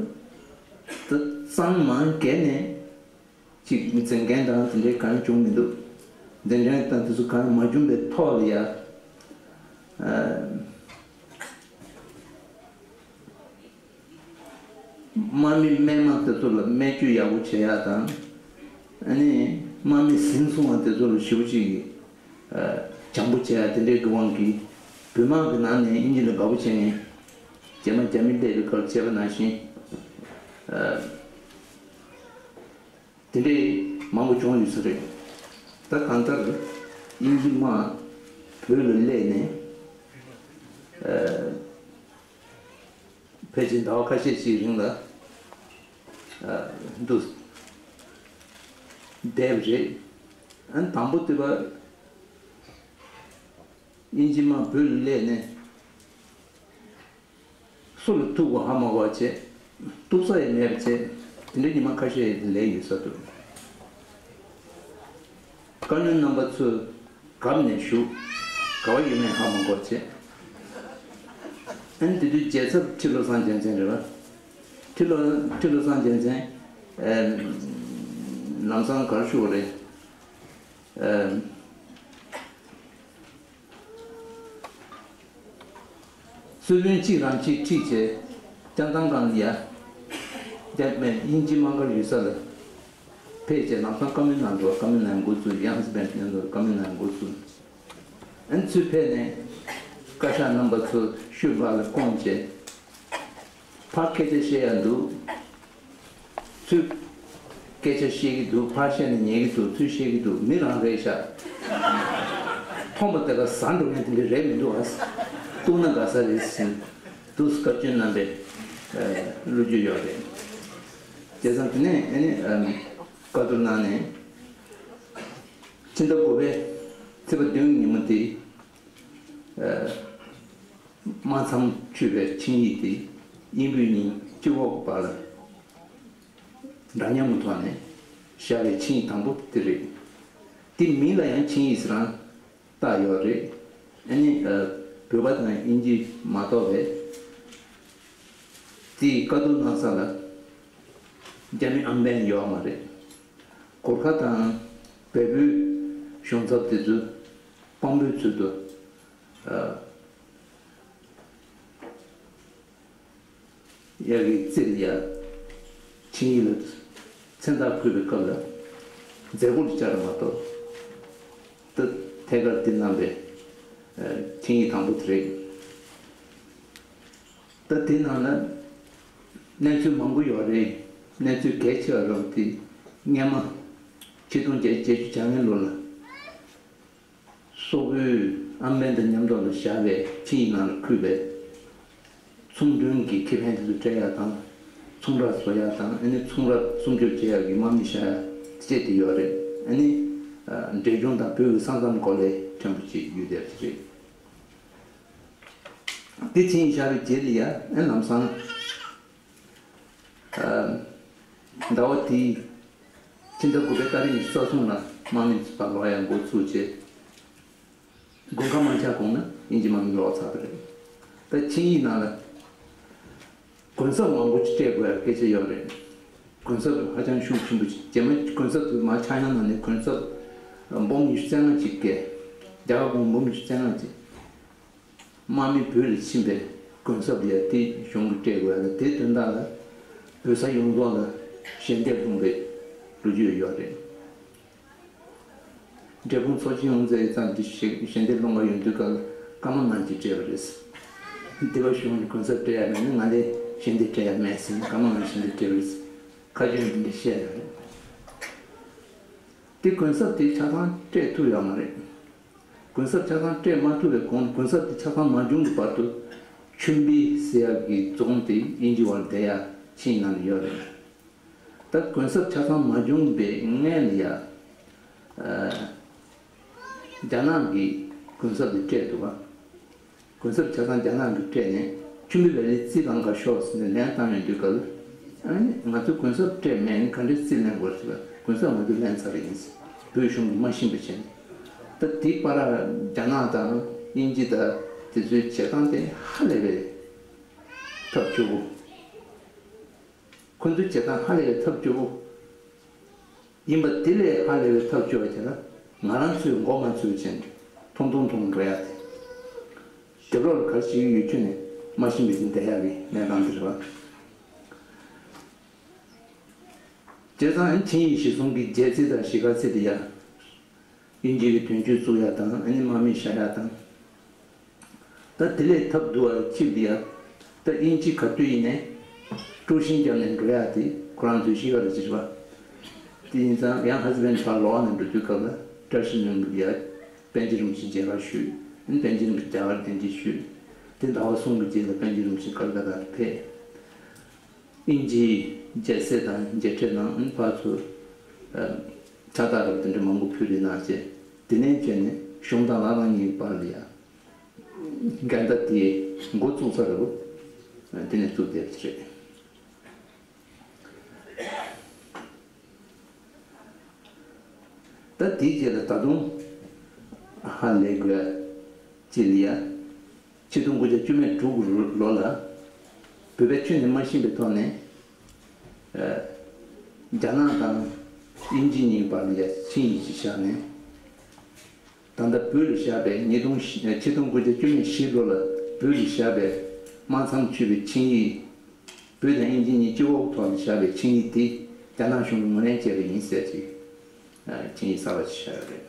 ད་གཙང་མང་བརྒལ་ནས་ཅིག་མི་འཛིང་མཁན་དང་དེ་འདྲའི་གང་ཡང་བྱུང་མི་འདུག་འཛིང་མཁན་དང་དེ་ཚོ་གང་ཡང་མ་བྱུང་བའི་ཐོག་ལ་ཡ། ཨ། དམག་མི་རྨས་མ་དེ་ཚོ་ལ་སྨན་བཅོས་ཡག་པོ་བྱེད་ཡག་དང་། ཨ་ནི་དམག་མི་ཟིན་སོང་བ་དེ་ཚོ་ལ་ཞེ་པོ་ཅིག་གི་ཨ་སྦྱང་པོ་བྱེད་ཡག་དེ་འདྲའི་གི་དབང་གིས་བོད་དམག་གི་ནང་ནས་དབྱིན་ཇི་ལ་དགའ་པོ་བྱས་ནས་རྗེས་མ་རྒྱ་མི་སླེབས་པའི་སྐབས་བྱས་པ་ནང་བཞིན། ཨ། དེ་འདྲའི་མང་པོ་བྱུང་ཡོད་ས་རེད། ད་གང་ལྟར་དབྱིན་ཇི་དམག་བོད་ལ་སླེབས་ནས་ཨ་ཕལ་ཆེར་ཟླ་བ་ཁ་ཤས་ཤིག་རིང་ལ་ཨ་འདུག་བསྡད་པ་རེད། ཨ་དང་པོ་དེ་བ་དབྱིན་ཇི་དམག་བོད་ལ་སླེབས་ནས། སུ་ལ་ཐུག་པ་ཧ་མ་གོ་བ་བྱས། གཏུག་ས་ཡང་མེད་པ་བྱས། དེ་འདྲའི་ཉི་མ་ཁ་ཤས་ལས་ཡོད་ས་འདུག་བཀའ་བློན་རྣམ་པ་ཚོས་གབ་ནས་བཞུགས། ག་བ་ཡོད་མེད་ཧ་མ་གོ་བྱས། ཨ་ནི་དེ་དུས་རྒྱལ་ཚབ་ཁྲི་བློ་བཟང་རྒྱལ་མཚན་རེད་པ། ཁྲི་བློ་ཁྲི་བློ་བཟང་རྒྱལ་མཚན་ཨེ་ལམ་སང་ག་རེ་ཞུ་དགོས་རེད། ཨེ། གསོལ་དཔོན་གཅིག་རང་གཅིག་ཁྲིད་བྱས། ལྕགས་ཐང་སྒང་ལ་ཡ། རྒྱ་མེད་དབྱིན་ཇི་དམག་སྒར་ཡོད་ས་ལ། ཕེབས་བྱས་ལམ་སང་བཀའ་མོལ་གནང་འདུག་བཀའ་མོལ་གནང་འགོ་བཙུགས། ཡང་སི་བན་མཉམ་དུ་བཀའ་མོལ་གནང་འགོ་བཙུགས། ཨ་ནི་ཚུར་ཕེབས་ནས་བཀའ་ཤག་རྣམ་པ་ཚོ་ཤུ་བག་ལ་བསྐོངས་བྱས། ཕར་སྐད་ཆ་བཤད་ཡ་འདུག་ཚུར་སྐད་ཆ་བཤད་ཀྱི་འདུག་ཕར་བཤད་ན་ཉན་གྱི་འདུག་ཚུར་བཤད་ཀྱི་འདུག་མི་རང་རེད་ཤག་མཐོང་པ་དེ་ག་ཟ་འགྲོ་མཁན་དེ་འདྲ་རེད་མི་འདུག་ཨ། ལྟུང་ན་དགའ་ས་རེད་ཟེར་འདུག་བཀའ་བཀྱོན་གནང་པའི་ལོ་རྒྱུས་ཡོད་རེད། བྱས་ཙང་དེ་ནས་ཨ་ནི་བཀའ་བསྡུར་གནང་ནས། ཕྱི་ཟླ་དགུ་པའི་ཚེས་པ་བདུན་ཉིན་མོ་དེ། དམག་མཚམས་ཆོད་པའི་ཆིངས་ཡིག་དེ་དབྱིན་བོད་གཉིས་སྤྱི་འོག་བར་ལ་འདྲ་མཉམ་གྱི་ཐོག་ནས་བཞག་པའི་ཆིངས་ཡིག་དང་པོ་དེ་རེད། དེ་མིང་ལ་ཡང་ཆིངས་ཡིག་ཟེར་རང་བཏགས་ཡོད་རེད། ཨ་ནི་བོད་པ་དང་དབྱིན་ཇི་མ་གཏོགས་པའི་དེའི་བཀའ་བསྡུར་གནང་ས་ལ་རྒྱ་མི་ཨམ་བན་ཡོད་མ་རེད། གོར་ཁ་དང་བལ་པོའི་གཞུང་ཚབ་དེ་ཚོ་དཔང་པོའི་ཚུལ་དུ། ཡ་གི་རྩེ་ལ་ཡ་ཆིངས་ཡིག་ལ་མཚན་རྟགས་འཁོད་པའི་སྐབས་ལ་མཛད་སྒོ་ལ་བཅར་བ་མ་གཏོགས། ད་ཐད་ཀར་འདི་གནང་བའི་ཆིངས་ཡིག་དང་པོ་དེ་རེད། ད་དེ་ནང་ལ་གནས་ཚུལ་མང་པོ་ཡོད་རེད། གནས་ཚུལ་གལ་ཆེ་བ་རང་དེ་སྔས་མ་ཆིག་སྟོང་བརྒྱད་བརྒྱད་ཅུ་གྱ་ལྔ་ལོ་ལ། སོག་པོའི་ཨམ་བན་དང་མཉམ་དུ་ལ་བཞག་པའི་ཆིངས་ཡིག་ནང་ལ་འཁོད་པའི་ཚོང་མགྲོན་གྱི་ཁེ་ཕན་དེ་ཚོ་སྤྲད་ཡག་དང་། ཚོང་ར་བཟོ་ཡག་དང་། ཨ་ནི་ཚོང་ར་སྲུང་སྐྱོབ་བྱེད་ཡག་གི་དམག་མི་བཞག་ཡག་བཅས་དེ་ཡོད་རེད། ཨ་ནི་འབྲས་ལྗོངས་དང་བོད་ཀྱི་ས་མཚམས་སྐོར་ལས་ཕྲན་བུ་ཅིག་ཡོད་བསྡད་པ་རེད། དེ་ཆིངས་ཡིག་བཞག་པའི་རྗེས་ལ་ཡ་ཨ་ལམ་སང་། ཟླ་བ་དེའི་ཕྱི་ཟླ་དགུ་པའི་ཏ་རིག་ཉི་ཤུ་རྩ་གསུམ་ལ་དམག་མི་ཚོ་ཕར་ལོག་ཡག་འགོ་ཚུགས་རྗེས། དགུན་ཁ་མ་ཆགས་གོང་ན་དབྱིན་ཇི་དམག་མི་ལོག་ཚར་བ་རེད། ད་ཆིངས་ཡིག་ནང་ལ་གུན་གསབ་མང་པོ་ཅིག་སྤྲད་དགོས་ཡག་སྐད་ཆ་ཡོད་རེད། གུན་གསབ་ཧ་ཅང་ཤུགས་ཆེན་པོ་ཅིག་རྗེས་མ་གུན་གསབ་དེ་མར་ཆག་ཡང་ནང་ནས་གུན་གསབ་འབུམ་ཉི་ཤུ་རྩ་ལྔ་ཅིག་བཀལ། རྒྱ་གར་གུང་འབུམ་ཉི་ཤུ་རྩ་ལྔ་ཅིག་དམག་མི་བོད་ལ་ཕྱིན་པའི་གུན་གསབ་ཡ་དེ་གཞུང་གིས་སྤྲད་དགོས་ཡ་ལ། དེ་དོན་དག་ལ་བོད་ས་ཡོངས་རྫོགས་ལ་ཞལ་འདེབས་ལྷུང་བའི་ལོ་རྒྱུས་ཡོད་རེད། འབྲས་སྤུངས་ཚོགས་ཆེན་ཡོངས་རྫོགས་ཙམ་དེ་ཞལ་ཞལ་འདེབས་ལྷུང་བ་ཡོང་དུས་སྐབས་ཀརྨ་ངག་གིས་སྤྲད་པ་རེད། འདི་པ་གཞུང་གིས་གུན་གསབ་སྤྲད་ཡ་མེད་ན་ང་ལས་ཞལ་འདེབས་སྤྲད་ཡ་མེད་ཟེར་ནས་ཀརྨ་ངག་གིས་ཞལ་འདེབས་སྤྲད་པ་རེད། ཁ་རྒྱུན་འདི་འདྲ་བཤད་ཡོད་རེད། དེ་གུན་གསབ་དེ་ཆ་ཚང་སྤྲད་ཐུབ་ཡོད་མ་རེད། གུན་གསབ་ཆ་ཚང་སྤྲད་མ་ཐུབ་པའི་གོང་ནས་གུན་གསབ་དེ་ཆ་ཚང་མ་བྱུང་གི་བར་དུ་ཆུན་པི་ཟེར་ཡག་གི་རྫོང་དེ་དབྱིན་ཇི་བར་བསྡད་ཡག་ཆིངས་ནང་ལ་ཡོད་རེད། ད་གུན་གསབ་ཆ་ཚང་མ་བྱུང་བའི་སྔོན་ལ་ཡ། ཨ། རྒྱ་ནག་གིས་གུན་གསབ་དེ་སྤྲད་འདུག་ག་གུན་གསབ་ཆ་ཚང་རྒྱ་ནག་གིས་སྤྲད་ནས་ཆུན་པི་བེ་ལི་རྩིས་ལེན་ག་ཤོག་ཟེར་ནས་ལན་བཏང་ཡོང་དུས་སྐབས། ཨ་ནི་ང་ཚོས་གུན་གསབ་སྤྲད་མེད། ག་འདྲས་རྩིས་ལེན་དགོས་ཟེར་བ། གུན་གསབ་ང་ཚོས་ལེན་ཚར་ཡིན་ཟེར། བོད་གཞུང་གིས་མ་ཤེས་པ་བྱས་ནས། ད་དེའི་བར་རྒྱ་ནག་དང་དབྱིན་ཇི་དང་དེ་ཚོའི་བྱེད་སྟངས་དེ་ཧ་ལས་པའི་ཐབས་སྐྱོ་པོ། ཁོ་ཚོའི་བྱེད་སྟངས་ཧ་ལས་པའི་ཐབས་སྐྱོ་པོ། ཡིན་པ་དེ་ལས་ཧ་ལས་པའི་ཐབས་སྐྱོ་བ་བྱས་ན་ང་རང་ཚོས་མགོ་མ་ཚོས་བྱས་ནས་ཐུང་ཐུང་ཐུང་འགྲོ་ཡ་དེ། རྒྱབ་ལོགས་ལ་ག་རེ་བྱེད་ཀྱི་ཡོད་ཁྱོན་ནས་མ་ཤེས་པའི་དེ་བསྡད་ཡ་གི་གནས་སྟངས་དེ་རེད་བ། བྱས་ཙང་ཆིངས་ཡིག་གཞིར་བཟུང་གི་རྒྱལ་རྩེ་དང་གཞིས་ཀ་རྩེ་དེ་ཡ། དབྱིན་ཇི་གི་དོན་གཅོད་བཙུགས་ཡ་དང་ཨ་ནི་དམག་མི་བཞག་ཡ་དང་། ད་དེ་ལས་ཐབས་སྡུག་པ་གཅིག་འདི་ཡ། ད་དབྱིན་ཇི་ག་དུས་ཡིན་ནའི་དཀྲུག་ཤིང་བརྒྱབ་ནས་འགྲོ་ཡ་དེ་ཁོ་རང་ཚོའི་གཤིས་ཀ་རེད་ཟེར་བ། དེ་ཡིན་ཙང་ཡང་ཧ་ཟི་བན་ཕར་ལོག་ནས་འགྲོ་དུས་སྐབས་ལ་བཀྲ་ཤིས་ལྷུན་པོ་ཡ། པཎ་ཆེན་རིན་པོ་ཆེ་མཇལ་ཁ་ཞུས། ཨ་ནི་པཎ་ཆེན་རིན་པོ་ཆེ་རྒྱ་གར་གདན་འདྲེན་ཞུས། དེ་ཟླ་བ་གསུམ་གྱི་རྗེས་ལ་པཎ་ཆེན་རིན་པོ་ཆེ་ཀལ་ཀ་ཏར་ཕེབས། དབྱིན་ཇིའི་མཇལ་གསལ་དང་མཇལ་འཕྲད་གནང་། ཨ་ནི་ཕར་ཚུར་ཕྱག་རྟགས་རབ་དེ་འདྲ་མང་པོ་ཕུལ་རེ་གནང་བྱས། དེ་ནས་བྱས་ནས་གཞུང་དང་བླ་བྲང་གཉིས་ཀྱི་བར་ལ་ཡ། འགལ་ཟླ་དེ་འགོ་བཙུགས་ས་རེད་བ། དེ་ནས་བཙུགས་བསྡད་པ་རེད། ད་དེའི་རྗེས་ལ་ད་དུང་ཧ་ལས་དགོས་ཅི་ལ་ཡ། ཆིག་སྟོང་དགུ་བརྒྱ་བཅུ་མེད་དྲུག་ལོ་ལ་བོད་པས་ཁྱོན་ནས་མ་ཤེས་པའི་ཐོག་ནས། རྒྱ་ནག་དང་དབྱིན་ཇི་གཉིས་བར་ལ་ཡ་ཆིངས་ཡིག་ཅིག་བཞག་ནས། ད་ལྟ་བོད་ལ་བཞག་པའི་ཉིས་སྟོང་ཆིག་སྟོང་དགུ་བརྒྱ་བཅུ་མེད་བཞི་ལོ་ལ་བོད་ལ་བཞག་པའི་དམག་མཚམས་ཆོད་པའི་ཆིངས་ཡིག་བོད་དང་དབྱིན་ཇི་གཉིས་སྤྱི་འོག་ཐོག་ལ་བཞག་པའི་ཆིངས་ཡིག་དེ་ རྒྱ་ནག་གཞུང་གིས་ངོས་ལེན་བྱས་པ་ཡིན་ཟེར་ཅིག་ཨ་ཆིངས་ཡིག་གསར་པ་ཞིག་བཞག་ཡོད་རེད།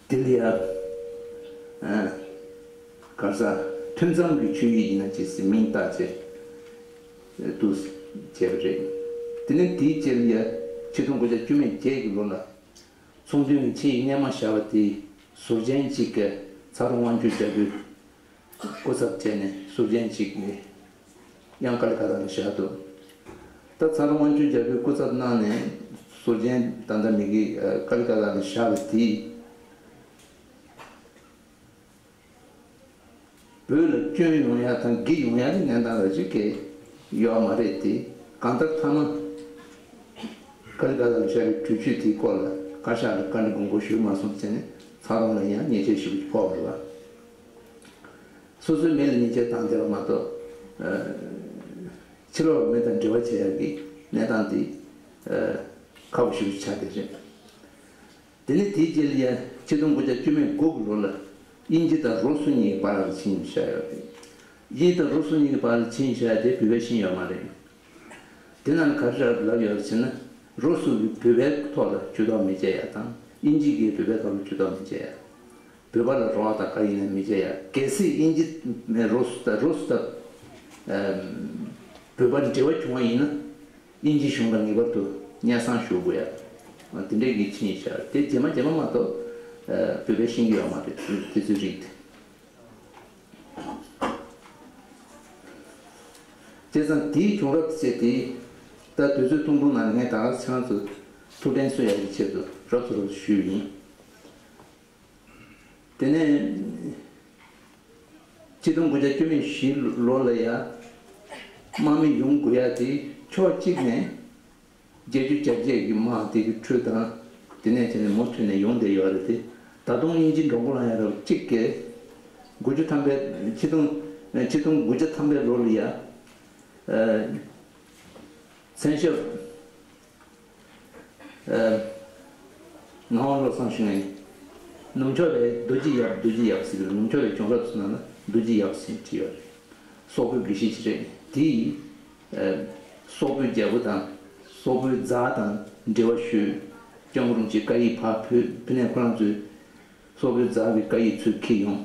དེ་ལ་ཡ་ཨ་ག་རེ་ཟ། ཐུན་མཚམས་ཀྱི་ཆོད་ཡིག་ཡིན་ན་ཅིག་ཟེར་མིང་བཏགས་བྱས་འདུག་བྱས་པ་རེད། དེ་ནས་དེའི་རྗེས་ལ་ཡ་ཆིག་སྟོང་དགུ་བརྒྱ་བཅུ་མེད་བརྒྱད་ཀྱི་ལོ་ལ་ཚོང་དོན་གྱི་ཆིངས་ཡིག་སྔོན་མ་བཞག་པ་དེ་ཟུར་མཆན་གཅིག་གིས་ཚ་རོང་དབང་ཕྱུག་རྒྱལ་པོའི་སྐུ་ཚབ་བྱས་ནས་ཟུར་མཆན་གཅིག་ནས་ཡང་ཀ་ལི་ཀ་ཏ་ལ་བཞག་འདུག་ད་ཚ་རོང་དབང་ཕྱུག་རྒྱལ་པོའི་སྐུ་ཚབ་གནང་ནས་ཟུར་མཆན་ད་ལྟ་མི་གི་ཀ་ལི་ཀ་ཏ་ལ་བཞག་པ་དེ། བོད་ལ་སྐྱོན་ཡོང་ཡ་དང་འགྱུར་ཡོང་ཡ་གི་གནས་སྟངས་ར་ཅིག་གི་ཡོད་མ་རེད་དེ། གང་ལྟར་མཐའ་མ་ཀ་ལི་ཀ་ཏ་ལ་བཞག་པའི་གྲོས་ཆོད་དེའི་སྐོར་ལ་བཀའ་ཤག་ལ་བཀའ་འདྲི་དགོངས་སྐོར་ཞུས་མ་སོང་བྱས་ནས་ཚ་རོང་ལ་ཡང་ཉེས་ཆད་ཞེ་པོ་ཅིག་ཕོག་པ་རེད་བ། སོ་སོའི་མི་ལ་ཉེས་ཆད་བཏང་བསྡད་པ་མ་གཏོགས་ཕྱི་ལོགས་མི་དང་འབྲེལ་བ་བྱེད་ཡ་གི་གནས་སྟངས་དེ་ཁག་པོ་ཞེ་པོ་ཅིག་ཆགས་བསྡད་རེད། དེ་ནས་དེའི་རྗེས་ལ་ཡ་ཆིག་སྟོང་དགུ་བརྒྱ་བཅུ་མེད་དགུ་གི་ལོ་ལ་དབྱིན་ཇི་དང་རུ་སུ་གཉིས་ཀྱི་བར་ལ་ཆིངས་བཞག་ཡོད་རེད། དབྱིན་ཇི་དང་རུ་སུ་གཉིས་ཀྱི་བར་ལ་ཆིངས་བཞག་ཡ་དེ་བོད་པས་ཤེས་ཡོད་མ་རེད། དེ་ནང་ལ་ག་རེ་ལབ་ཡོད་རེད་ཟེར་ན། རུ་སུ་གིས་བོད་པའི་ཐོག་ལ་ཇུས་གཏོགས་མི་བྱེད་ཡ་དང་དབྱིན་ཇི་གིས་བོད་པའི་ཐོག་ལ་ཇུས་གཏོགས་མི་བྱེད་ཡ། བོད་པ་ལ་རོགས་དང་ག་ཡིན་ན་མི་བྱེད་ཡ། གལ་སྲིད་དབྱིན་ཇི་རུ་སུ་དང་རུ་སུ་དང་བོད་པར་འབྲེལ་བ་བྱུང་བ་ཡིན་ན། དབྱིན་ཇི་གཞུང་ལ་ངེས་པར་དུ་སྙན་སེང་ཞུ་དགོས་ཡ། དེ་འདྲའི་གི་ཆིངས་ཡིག་བཞག་དེ་རྗེས་མ་རྗེས་མ་མ་གཏོགས་བོད་པས་ཤེས་ཀྱི་ཡོད་མ་རེད། དེ་ཚོའི་རིགས་དེ། བྱས་ཙང་དེའི་བྱུང་རབས་བཅས་དེ་ད་དུས་ཚོད་ཐུང་ཐུང་ནང་ངས་ད་ག་ཚོད་ཚོ་ཐུགས་དྲན་གསོ་ཡག་གི་ཆེད་དུ་རབ་ཏུ་རབ་ཏུ་ཞུས་ཡིན། དེ་ནས་ཆིག་སྟོང་དགུ་བརྒྱ་བཅུ་མེད་བཞི་ལོ་ལ་ཡ་དམག་མི་ཡོང་དགོས་ཡ་དེ་ཕྱོགས་གཅིག་ནས་བརྒྱད་ཅུ་གྱ་བརྒྱད་ཀྱི་དམག་དེ་གི་འཕྲོས་དང་དེ་ནས་དེ་ནས་མུ་མཐུད་ནས་ཡོང་བསྡད་ཡོད་རེད་དེ། ད་དུང་དབྱིན་ཇི་འགྲོ་མགོ་ལངས་ཡ་རབས་གཅིག་གི་དགུ་བཅུ་ཐམ་པའི་ཆིག་སྟོང་ཆིག་སྟོང་དགུ་བརྒྱ་ཐམ་པའི་ལོ་ལ་ཡ་མཚན་ཞབས། ངག་དབང་བློ་བཟང་ཞུ་ནས། ནུབ་ཕྱོགས་པའི་རྡོ་རྗེ་ཡབ། རྡོ་རྗེ་ཡབ་ཟེར་གི་རེད། ནུབ་ཕྱོགས་པའི་བྱུང་རབས་སུ་ན་ན་རྡོ་རྗེ་ཡབ་ཟེར་བྲིས་ཡོད་རེད། སོག་པོའི་དགེ་བཤེས་ཅིག་རེད། དེས་སོག་པོའི་རྒྱལ་པོ་དང་སོག་པོའི་མཛའ་དང་འབྲེལ་བ་ཞུས། སྐྱབས་མགོན་རིན་པོ་ཆེའི་བཀའ་ཡིག་ཕར་ཕུལ། ཕུལ་ནས་ཁོ་རང་ཚོས་སོག་པོའི་མཛའ་གི་བཀའ་ཡིག་ཚུར་འཁྱེར་ཡོང་།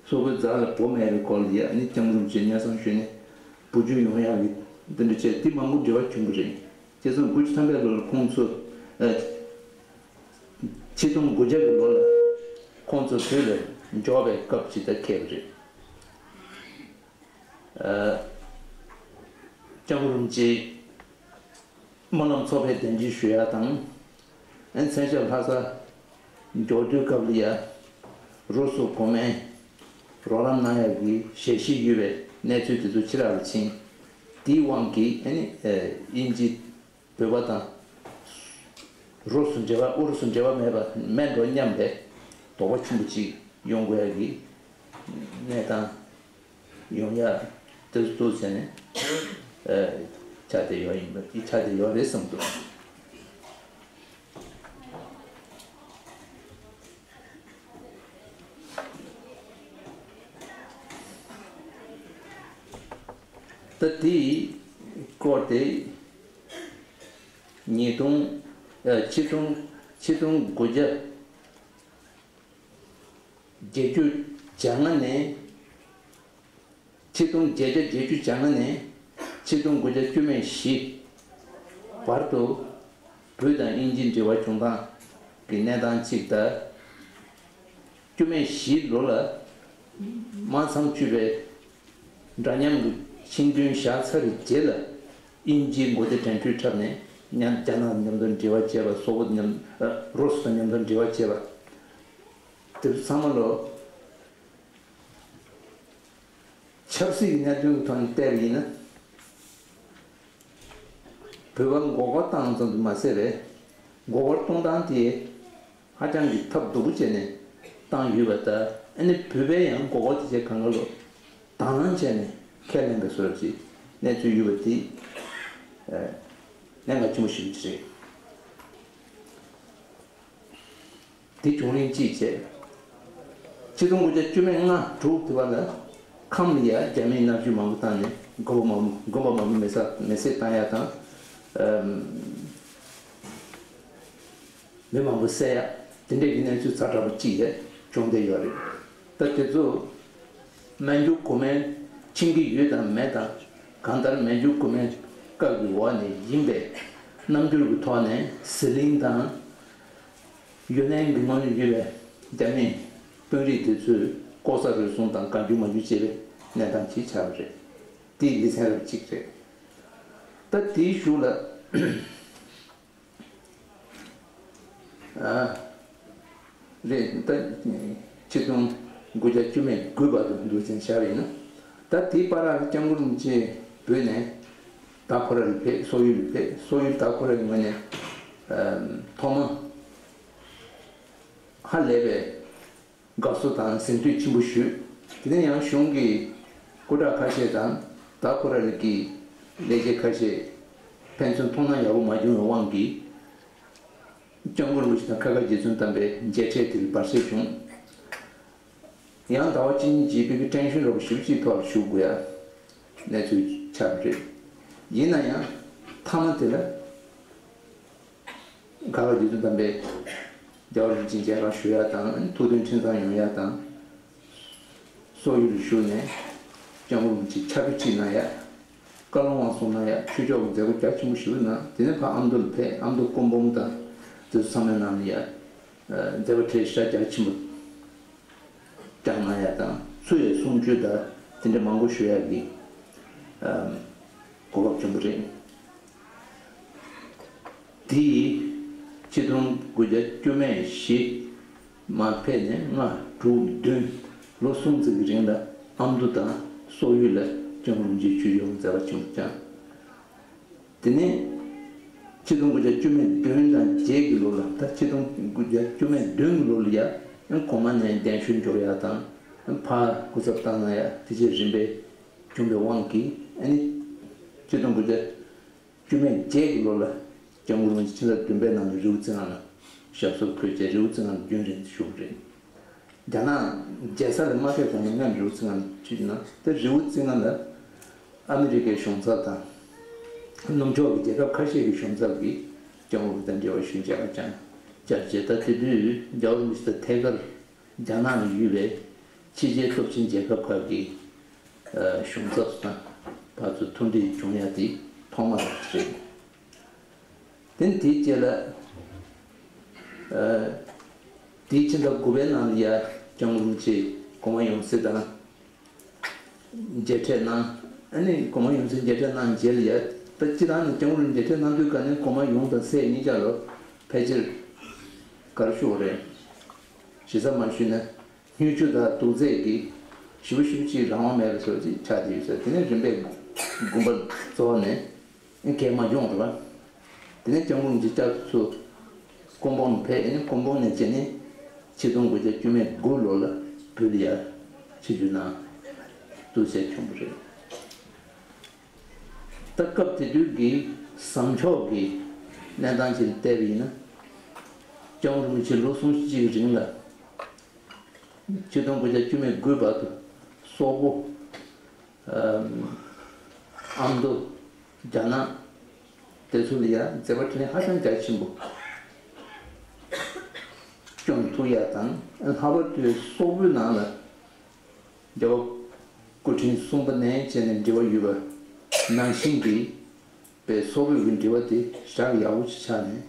སོག་པོའི་མཛའ་ལ་བུ་མེད་པའི་སྐོར་ལ་ཡ་ནི་སྐྱབས་མགོན་རིན་པོ་ཆེ་སྙན་སེང་ཞུས་ནས་བུ་རྒྱུད་ཡོང་ཡག་གི་འདི་འདྲ་བྱས། དེ་མང་པོ་འབྲེལ་བ་བྱུང་གི་རེད། བྱས་ཙང་དགུ་བཅུ་ཐམ་པའི་ལོར་ཁོང་ཚོ་ཨ་ཆིག་སྟོང་དགུ་བརྒྱ་གི་ལོ་ལ་ཁོང་ཚོ་བོད་ལ་འབྱོར་བའི་སྐབས་ཅིག་ད་འཁེལ་བ་རེད། ཨ་སྐྱབས་མགོན་རིན་པོ་ཆེ་སྨོན་ལམ་ཚོགས་པའི་གདན་འདྲེན་ཞུ་ཡ་དང་། ཨ་མཚན་ཞབས་ལྷ་ས་འབྱོར་དུས་སྐབས་ལ་ཡ་རུ་སུ་གོང་མས་རོགས་རམ་གནང་ཡག་གི་ཞལ་བཞེས་ཡོད་པའི་གནས་ཚུལ་དེ་ཚོ་ཕྱི་རགས་ལ་ཕྱིན། དེའི་དབང་གིས་ཨ་ནི་ཨ་དབྱིན་ཇི་བོད་པ་དང་རུ་སུ་འབྲེལ་བ། ཨུ་རུ་སུ་འབྲེལ་བ་མེད་པ་མེད་འགྲོ་སྙམ་པའི་དོགས་པ་ཆེན་པོ་ཅིག་ཡོང་དགོས་ཡག་གི་གནས་སྟངས་ཡོང་ཡག་དེ་ཚོ་འདུག་ཟེར་ནས་ཨ་ཆགས་བསྡད་ཡོད་ཡིན་པ། དེ་ཆགས་བསྡད་ཡོད་རེད་བསམ་འདུག་ད་དེའི་སྐོར་དེ་ཉིས་སྟོང་། ཨ་ཆིག་སྟོང་། ཆིག་སྟོང་དགུ་བརྒྱ་བརྒྱད་ཅུ་གྱ་ལྔ་ནས། ཆིག་སྟོང་བརྒྱད་བརྒྱ་བརྒྱད་ཅུ་གྱ་ལྔ་ནས་ཆིག་སྟོང་དགུ་བརྒྱ་བཅུ་མེད་བཞི་བར་དུ་བོད་དང་དབྱིན་ཇིའི་འབྲེལ་བ་བྱུང་སྟངས་ཀྱི་གནས་སྟངས་གཅིག་དང་། བཅུ་མེད་བཞིའི་ལོ་ལ་དམག་མཚམས་གཅོད་པའི་འདྲ་མཉམ་གྱི་ཆིངས་དོན་བཞག་ཚར་བའི་རྗེས་ལ་དབྱིན་ཇིའི་མགོ་བདེ་དྲན་འཕྲུལ་འཁྲབ་ནས་མཉམ། རྒྱ་ནག་མཉམ་དུ་འབྲེལ་བ་བྱས་པ། སོག་པོ་མཉམ། ཨ་རུ་སུ་དང་མཉམ་དུ་འབྲེལ་བ་བྱས་པ། དེ་ཚོ་ཚང་མ་ལོ། ཆབ་སྲིད་ཀྱི་གནད་དོན་གྱི་ཐོག་ནས་བལྟས་པ་ཡིན་ན། བོད་པ་མགོ་སྐོར་བཏང་ཙམ་དུ་མ་ཟད་པའི་མགོ་སྐོར་གཏོང་སྟངས་དེ་ཧ་ཅང་གི་ཐབས་སྡུག་པོ་བྱས་ནས་བཏང་ཡོད་པ་དང་། ཨ་ནི་བོད་པས་ཡང་མགོ་སྐོར་དེ་བྱས་གང་ག་ལོ་དང་བླངས་བྱས་ནས་ཁས་ལེན་པའི་བཟོ་འདྲ་ཅིག་གནས་ཚུལ་ཡོད་པ་དེ་ཨ་གནད་འགག་ཆེན་པོ་ཞིག་རེད། དེ་བྱུང་རིམ་གཅིག་བྱས། ཆིག་སྟོང་དགུ་བརྒྱ་བཅུ་མེད་ལྔ་དྲུག་དེ་བར་ལ་ཁམས་ལ་ཡ་རྒྱ་མིས་མནར་གཅོད་མང་པོ་བཏང་ནས་ དགོན་པ་མང་པོ་དགོན་པ་མང་པོ་མེ་སྲེག་མེ་སྲེག་བཏང་ཡ་དང་། ཨམ། མི་མང་པོ་བསད་ཡ། དེ་འདྲའི་གི་གནས་ཚུལ་ཛ་དྲག་པོ་གཅིག་ཡ་བྱུང་བསྡད་ཡོད་རེད། ད་དེ་ཚོ་མན་ཇུ་གོ་མན་ཕྱིན་གྱི་ཡོད་དང་མེད་དང་། གང་ལྟར་མན་ཇུ་གོ་མན་སྐབས་ཀྱི་འོག་ནས་ཡིན་པའི་རྣམ་འགྱུར་གྱི་ཐོག་ནས་ཟི་ལིང་དང་། ཡུན་ནན་གྱི་ངོས་ནས་ཡོད་པའི་རྒྱ་མིའི་དཔོན་རིགས་དེ་ཚོས་ལྐོག་ཟ་རུལ་སུངས་དང་གང་བྱུང་མང་བྱུང་བྱས་པའི་གནས་སྟངས་ཅིག་ཆགས་པ་རེད། དེའི་ལེ་ཚན་རབ་གཅིག་རེད། ད་དེའི་གཞུག་ལ། ཨ། རེད་ད། ཆིག་སྟོང་དགུ་བརྒྱ་བཅུ་མེད་དགུའི་བར་དུ་འདུག་ཟིན་བཞག་པ་ཡིན་ན། ད་དེའི་བར་ལ་སྐྱབས་མགོན་རིན་པོ་ཆེ་བོད་ནས་ད་ཁོ་ར་ལ་ཕེབས། སོག་ཡུལ་ལ་ཕེབས། སོག་ཡུལ་ད་ཁོ་ར་ངོས་ནས་ཐོག་མ་ཧ་ལས་པའི་དགའ་བསུ་དང་གཟེངས་བསྟོད་ཆེན་པོ་ཞུས། དེ་ནས་ཡང་གཞུང་གི་སྐུ་དྲག་ཁ་ཤས་དང་ད་ཁོ་ར་ལ་གི་ལས་བྱེད་ཁ་ཤས་ཕན་ཚུན་མཐོང་སྣང་ཡག་པོ་མ་བྱུང་བའི་དབང་གིས། སྐྱབས་མགོན་རིན་པོ་ཆེ་དང་ཁ་ཁ་རྗེ་བཙུན་དམ་པའི་མཇལ་འཕྲད་དེར་བར་ཆད་བྱུང་། ཡང་ཟླ་བ་གཅིག་གཉིས་རྗེས་བོད་ཀྱི་ཊེན་ཤོན་འདྲ་པོ་ཞེ་པོ་ཅིག་ཐོག་ལ་བཞུགས་དགོས་ཡ་གནས་ཚུལ་ཆགས་པ་རེད། ཡིན་ན་ཡང་མཐའ་མ་དེ་ལ་ཁ་ཁ་རྗེ་བཙུན་དམ་པའི་རྒྱལ་བ་རིན་པོ་ཆེ་མཇལ་ཁ་ཞུ་ཡ་དང་། ཐུགས་མཐུན་ཁྲིམས་གཙང་ཡོང་ཡ་དང་། སོག་ཡུལ་ལ་བཞུགས་ནས་སྐྱབས་མགོན་རིན་པོ་ཆེ་ཕྱག་ཕུད་ཅིག་གནང་ཡ། བཀའ་ལུང་དབང་གསུང་གནང་ཡ། ཆོས་ཕྱོགས་ཀྱི་མཛད་སྒོ་རྒྱ་ཆེན་པོ་ཞེ་པོ་གནང་། དེ་ནས་ཕར་ཨ་མདོ་ལ་ཕེབས། ཨ་མདོ་སྐུ་འབུམ་དང་དེ་ཚོ་ཚང་མའི་ནང་ལ་ཡ་མཛད་པ་གྲལ་ཤ་རྒྱ་ཆེན་པོ་བསྐྱངས་གནང་ཡ་དང་། ཚུར་ཡ་གསུང་ཆོས་དང་དེ་འདྲ་མང་པོ་ཞུ་ཡ་གི་གོ་སྐབས་བྱུང་བ་རེད། དེ་ཡིས་ཆིག་སྟོང་དགུ་བརྒྱ་བཅུ་མེད་བཞི་མར་ཕེབས་ནས་ལྔ་དྲུག་བདུན་ལོ་གསུམ་ཙམ་གྱི་རིང་ལ་ཨ་མདོ་དང་སོག་ཡུལ་ལ་སྐྱབས་མགོན་རིན་པོ་ཆེའི་ཆོས་ཕྱོགས་མཛད་པ་ཆེན་པོ་བསྐྱངས། དེ་ནས་ཆིག་སྟོང་དགུ་བརྒྱ་བཅུ་མེད་བདུན་དང་བརྒྱད་ཀྱི་ལོ་ལ། ད་ཆིག་སྟོང་དགུ་བརྒྱ་བཅུ་མེད་བདུན་གྱི་ལོ་ལ་ཡ་གོང་མ་ནས་གདན་ཞུ་འབྱོར་ཡ་དང་། ཕར་སྐུ་ཚབ་བཏང་གནང་ཡ་དེ་བཅས་རིམ་པས་བྱུང་བའི་དབང་གིས། ཨ་ནི་ཆིག་སྟོང་དགུ་བརྒྱ་བཅུ་མེད་བརྒྱད་ཀྱི་ལོ་ལ་སྐྱབས་མགོན་རིན་པོ་ཆེ་ཕྱི་ཟླ་བདུན་པའི་ནང་ལ་རི་བོ་རྩེ་ལྔ་ལ་ཞབས་སོར་འཁོད་བྱས། རི་བོ་རྩེ་ལྔ་ལ་རྒྱུན་རིང་དུ་བཞུགས་པ་རེད། རྒྱ་ནག་རྒྱལ་ས་ལ་མ་ཕེབས་གོང་ནས་སྔོན་རི་བོ་རྩེ་ལྔ་ལ་ཕེབས་ན། དེ་རི་བོ་རྩེ་ལྔ་ལ་ཨ་མི་རི་ཀའི་གཞུང་ཚབ་དང་། ནུབ་ཕྱོགས་ཀྱི་རྒྱལ་ཁབ་ཁ་ཤས་ཀྱི་གཞུང་ཚབ་ཀྱིས་སྐྱབས་མགོན་དང་འབྲེལ་བ་ཞུ་མཇལ་ཁ་བསྐྱངས་བསྐྱངས་བྱས། ད་དེ་དུས་རྒྱལ་བ་རིན་པོ་ཆེ་དང་ཐད་ཀར་རྒྱ་ནག་ལ་ཡོད་པའི་ཕྱི་རྒྱལ་སྟོབས་ཆེན་རྒྱལ་ཁབ་ཁག་གི་གཞུང་ཚབ་དང་ཕར་ཚུར་མཐུན་སྒྲིལ་བྱུང་ཡ་དེ་ཐོག་མ་རེད། དེ་དེའི་རྗེས་ལ། ཨ། དེའི་ཕྱི་ཟླ་དགུ་པའི་ནང་ལ་ཡ་སྐྱབས་མགོན་རིན་པོ་ཆེ་གོང་མ་ཡོང་སྲིད་དང་མཇལ་འཕྲད་གནང་། ཨ་ནི་གོང་མ་ཡོང་སྲིད་མཇལ་འཕྲད་གནང་རྗེས་ལ་ཡ། ད་སྤྱིར་བཏང་ནས་སྐྱབས་མགོན་རིན་པོ་ཆེ་མཇལ་འཕྲད་གནང་དུས་ག་ནས་གོང་མ་ཡོང་དང་སྲིད་གཉིས་ཆ་ལ་ཕལ་ཆེར་ག་རེ་ཞུ་དགོས་རེད། ཞེ་ས་མ་ཞུས་ན། སྨྱོ་ཆུ་དང་དུག་རྫས་ཀྱིས་ཞེ་པོ་ཞེ་པོ་ཅིག་རང་དབང་མེད་པ་བཟོ་ཅིག་ཆགས་བསྡད་ཡོད་ཟེར། དེ་ནས་རིམ་པས་དགོངས་པ་རྫོགས་ནས་གས་མ་འཁྱོངས་རེད་པ། དེ་ནས་སྐྱབས་མགོན་གྱི་སྐྱབས་སུ་སྐུ་འབུམ་ཕེབས། ཨ་ནི་སྐུ་འབུམ་ནས་བྱས་ནས་ཆིག་སྟོང་དགུ་བརྒྱ་བཅུ་མེད་དགུ་ལོ་ལ་བོད་ལ་ཡ་ཆིབས་བསྒྱུར་གནང་འདུག་ཟེར་བྱུང་བ་རེད། ད་སྐབས་དེ་དུས་ཀྱི་བཟང་ཕྱོགས་ཀྱི་གནས་སྟངས་ཅིག་ལ་བལྟས་པ་ཡིན་ན། སྐྱབས་མགོན་རིན་པོ་ཆེ་ལོ་གསུམ་བཞི་གི་རིང་ལ། ཆིག་སྟོང་དགུ་བརྒྱ་བཅུ་མེད་དགུའི་བར་དུ་སོག་པོ། ཨམ། ཨ་མདོ། རྒྱ་ནག་དེ་ཚོ་ལ་ཡ་མཛད་པ་འཕྲིན་ལས་ཧ་ཅང་རྒྱ་ཆེན་པོ་སྐྱོང་ཐུབ་ཡ་དང་། ལྷག་པར་དུ་སོག་པོའི་ནང་ལ་རྒྱལ་བ་སྐུ་ཕྲེང་གསུམ་པ་ནས་བྱས་ནས་འབྲེལ་བ་ཡོད་པ་ནང་བཞིན་གྱི་པའི་སོག་པོའི་འབྲེལ་བ་དེ་ཞེ་དྲག་ཡག་པོ་ཞིག་ཆགས་ནས།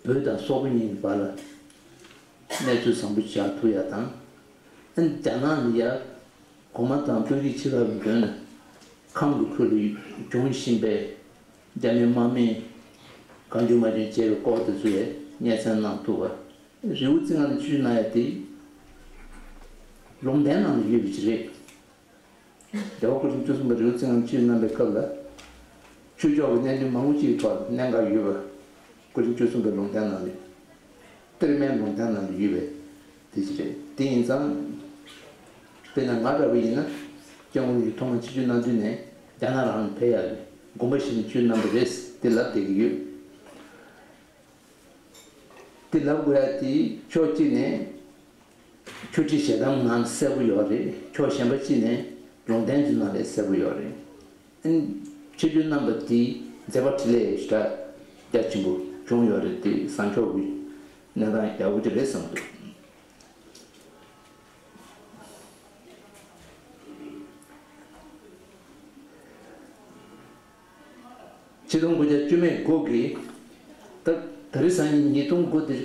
བོད་དང་སོག་པོ་གཉིས་ཀྱི་བར་ལ་གནས་ཚུལ་བཟང་པོ་ཆགས་ཐུབ་ཡ་དང་། ཨ་ནི་རྒྱ་ནག་ནས་ཡ་གོང་མ་དང་དཔོན་རིགས་ཆེ་ཁག་གི་མདུན་ལ་ཁམས་ཀྱི་ཁུལ་ལ་བྱུང་བཞིན་པའི་རྒྱ་མིའི་དམག་མིས་གང་བྱུང་མང་བྱུང་བྱས་པའི་སྐོར་དེ་ཚོ་ཡ་སྙན་སེང་གནང་ཐུབ་པ། རི་བོ་རྩེ་ལྔ་ལ་ཆིབས་བསྒྱུར་གནང་ཡ་དེ་ལུང་བསྟན་ནང་ལ་ཡོད་པ་ཅིག་རེད། རྒྱལ་བ་སྐུ་ཕྲེང་བཅུ་གསུམ་པ་རི་བོ་རྩེ་ལྔ་ཆིབས་གནང་པའི་སྐབས་ལ། ཆོས་ཕྱོགས་ཀྱི་གནད་དོན་མང་པོ་ཅིག་གི་ཐོག་གནད་འགག་ཡོད་པ། སྐུ་ཕྲེང་བཅུ་གསུམ་པའི་ལུང་བསྟན་ནང་ལ། གཏེར་མའི་ལུང་བསྟན་ནང་ལ་ཡོད་པའི་དེ་ཅིག་རེད། དེ་ཡིན་ཙང་། དཔེར་ན་ང་འདྲ་བོ་ཡིན་ན། སྐྱབས་མགོན་རིན་པོ་ཆེ་ཐོག་མར་ཆིབས་བསྒྱུར་གནང་དུས་ནས་རྒྱ་ནག་རང་ལ་ཕེབས་ཡ་རེད། དགོངས་པ་བཞེས་ནས་ཆིབས་བསྒྱུར་གནང་པ་རེད། དེ་ལབ་བསྡད་ཀྱི་ཡོད། དེ་ལབ་དགོས་ཡ་དེ་ཕྱོགས་གཅིག་ནས་ཆོས་ཁྲིད་ཞལ་གདམས་ནང་གསལ་པོ་ཡོད་རེད། ཕྱོགས་གཞན་པ་གཅིག་ནས་ ལུང་བསྟན་གྱི་ནང་ལས་གསལ་པོ་ཡོད་རེད། ཨ་ནི་ཆིབས་བསྒྱུར་གནང་པ་དེས་མཛད་པ་འཕྲིན་ལས་ཞེ་དྲག་རྒྱ་ཆེན་པོ་བྱུང་ཡོད་རེད་དེ། བཟང་ཕྱོགས་ཀྱི་གནས་སྟངས་ཡག་པོ་ཅིག་རེད་བསམ་འདུག་ཆིག་སྟོང་དགུ་བརྒྱ་བཅུ་མེད་དགུ་གི། ད་ད་རེས་སང་ཉིན་ཉིས་སྟོང་དགུ་དེ།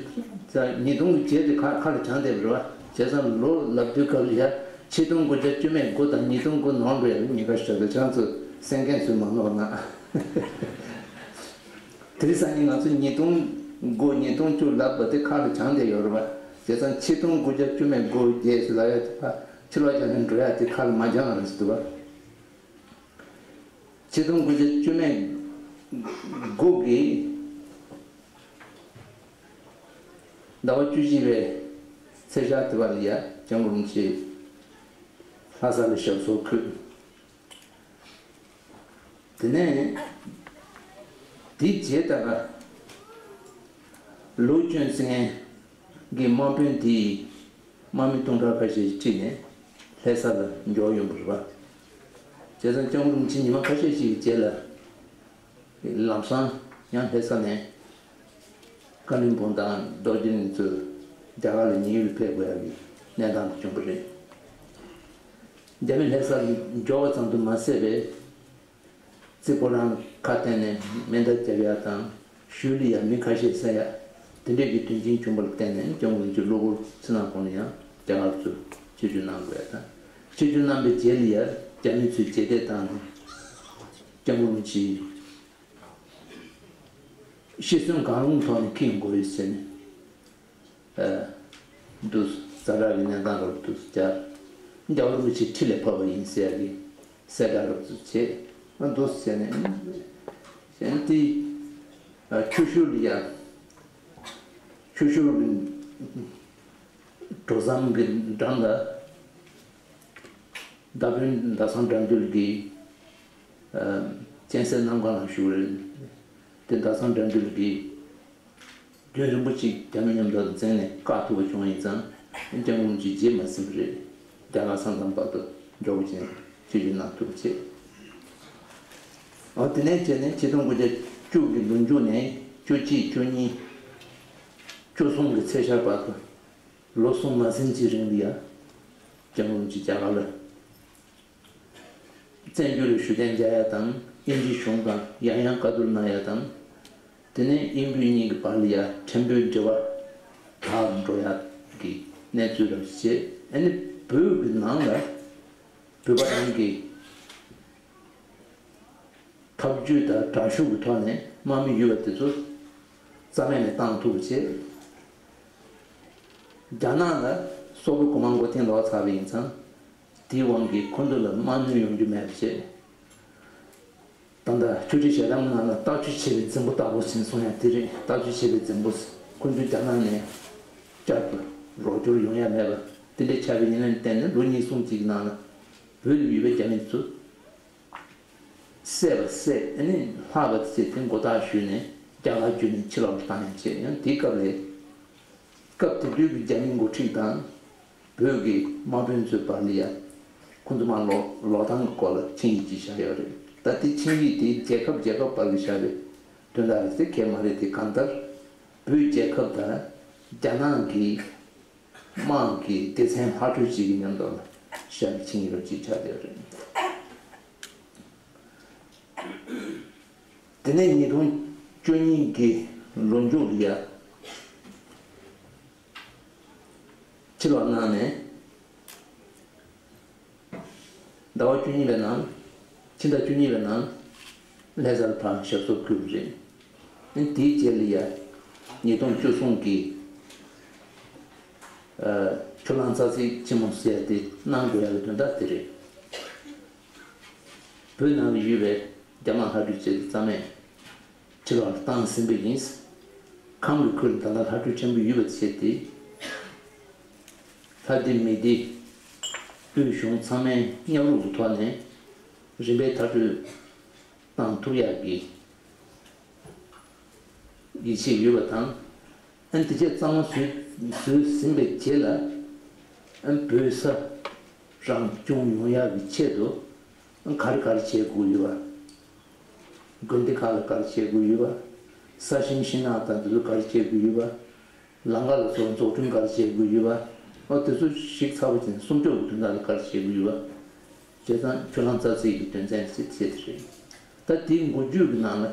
ཉིས་སྟོང་གི་རྗེས་དེ་ཁ་ཁ་ལ་བྱང་བསྡད་པ་རེད་བ། བྱས་ཙང་ལོ་ལབ་དུས་སྐབས་ལ་ཡ། ཆིག་སྟོང་དགུ་བརྒྱ་བཅུ་མེད་དགུ་དང་ཉིས་སྟོང་དགུ་ནོར་འགྲོ་ཡ་ལ་ཉེན་ཁ་ཞིག་འདུག་ཁྱེད་རང་ཚོ་གསན་མཁན་ཚོས་མ་ནོར་ན། དེ་རེས་སང་ཉིན་ང་ཚོ་ཉིས་སྟོང་དགུ་ཉིས་སྟོང་བཅུ་ལབ་པ་དེ་ཁ་ལ་བྱང་བསྡད་ཡོད་རེད་བ། བྱས་ཙང་ཆིག་སྟོང་དགུ་བརྒྱ་བཅུ་མེད་དགུ་རྗེས་སུ་ལབ་ཡ་དེ་ཕར་ཕྱི་ལོགས་བརྒྱབ་ནས་འགྲོ་ཡ་དེ་ཁ་ལ་མ་བྱང་བ་རེད་ཟེར་འདུག་བ། ཆིག་སྟོང་དགུ་བརྒྱ་བཅུ་མེད་དགུ་གི་ཟླ་བ་བཅུ་གཅིག་པའི་ཚེས་ཤར་དེ་བར་ལ་ཡ་སྐྱབས་མགོན་རིན་པོ་ཆེ་ལྷ་ས་ལ་ཞབས་སོར་འཁོད། དེ་ནས་དེའི་རྗེས་ད་ག་ལུའུ་ཅུན་ཙེང་གི་དམག་དཔོན་དེས་དམག་མི་སྟོང་ཕྲག་ཁ་ཤས་ཤིག་ཁྲིད་ནས་ལྷ་ས་ལ་འབྱོར་ཡོང་བ་རེད་པ། བྱས་ཙང་སྐྱབས་མགོན་རིན་པོ་ཆེ་ཉི་མ་ཁ་ཤས་ཤིག་གི་རྗེས་ལ་ལམ་སང་ཡང་ལྷ་ས་ནས་ཀ་ལིམ་པོང་དང་རྡོ་རྗེ་གླིང་ཚོས་རྒྱ་གར་ལ་ཉེན་གཡོལ་ཕེབས་དགོས་ཡག་གི་གནས་སྟངས་དེ་བྱུང་བ་རེད། རྒྱ་མི་ལྷ་ས་ལ་འབྱོར་བ་ཙམ་དུ་མ་ཟད་པའི། རྩིས་ཕོ་བྲང་ཁ་བསྟན་ནས་མེ་མདའ་བརྒྱབ་ཡ་དང་། ཞོལ་ལ་ཡ་མི་ཁ་ཤས་བསད་ཡ། དེ་འདྲས་ཀྱི་དོན་རྐྱེན་བྱུང་བ་ལ་བརྟེན་ནས་སྐྱབས་མགོན་རིན་པོ་ཆེ་གློ་བུར་མཚན་ནག་གུང་ལ་ཡང་རྒྱ་གར་ཚུར་ཆིབས་བསྒྱུར་གནང་དགོས་ཡ་དང་། ཆིབས་བསྒྱུར་གནང་པའི་རྗེས་ལ་ཡ་རྒྱ་མི་ཚོས་རྗེས་འདེད་བཏང་ནས་སྐྱབས་མགོན་རིན་པོ་ཆེ་ཤི་གསོན་གང་རུང་ཐོག་ནས་འཁྱེར་ཡོང་དགོས་རེད་ཟེར་ནས། ཨ། འདུག་ཛ་དྲག་གི་གནས་སྟངས་རབ་ཏུ་སྦྱར། རྒྱལ་བ་རིན་པོ་ཆེ་ཁྲི་ལས་ཕབ་པ་ཡིན་ཟེར་ཡ་གི་གསལ་བསྒྲགས་རབ་ཏུ་བྱས། ཨ། འདུག་ཟེར་ནས། གཞན་དེ། ཨ། ཆུ་ཤུར་ལ་ཡ། ཆུ་ཤུར་གྱི་གྲོ་ཟམ་གྱི་འགྲམ་ལ། མདའ་དཔོན་ཟླ་བཟང་དགྲ་འདུལ་གྱིས། ཨ། སྤྱན་གསལ་གནམ་གང་ལ་བཞུགས་རེད། དེ་ཟླ་བཟང་དགྲ་འདུལ་གྱིས། རྒྱུན་རིང་པོ་ཅིག་རྒྱ་མི་མཉམ་དུ་འཛེམས་ནས་བཀག་ཐུབ་པ་བྱུང་བ་ཡིན་ཙང་། སྐྱབས་མགོན་རིན་པོ་ཆེ་རྗེས་མ་ཟིན་པ་རེད། རྒྱ་གར་ས་མཚམས་བར་དུ་མགྱོགས་པོ་ཅིག་ཆིབས་བསྒྱུར་གནང་ཐུབ་པ་བྱས། འོ། དེ་ནས་བྱས་ནས་ཆིག་སྟོང་དགུ་བརྒྱ་བཅུ་གི་ལོ་མཇུག་ནས་བཅུ་གཅིག་བཅུ་གཉིས་བཅུ་གསུམ་གྱི་ཚེས་ཤར་བར་དུ་ལོ་གསུམ་མ་ཟིན་གྱི་རིང་ལ་ཡ། སྐྱབས་མགོན་རིན་པོ་ཆེ་རྒྱ་གར་ལ། བཙན་བྱོལ་ལ་བཞུགས་གདན་འཇགས་ཡ་དང་། དབྱིན་ཇིའི་གཞུང་དང་ཡང་ཡང་བཀའ་བསྡུར་གནང་ཡ་དང་། དེ་ནས་དབྱིན་བོད་གཉིས་ཀྱི་བར་ལ་ཡ་ཕྲན་བུའི་འབྲེལ་བ་དག་འགྲོ་ཡ་གི་གནས་ཚུལ་རབ་བྱས། ཨ་ནི་བོད་ཀྱི་ནང་ལ་བོད་པ་རང་གི་ཐབས་ཇུས་དང་དྲག་ཤུགས་ཀྱི་ཐོག་ནས་དམག་མི་ཡོད་པ་དེ་ཚོ་རྩ་མེད་ལ་བཏང་ཐུབ་པ་བྱས། རྒྱ་ནག་ལ་སོག་པོའི་གོང་མ་མགོ་རྟིང་སློག་ཚར་བ་ཡིན་ཙང་། དེའི་དབང་གིས་ཁོ་ཚོ་ལ་དམག་གནོན་ཡོང་རྒྱུ་མེད་པ་བྱས། ད་ལྟ་ཆོས་ཁྲི་ཞལ་ཐང་ནང་ལ་རྟ་ཆུ་ཆད་པའི་རྫིང་བུ་ལྟ་བུ་ཟེར་གསུང་ཡ་དེ་རེད། རྟ་ཆུ་ཆད་པའི་རྫིང་བུ། ཁོ་ཚོ་རྒྱ་ནག་ནས་བསྐྱར་དུ་རོགས་སྐྱོར་ཡོང་ཡ་མེད་པ་དེ་འདྲ་ཆགས་པའི་ཉེན་ལ་བརྟེན་ནས། ལོ་གཉིས་གསུམ་གཅིག་གི་ནང་ལ་བོད་ལ་ཡོད་པའི་རྒྱ་མི་ཚོ་བསད་པ་བསད། ཨ་ནི་ལྷག་པ་བྱས་ཏེ་མགོ་བཏགས་གཞུས་ནས་རྒྱ་གར་བརྒྱུད་ནས་ཕྱི་ལོགས་ལ་བཏང་ཡ་བྱས། ཡང་དེའི་སྐབས་ལ། སྐབས་དེ་དུས་ཀྱི་རྒྱ་མིའི་འགོ་ཁྲིད་དང་བོད་ཀྱི་དམག་དཔོན་ཚོའི་བར་ལ་ཡ། ཁོ་ཚོ་དམག་ལོག་ལོག་སྟངས་ཀྱི་སྐོར་ལ་ཆིངས་ཡིག་ཅིག་བཞག་ཡོད་རེད། ད་དེ་ཆིངས་ཡིག་དེ་རྒྱལ་ཁབ་རྒྱལ་ཁབ་བར་གྱི་བཞག་པའི་དོན་དག་རེད་དེ་གལ་མ་རེད་དེ། གང་ལྟར་བོད་རྒྱལ་ཁབ་དང་རྒྱ་ནག་གི་དམག་གི་སྡེ་ཚན་ལྷག་འཕྲོ་གཅིག་གི་མཉམ་དུ་བཞག་པའི་ཆིངས་ཡིག་རབ་ཅིག་ཆགས་བསྡད་ཡོད་རེད། དེ་ནས་ཉིས་སྟོང་བཅུ་གཉིས་ཀྱི་ལོ་མཇུག་ལ་ཡ། ཕྱི་ལོགས་གནང་ནས། ཟླ་བ་བཅུ་གཉིས་པའི་ནང་། ཕྱི་ཟླ་བཅུ་གཉིས་པའི་ནང་ལྷ་སར་ཕར་ཞབས་སོར་འཁོད་པ་རེད། དེའི་རྗེས་ལ་ཡ། ཉིས་སྟོང་བཅུ་གསུམ་གྱི། ཨ། ཆུ་གླང་རྩ་ཚིག་ཆེན་མོ་ཟེར་ཡ་དེ་གནང་དགོས་ཡ་གི་དོན་དག་དེ་རེད། བོད་ནང་ལ་ཡོད་པའི་རྒྱ་དམག་ལྷག་འཕྲོ་བཅས་ཏེ་རྩ་མེད་ཕྱི་ལོགས་ལ་བཏང་ཟིན་པ་ཡིན། ཁམས་ཀྱི་ཁུལ་ད་ལྟ་ལྷག་འཕྲོ་ཆེན་པོ་ཡོད་པ་བྱས་ཏེ། ལྷ་སྡེ་མི་སྡེ་དབུས་གཞུང་ཚང་མས་མཉམ་རུབ་ཀྱི་ཐོག་ནས་རིམ་པས་མཐར་སྐྲོད་བཏང་ཐུབ་ཡག་གི་ཡིད་ཆེས་ཡོད་པ་དང་། ཨ་ནི་དེ་རྗེས་གཙང་མ་བཟོས་བཟོས་ཟིན་པའི་རྗེས་ལ། ཨ་ནི་བོད་ས་ རང་སྐྱོང་ཡོང་ཡག་གི་ཆེད་དུ་ག་རེ་ག་རེ་བྱེད་དགོས་ཡོད་པ། དགོན་སྡེ་ཁག་ལ་ག་རེ་བྱེད་དགོས་ཡོད་པ། ས་ཞིང་ཤིང་ནགས་དང་དེ་ཚོ་ག་རེ་བྱེད་དགོས་ཡོད་པ། ལམ་ཁ་ལ་སོགས་འཛུགས་སྐྲུན་ག་རེ་བྱེད་དགོས་ཡོད་པ། ཨོ་དེ་ཚོ་ཞིབ་ཚགས་པོ་བྱས་ནས་སྲུང་སྐྱོབ་ཀྱི་དོན་དག་ལ་ག་རེ་བྱེད་དགོས་ཡོད་པ། བྱས་ཙང་ཁྱོད་རང་རྩ་ཚིག་གི་དོན་ཚན་དེ་བྱེད་དེ་རེད། ད་དེའི་འགོ་བརྗོད་ཀྱི་ནང་ལ།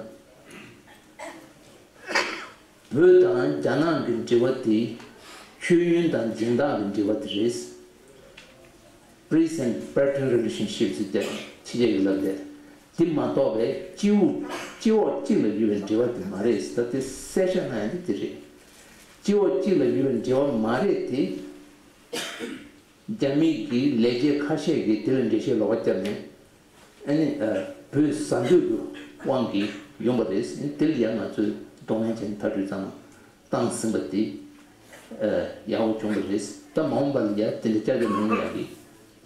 བོད་དང་རྒྱ་ནག་གི་འབྲེལ་བ་དེ་ཤེས་ཡོན་དང་སྦྱིན་བདག་གི་འབྲེལ་བ་དེ་རེད། Present Partner Relationship ཟེར་ཏེ་ཕྱི་རྒྱལ་གྱི་ལབ་དེ། དེ་མ་གཏོགས་པའི་སྤྱི་བོ་སྤྱི་འོག་གཅིག་ལ་ཡོད་པའི་འབྲེལ་བ་དེ་མ་རེད་ཟེར། ད་དེ་གསལ་བཤད་གནང་ཡ་དེ་དེ་རེད། སྤྱི་འོག་གཅིག་ལ་ཡོད་པའི་འབྲེལ་བ་མ་རེད་དེ། རྒྱ་མི་གི་ལས་བྱེད་ཁ་ཤས་ཀྱིས་དེ་ལ་འགྲེལ་བཤད་ལོག་པ་བརྒྱབ་ནས། ཨ་ནི་ཨ། བོད་ཟ་འདོད་ཀྱི་དབང་གིས་ཡོང་པ་རེད། དེ་ལ་ཡང་ང་ཚོས་གདོང་ལེན་བྱས་ནས་མཐར་སྐྲོད་གཙང་མ་བཏང་ཟིན་པ་དེ་ཨ། ཡག་པོ་བྱུང་བ་རེད། ད་མ་འོངས་པ་ལ་ཡང་དེ་འདྲ་བསྐྱར་ཟློས་མི་ཡོང་ཡག་གི་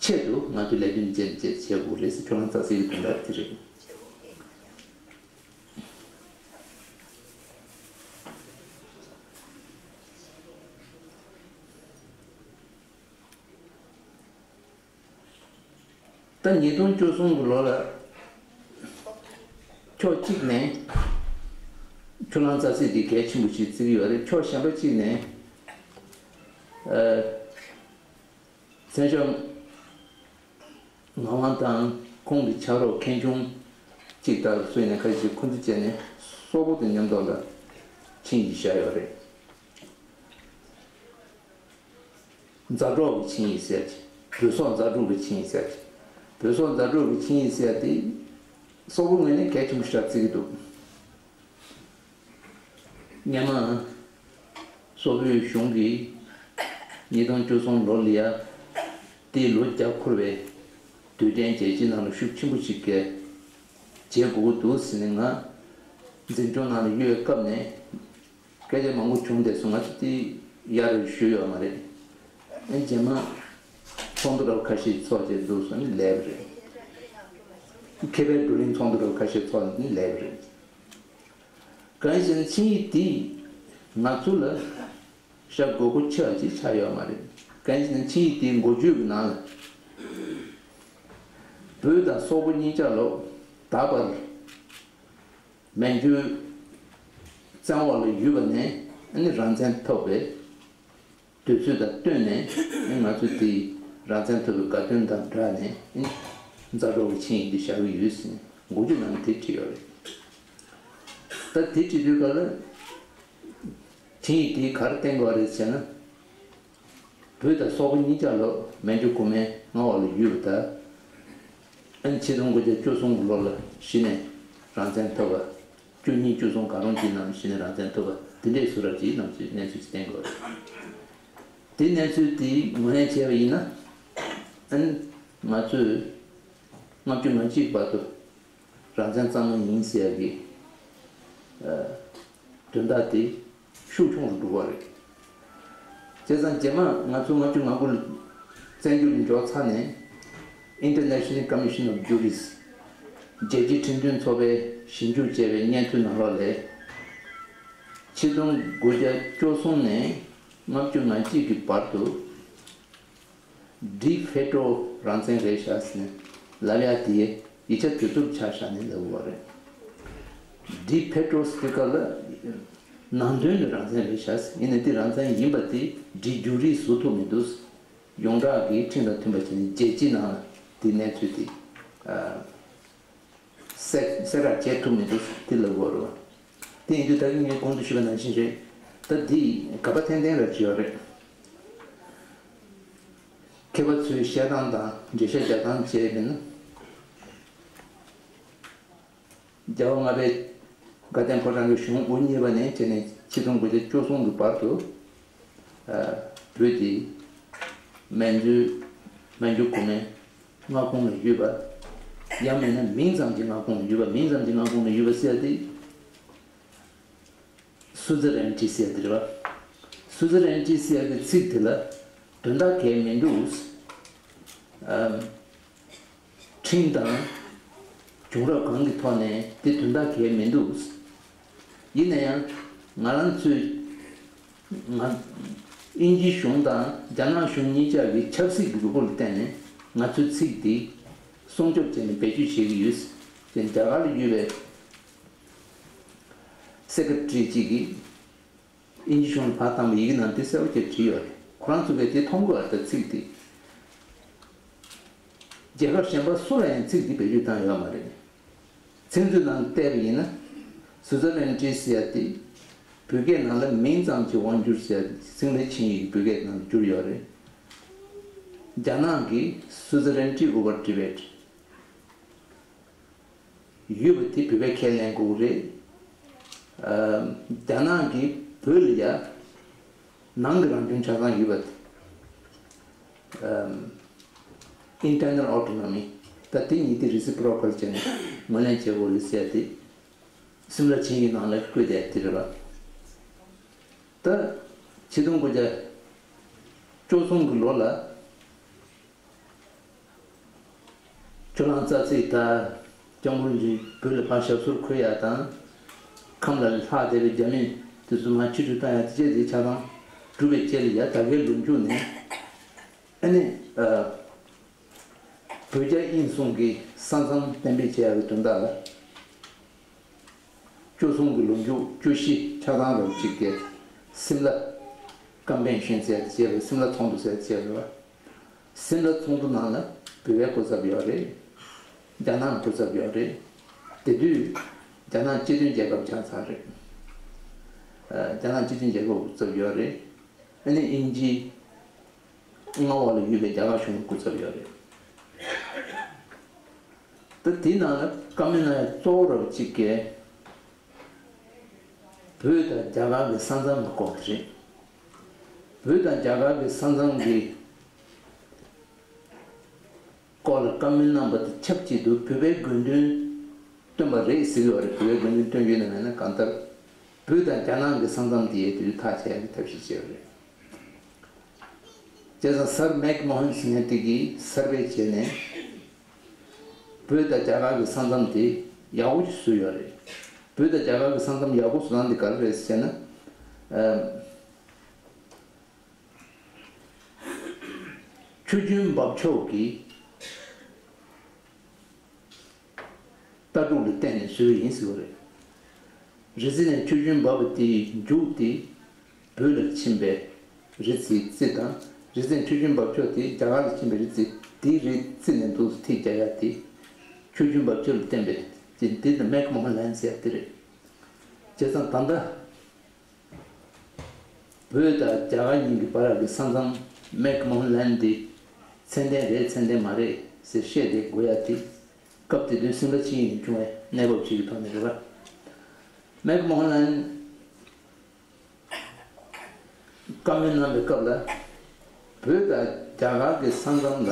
ཆེད་དུ་ང་ཚོས་ལས་དོན་བྱས་བྱས་བྱེད་དགོས་རེད། ཁྱོད་རང་རྩ་ཚིག་གི་དོན་དག་དེ་རེད། ད་ཉིས་སྟོང་བཅུ་གསུམ་གྱི་ལོ་ལ་ཕྱོགས་གཅིག་ནས་ཁྱོད་རང་རྩ་ཚིག་འདི་གལ་ཆེན་པོ་ཞིག་བརྩི་གི་ཡོད་རེད། ཕྱོགས་གཞན་པ་གཅིག་ནས་ཨ། མཚན་ཞབས་ངག་དབང་དང་ཁོང་གི་ཕྱག་རོགས་མཁན་ཆུང་གཅིག་ལྟར་བཟོས་ནས་ཁ་ཤས་ཁོ་ཚོ་བཅས་ནས་སོག་པོ་དང་མཉམ་དུ་ལ་ཆིངས་ཡིག་བཞག་ཡོད་རེད། མཛའ་གྲོགས་ཀྱི་ཆིངས་ཡིག་ཟེར་གྱི། བོད་སོག་མཛའ་གྲོགས་ཀྱི་ཆིངས་ཡིག་ཟེར་གྱི། བོད་སོག་མཛའ་གྲོགས་ཀྱི་ཆིངས་ཡིག་ཟེར་ཏེ། སོག་པོའི་ངོས་ནས་གལ་ཆེན་པོ་ཞིག་བརྩི་གི་འདུག་སྔོན་མ། སོག་པོའི་གཞུང་གིས་ཉིས་སྟོང་བཅུ་གསུམ་ལོ་ལ་ཡ། དེའི་ལོ་བརྒྱ་འཁོར་བའི་དུས་དྲན་རྒྱལ་སྤྱིའི་ནང་ལ་ཤུགས་ཆེན་པོ་ཞིག་གིས་བྱེད་དགོས་ཀྱི་འདུག་ཟེར་ནས་ང་འཛིན་སྐྱོང་ནང་ལ་ཡོད་སྐབས་ནས། སྐད་ཆ་མང་པོ་བྱུང་བསྡད་སོང་། ང་ཚོ་དེ་ཡར་ཞུས་ཡོད་མ་རེད། ཨ་རྗེས་མ་ཚོགས་འདུ་འདྲ་བོ་ཁ་ཤས་ཚོགས་བྱས་འདུག་སོང་ནི་ལབ་རེད། མཁས་པའི་བགྲོ་གླེང་ཚོགས་འདུ་འདྲ་བོ་ཁ་ཤས་ཚོགས་ནི་ལབ་རེད། གང་ཡིན་ཟེར་ན་ཆིངས་ཡིག་འདི་ང་ཚོ་ལ་ཤ་དགོས་མཁོ་ཆེ་བ་ཅིག་ཆགས་ཡོད་མ་རེད། གང་ཡིན་ཟེར་ན་ཆིངས་ཡིག་འདིའི་འགོ་བརྗོད་ཀྱི་ནང་ལ། བོད་དང་སོག་པོ་གཉིས་ཆ་ལོ་ད་བར། མན་ཇུའི་བཙན་འོག་ལ་ཡོད་པ་ནས་ཨ་ནི་རང་བཙན་ཐོབ་པའི་དུས་ཚོད་དང་བསྟུན་ནས་ཨ་ནི་ང་ཚོ་དེ་རང་བཙན་ཐོབ་པའི་དགའ་སྟོན་དང་སྦྲགས་ནས་ཨ་ནི་མཛའ་གྲོགས་ཀྱི་ཆིངས་ཡིག་འདི་བཞག་གི་ཡོད་ཟེར་ནས་འགོ་བརྗོད་ནང་དེ་བྲིས་ཡོད་རེད། ད་དེ་བྲིས་དུས་སྐབས་ལ་ཆིངས་ཡིག་དེ་ག་རེ་བསྟན་དགོས་རེད་ཟེར་ན། བོད་དང་སོག་པོ་གཉིས་ཆ་ལོ་མན་ཇུ་གོང་མའི་མངའ་འོག་ལ་ཡོད་པ་དང་། ཨ་ནི་ཆིག་སྟོང་དགུ་བརྒྱ་བཅུ་གསུམ་གྱི་ལོ་ལ་གཞི་ནས་རང་བཙན་ཐོབ་པ། བཅུ་གཉིས་བཅུ་གསུམ་གང་རུང་གཅིག་ནང་གཞི་ནས་རང་བཙན་ཐོབ་པ་དེ་འདྲས་བཟོ་འདྲ་ཅིག་ནང་ཚུད་གནས་ཚུལ་ཅིག་བསྟན་དགོས་རེད། དེ་གནས་ཚུལ་དེ་ངོས་ལེན་བྱས་པ་ཡིན་ན། ཨ་ནི་ང་ཚོས་ལྔ་བཅུ་ང་གཅིག་བར་དུ་རང་བཙན་གཙང་མ་ཡིན་ཟེར་ཡག་གི་ཨ། དོན་དག་དེ་ཤུགས་ཆུང་རུ་འགྲོ་བ་རེད། བྱས་ཙང་རྗེས་མ་ང་ཚོ་ལྔ་བཅུ་ང་དགུ་ལ་བཙན་བྱོལ་ལ་འབྱོར་ཚར་ནས་International Commission of Jurists རྒྱལ་སྤྱིའི་ཁྲིམས་དོན་ཚོགས་པས་ཞིབ་འཇུག་བྱས་པའི་སྙན་ཐོའི་ནང་ལོགས་ལས། ཆིག་སྟོང་དགུ་བརྒྱ་བཅུ་གསུམ་ནས་ལྔ་བཅུ་ང་གཅིག་གི་བར་དུ། ཌི་ཕེ་ཀྲོ་རང་བཙན་རེད་ཤག་ཟེར་ནས་ལབ་ཡ་དེ་ཡིག་ཆ་དེ་ཚོར་ཆ་བཞག་ནས་ལབ་དགོས་པ་རེད། ཌི་ཕེ་ཀྲོ་ཟེར་དུས་སྐབས་ལ་ནང་དོན་ནི་རང་བཙན་རེད་ཤག་ཟེར། ཡིན་ནའི་དེ་རང་བཙན་ཡིན་པ་དེ་ཌི་ཇུ་རི་བཟོ་ཐུབ་མི་འདུག་ཡོངས་གྲགས་ཀྱི་ཁྲིམས་དང་མཐུན་པ་བྱས་ནས་རྒྱལ་སྤྱིའི་ནང་ལ་དེ་གནས་ཚུལ་དེ་ཨ། གསལ་གསལ་བསྒྲགས་བྱེད་ཐུབ་མི་འདུག་དེ་ལབ་དགོས་རེད་བ། དེ་ཡིན་དུས་ད་གིན་ངས་གོང་དུ་ཞུས་པ་ནང་བཞིན་རེད། ད་འདི་ག་པར་འཐེན་འཐེན་ར་བྱེད་ཡོད་རེད། མཁས་པ་ཚོས་བཤད་སྟངས་དང་འགྲེལ་བཤད་རྒྱག་སྟངས་བྱས་པ་ཡིན་ན། རྒྱལ་བ་ལྔ་པའི་དགའ་ལྡན་ཕོ་བྲང་གི་གཞུང་དབུ་བརྙེས་པ་ནས་བྱས་ནས་ཆིག་སྟོང་དགུ་བརྒྱ་བཅུ་གསུམ་གྱི་བར་དུ། ཨ། བོད་དེ་མན་ཇུ་མན་ཇུ་གོང་མའི་མངའ་ཁོངས་ལ་ཡོད་པ། ཡང་མིན་ན་མིང་ཙམ་གྱི་མངའ་ཁོངས་ལ་ཡོད་པ། མིང་ཙམ་གྱི་མངའ་ཁོངས་ལ་ཡོད་པ་ཟེར་ཏེ། སུ་ཛི་རན་ཊི་ཟེར་དེ་རེད་བ། སུ་ཛི་རན་ཊི་ཟེར་གྱི་ཚིག་དེ་ལ་དོན་དག་གལ་མི་འདུག་ཨམ། ཁྲིམས་དང་བྱུང་རབས་གང་གི་ཐོག་ནས་དེ་དོན་དག་གལ་མི་འདུག་ཡིན་ན་ཡང་ང་རང་ཚོས་ང་དབྱིན་ཇི་གཞུང་དང་རྒྱ་ནག་གཞུང་གཉིས་ཆར་གྱི་ཆབ་སྲིད་ཀྱི་གྲོས་འགོ་ལ་བརྟེན་ནས། ང་ཚོའི་ཚིག་འདི་སྲུང་སྐྱོབ་བྱས་ནས་བེད་སྤྱོད་བྱེད་ཀྱི་ཡོད་ཅེས་རྒྱ་གར་ལ་ཡོད་པའི་སེ་ཀེ་རེ་ཊ་རི་གཅིག་གིས་དབྱིན་ཇི་གཞུང་ལ་ཕར་བཏང་བའི་ཡི་གེ་ནང་དེ་གསལ་པོ་བྱས་བྲིས་ཡོད་རེད། ཁོ་རང་ཚོ་གིས་དེ་མཐོང་གི་ཡོད་རེད། ད་ཚིག་དེ། རྒྱལ་ཁབ་གཞན་པ་སུ་ལ་ཡང་ཚིག་འདི་བེད་སྤྱོད་བཏང་ཡོད་མ་རེད། ཚིག་མཛོད་ནང་བལྟས་པ་ཡིན་ན། སུའུ་ཙེར་ལན་ཌི་ཟེར་ཡ་དེ་བོད་སྐད་ནང་ལ་མིང་ཙམ་གྱིས་དབང་བསྒྱུར་ཟེར་ཡ་དེ་སིམ་ལ་ཆིངས་ཡིག་བོད་སྐད་ནང་བསྒྱུར་ཡོད་རེད། རྒྱ་ནག་གིས་Suzerainty over Tibet ཡོད་པ་དེ་བོད་པས་ཁས་ལེན་དགོས་རེད། ཨ། རྒྱ་ནག་གིས་བོད་ལ་ཡ་ནང་གི་རང་སྐྱོང་ཆ་ཚང་ཡོད་པ་དེ། ཨམ། Internal Autonomy། ད་དེ་གཉིས་དེ་རི་སི་པྲོ་ཀལ་བྱས་ནས་ངོས་ལེན་བྱེད་དགོས་རེད་ཟེར་ཏེ། སིམ་ལ་ཆིངས་ཡིག་ནང་ལ་བཀོད་བསྡད་དེ་རེད་པ། ད་ཆིག་སྟོང་དགུ་བརྒྱ་བཅུ་གསུམ་གྱི་ལོ་ལ། ཁྱོད་རང་རྩ་ཚིག་དང་སྐྱབས་མགོན་གྱིས་བོད་ལ་ཕར་ཞབས་སོར་འཁོད་ཡ་དང་། ཁམས་ལ་ལྷག་བསྡད་པའི་རྒྱ་མི་དེ་ཚོ་མར་ཕྱིར་འབུད་བཏང་ཡ་དེ་བཅས་དེ་ཆ་ཚང་གྲུབ་པའི་རྗེས་ལ་ཡ་ད་གའི་ལོ་མཇུག་ནས། ཨ་ནི། ཨ། བོད་རྒྱ་དབྱིན་གསུམ་གྱི་ས་མཚམས་གཏན་འབེབས་བྱེད་ཡ་གི་དོན་དག་ལ། བཅུ་གསུམ་གྱི་ལོ་མཇུག་བཅུ་བཞི་ཆ་ཚང་རོགས་གཅིག་གི་སིམ་ལ་ཀོན་ཝེན་ཤན་ཟེར་ཡ་དེ་བྱས་པ། སིམ་ལ་ཚོགས་འདུ་ཟེར་ཡ་དེ་བྱས་པ། སིམ་ལ་ཚོགས་འདུ་ནང་ལ་བོད་པའི་སྐུ་ཚབ་ཡོད་རེད། རྒྱ་ནག་སྐུ་ཚབ་ཡོད་རེད། དེ་དུས་རྒྱ་ནག་སྤྱི་མཐུན་རྒྱལ་ཁབ་ཆགས་ཚར་རེད། ཨ། རྒྱ་ནག་སྤྱི་མཐུན་རྒྱལ་ཁབ་སྐུ་ཚབ་ཡོད་རེད། ཨ་ནི་དབྱིན་ཇི་མངའ་འོག་ལ་ཡོད་པའི་རྒྱ་གར་གཞུང་སྐུ་ཚབ་ཡོད་རེད། ད་དེའི་ནང་ལ་བཀའ་མོལ་གནང་ཡ་གཙོ་བོ་རབ་གཅིག་གི་བོད་དང་རྒྱ་གར་གྱི་ས་མཚམས་ཀྱི་སྐོར་དེ་རེད། བོད་དང་རྒྱ་གར་གྱི་ས་མཚམས་ཀྱི་སྐོར་ལ་བཀའ་མོལ་གནང་བ་དང་ཆབས་ཅིག་ཏུ་བོད་པའི་དགོས་འདུན་བཏོན་པ་རེད་ཟེར་གྱི་ཡོད་རེད། བོད་པའི་དགོས་འདུན་བཏོན་ཡོད་ན་མེད་ན་གང་ལྟར་བོད་དང་རྒྱ་ནག་གི་ས་མཚམས་དེ་ཡས་དུས་ཐག་བཅད་ཡག་གི་ཐབས་ཤེས་བྱས་པ་རེད། བྱས་ཙང་སར་མེག་མོ་ཧན་ཟེར་མཁན་དེ་གིས་སར་བེ་བྱས་ནས་བོད་དང་རྒྱ་གར་གྱི་ས་མཚམས་དེ་ཡག་པོ་ཞིག་བཟོས་ཡོད་རེད། བོད་དང་རྒྱ་གར་གྱི་ས་མཚམས་ཡག་པོ་བཟོ་སྟངས་དེ་ག་རེ་རེད་ཟེར་ན། ཨ། ཆུ་རྒྱུན་འབབ་ཕྱོགས་ཀྱི་ལྟ་གྲུབ་ལ་བརྟེན་ནས་བཟོས་པ་ཡིན་ཟེར་བ་རེད། རི་རྩེ་ནས་ཆུ་རྒྱུན་འབབ་པ་དེའི་མཇུག་དེ་བོད་ལ་ཕྱིན་པའི་རི་རྩེའི་རྩེ་དང་། རི་རྩེ་ནས་ཆུ་རྒྱུན་འབབ་ཕྱོགས་དེ་རྒྱ་གར་ལ་ཕྱིན་པའི་རི་རྩེ། དེའི་རི་རྩེ་ནས་འདུག་སེ་ཐིག་རྒྱག་ཡ་དེ་ཆུ་རྒྱུན་འབབ་ཕྱོགས་ལ་བརྟེན་པའི་རྩེ། དེ་ནི་མེག་མོ་ཧན་ལན་ཟེར་ཡ་དེ་རེད། བྱས་ཙང་ད་ལྟ་བོད་དང་རྒྱ་གར་གཉིས་ཀྱི་བར་གྱི་ས་མཚམས་མེག་མོ་ཧན་ལན་འདི་མཚན་ལྡན་རེད་མཚན་ལྡན་མ་རེད་ཟེར་བཤད་བསྡད་དགོས་ཡ་དེ། སྐབས་དེ་དུས་སིམ་ལ་ཆིངས་ཡིག་ནས་བྱུང་བའི་གནས་བབ་ཅིག་གི་ཐོག་ནས་རེད་པ། མེག་མོ་ཧན་ལན་བཀའ་མོལ་གནང་བའི་སྐབས་ལ། བོད་དང་རྒྱ་གར་གྱི་ས་མཚམས་ལ་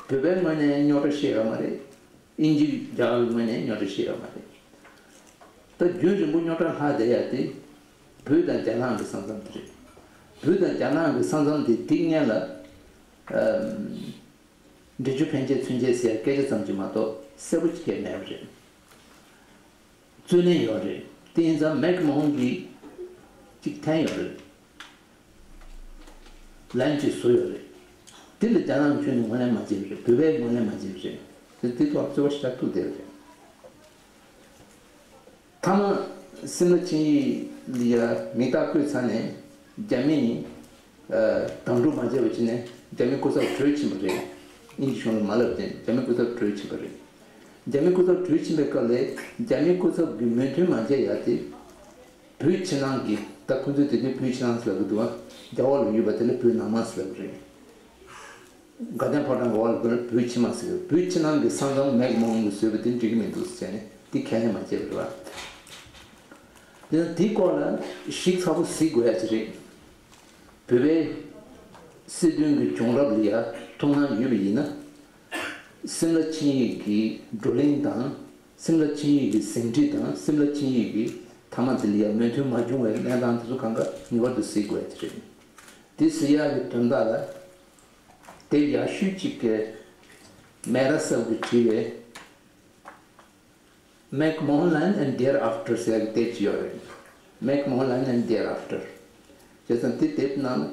བོད་པའི་ངོས་ནས་རྙོག་དྲ་བཤད་ཡོད་མ་རེད། དབྱིན་ཇི་རྒྱ་གར་གྱི་ངོས་ནས་རྙོག་དྲ་བཤད་ཡོད་མ་རེད། ད་རྒྱུན་རིང་པོ་རྙོག་དྲ་ལྷག་བསྡད་ཡ་དེ་བོད་དང་རྒྱ་ནག་གི་ས་མཚམས་དེ་རེད། བོད་དང་རྒྱ་ནག་གི་ས་མཚམས་དེ་དེ་སྔོན་ལ། ཨ། འབྲི་ཆུ་ཕན་ཆད་ཚུན་ཆད་ཟེར་ཡ་སྐད་ཆ་ཙམ་གྱིས་མ་གཏོགས་གསལ་པོ་ཅིག་མེད་པ་རེད། རྩོད་གླེང་ཡོད་རེད། དེ་ཡིན་ཙང་མེག་མོ་ཧན་གྱིས་ཅིག་འཐེན་ཡོད་རེད། ལན་ཅིག་བཟོ་ཡོད་རེད། དེ་ལ་རྒྱ་ནག་གཞུང་ནས་ངོས་ལེན་མ་བྱས་པ་རེད། བོད་པས་ངོས་ལེན་མ་བྱས་པ་རེད། དེ་དེ་ཐོག་རྩོད་པ་ཞེ་དྲག་ཐུག་བསྡད་པ་རེད། མཐའ་མ་སིམ་ལ་ཆིངས་ཡིག་ལ་ཡ་མིང་རྟགས་བཀོད་ཚར་ནས་རྒྱ་མིས། ཨ། དམ་ཕྲུག་མ་བྱས་པ་བྱས་ནས་རྒྱ་མི་སྐུ་ཚབ་བྲོས་ཕྱིན་པ་རེད། དབྱིན་ཇི་གཞུང་ལ་མ་ལབ་དེ་རྒྱ་མི་སྐུ་ཚབ་བྲོས་ཕྱིན་པ་རེད། རྒྱ་མི་སྐུ་ཚབ་བྲོས་ཕྱིན་པའི་སྐབས་ལ་རྒྱ་མི་སྐུ་ཚབ་ཀྱིས་མོས་མཐུན་མ་བྱས་ཡ་དེ། བོད་ཕྱི་ནང་གི། ད་ཁོ་ཚོས་དེ་དུས་བོད་ཕྱི་ནང་ཟེར་ལབ་ཀྱི་འདུག་པ། རྒྱ་འོག་ལ་ཡོད་པ་དེ་ལ་བོད་ནང་མ་ཟེར་ལབ་ཀྱི་རེད། དགའ་ལྡན་ཕོ་བྲང་གི་འོག་ལ་བོད་ཕྱི་མ་ཟེར། བོད་ཕྱི་ནང་གི་ས་མཚམས་མེག་མོ་ཧན་གྱིས་བཟོས་པ་དེ་འགྲིག་གི་མི་འདུག་ཟེར་ནས་དེ་ཁས་ལེན་མ་བྱས་པ་རེད་པ། དེ་ཡང་དེའི་སྐོར་ལ་ཞིབ་ཚགས་པོ་གཟིགས་དགོས་ཡ་ཅིག་རེད། བོད་པའི་སྲིད་དོན་གྱི་བྱུང་རབས་ལ་ཡ་ཐུགས་སྣང་ཡོད་པ་ཡིན་ན། སིམ་ལ་ཆིངས་ཡིག་གི་བགྲོ་གླེང་དང་། སིམ་ལ་ཆིངས་ཡིག་གི་ཟིན་བྲིས་དང་། སིམ་ལ་ཆིངས་ཡིག་གི་མཐའ་མ་དེ་ལ་ཡ་མོས་མཐུན་མ་བྱུང་བའི་གནས་སྟངས་དེ་ཚོ་གང་ག་ངེས་པར་དུ་གཟིགས་དགོས་ཡ་ཅིག་རེད། དེ་གཟིགས་ཡག་གི་དོན་དག་ལ། དེབ་ཡག་ཤོས་གཅིག་གི་མེ་ར་སབ་ཀྱིས་བྲིས་པའི་McMahon Land and Thereafter ཟེར་ཡག་གི་དེབ་ཅིག་ཡོད་རེད། McMahon Land and Thereafter། བྱས་ཙང་དེ་དེབ་ནང་ལ་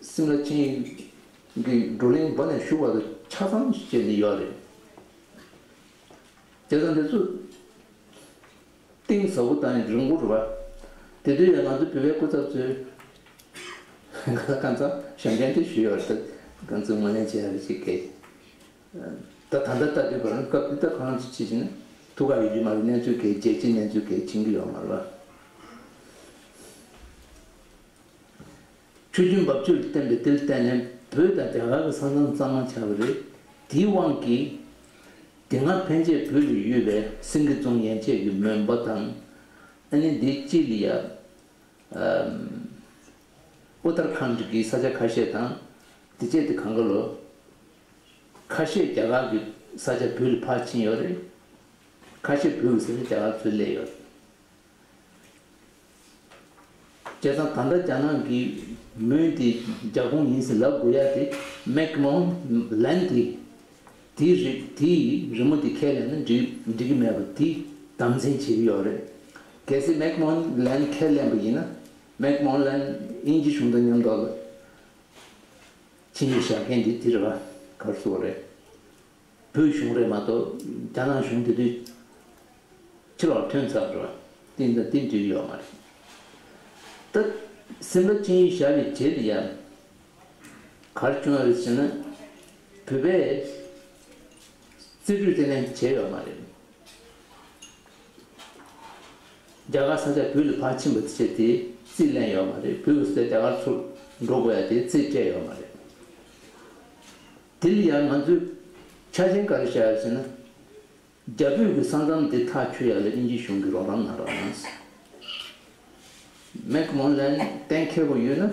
སིམ་ལ་ཆིངས་ཡིག་ གི་བགྲོ་གླེང་འབའ་ནས་ཞུ་བ་དང་ཆ་ཚང་བྱས་ནས་ཡོད་རེད། བྱས་ཙང་འདི་ཚོ་གཏིང་ཟབ་པོ་དང་རིང་པོ་རེད་པ། དེ་དུས་ཡང་ང་ཚོ་བོད་པའི་སྐུ་ཚབ་ཚོས་གང་ཚང་གཞོན་སྐྱེས་དེ་ཞུ་ཡོད་རེད། ད་ང་ཚོས་ངོས་ལེན་བྱེད་ཡག་ཅིག་གལ། ད་ད་ལྟ་ལྟ་དུས་ཁོ་རང་སྐབས་འདི་ད་གང་ཅི་བྱེད་ཀྱི་ན་ཐུགས་ཁག་ཡོད་ཀྱི་མ་རེད། གནས་ཚུལ་གལ་རྒྱལ་སྤྱིའི་གནས་ཚུལ་གལ་ཕྱིན་གྱི་ཡོད་མ་རེད་པ། ཆོས་བརྒྱུད་འབབ་ཆུ་ལ་བརྟེན་པའི་དེ་ལ་བརྟེན་ནས་བོད་དང་རྒྱ་གར་གྱི་ས་མཚམས་གཙང་མ་ཆགས་པ་རེད། དེའི་དབང་གིས་དེ་སྔ་ཕན་ཆད་བོད་ལ་ཡོད་པའི་སེང་གེ་རྫོང་ཡན་ཆད་ཀྱི་མོན་པ་དང་། ཨ་ནི་འདིའི་དཀྱིལ་ལ་ཡ། ཨུ་ཏར་ཁཱན་གྱི་ས་ཆ་ཁ་ཤས་དང་། དེ་བཅས་དེ་གང་ག་ལོ། ཁ་ཤས་རྒྱ་གར་གྱི་ས་ཆ་བོད་ལ་ཕར་ཕྱིན་ཡོད་རེད། ཁ་ཤས་བོད་ཀྱི་ས་ཆ་རྒྱ་གར་ཚུར་སླེབས་ཡོད་རེད། བྱས་ཙང་ད་ལྟ་རྒྱ་ནག་གིས་མོན་དེ་རྒྱ་ཁོངས་ཡིན་ཟེར་ལབ་དགོས་ཡ་དེ་མེག་མོན་ལན་དེ། དེའི་རི་དེའི་རི་མོ་དེ་ཁས་ལེན་ན་འགྲིག་འགྲིག་གི་མེད་པ་དེ་དམ་འཛིན་བྱེད་ཀྱི་ཡོད་རེད། གལ་སྲིད་མེག་མོན་ལན་ཁས་ལེན་པ་ཡིན་ན། མེག་མོན་ལན་དབྱིན་ཇི་གཞུང་དང་མཉམ་དུ་ལ་ཆིངས་ཡིག་བཞག་མཁན་དེ་དེ་རེད་པ། ག་རེ་ཟེར་དགོས་རེད། བོད་གཞུང་རེད་མ་གཏོགས་རྒྱ་ནག་གཞུང་དེ་དུས་ཕྱི་ལོགས་ཐོན་ཚར་འགྲོ་བ། དེ་འདྲ་དེ་འགྲིག་ཡོད་མ་རེད། ད་སིམ་ལ་ཆིངས་ཡིག་བཞག་པའི་རྗེས་ལ་ཡང་ག་རེ་བྱུང་བ་རེད་ཟེར་ན། བོད་པས་རྩིས་སྤྲོད་དེ་ནས་བྱས་ཡོད་མ་རེད། རྒྱ་གར་ས་ཆ་བོད་ལ་ཕར་ཕྱིན་པ་དེ་བྱས་དེ་རྩིས་ལེན་ཡོད་མ་རེད། བོད་ཀྱི་ས་ཆ་རྒྱ་གར་ཚུར་འགྲོ་དགོས་ཡ་དེ་རྩིས་སྤྲད་ཡོད་མ་རེད། དེ་ལ་ཡང་ང་ཚོས་ཆ་རྐྱེན་ག་རེ་བཞག་ཡོད་ཟེར་ན། རྒྱ་བོད་ཀྱི་ས་མཚམས་དེ་ཐག་ཆོད་ཡ་ལ་དབྱིན་ཇིའི་གཞུང་གིས་རོགས་རམ་གནང་རོགས་གནང་། མེག་མོན་ལན་གཏན་འཁེལ་བ་ཡོད་ན།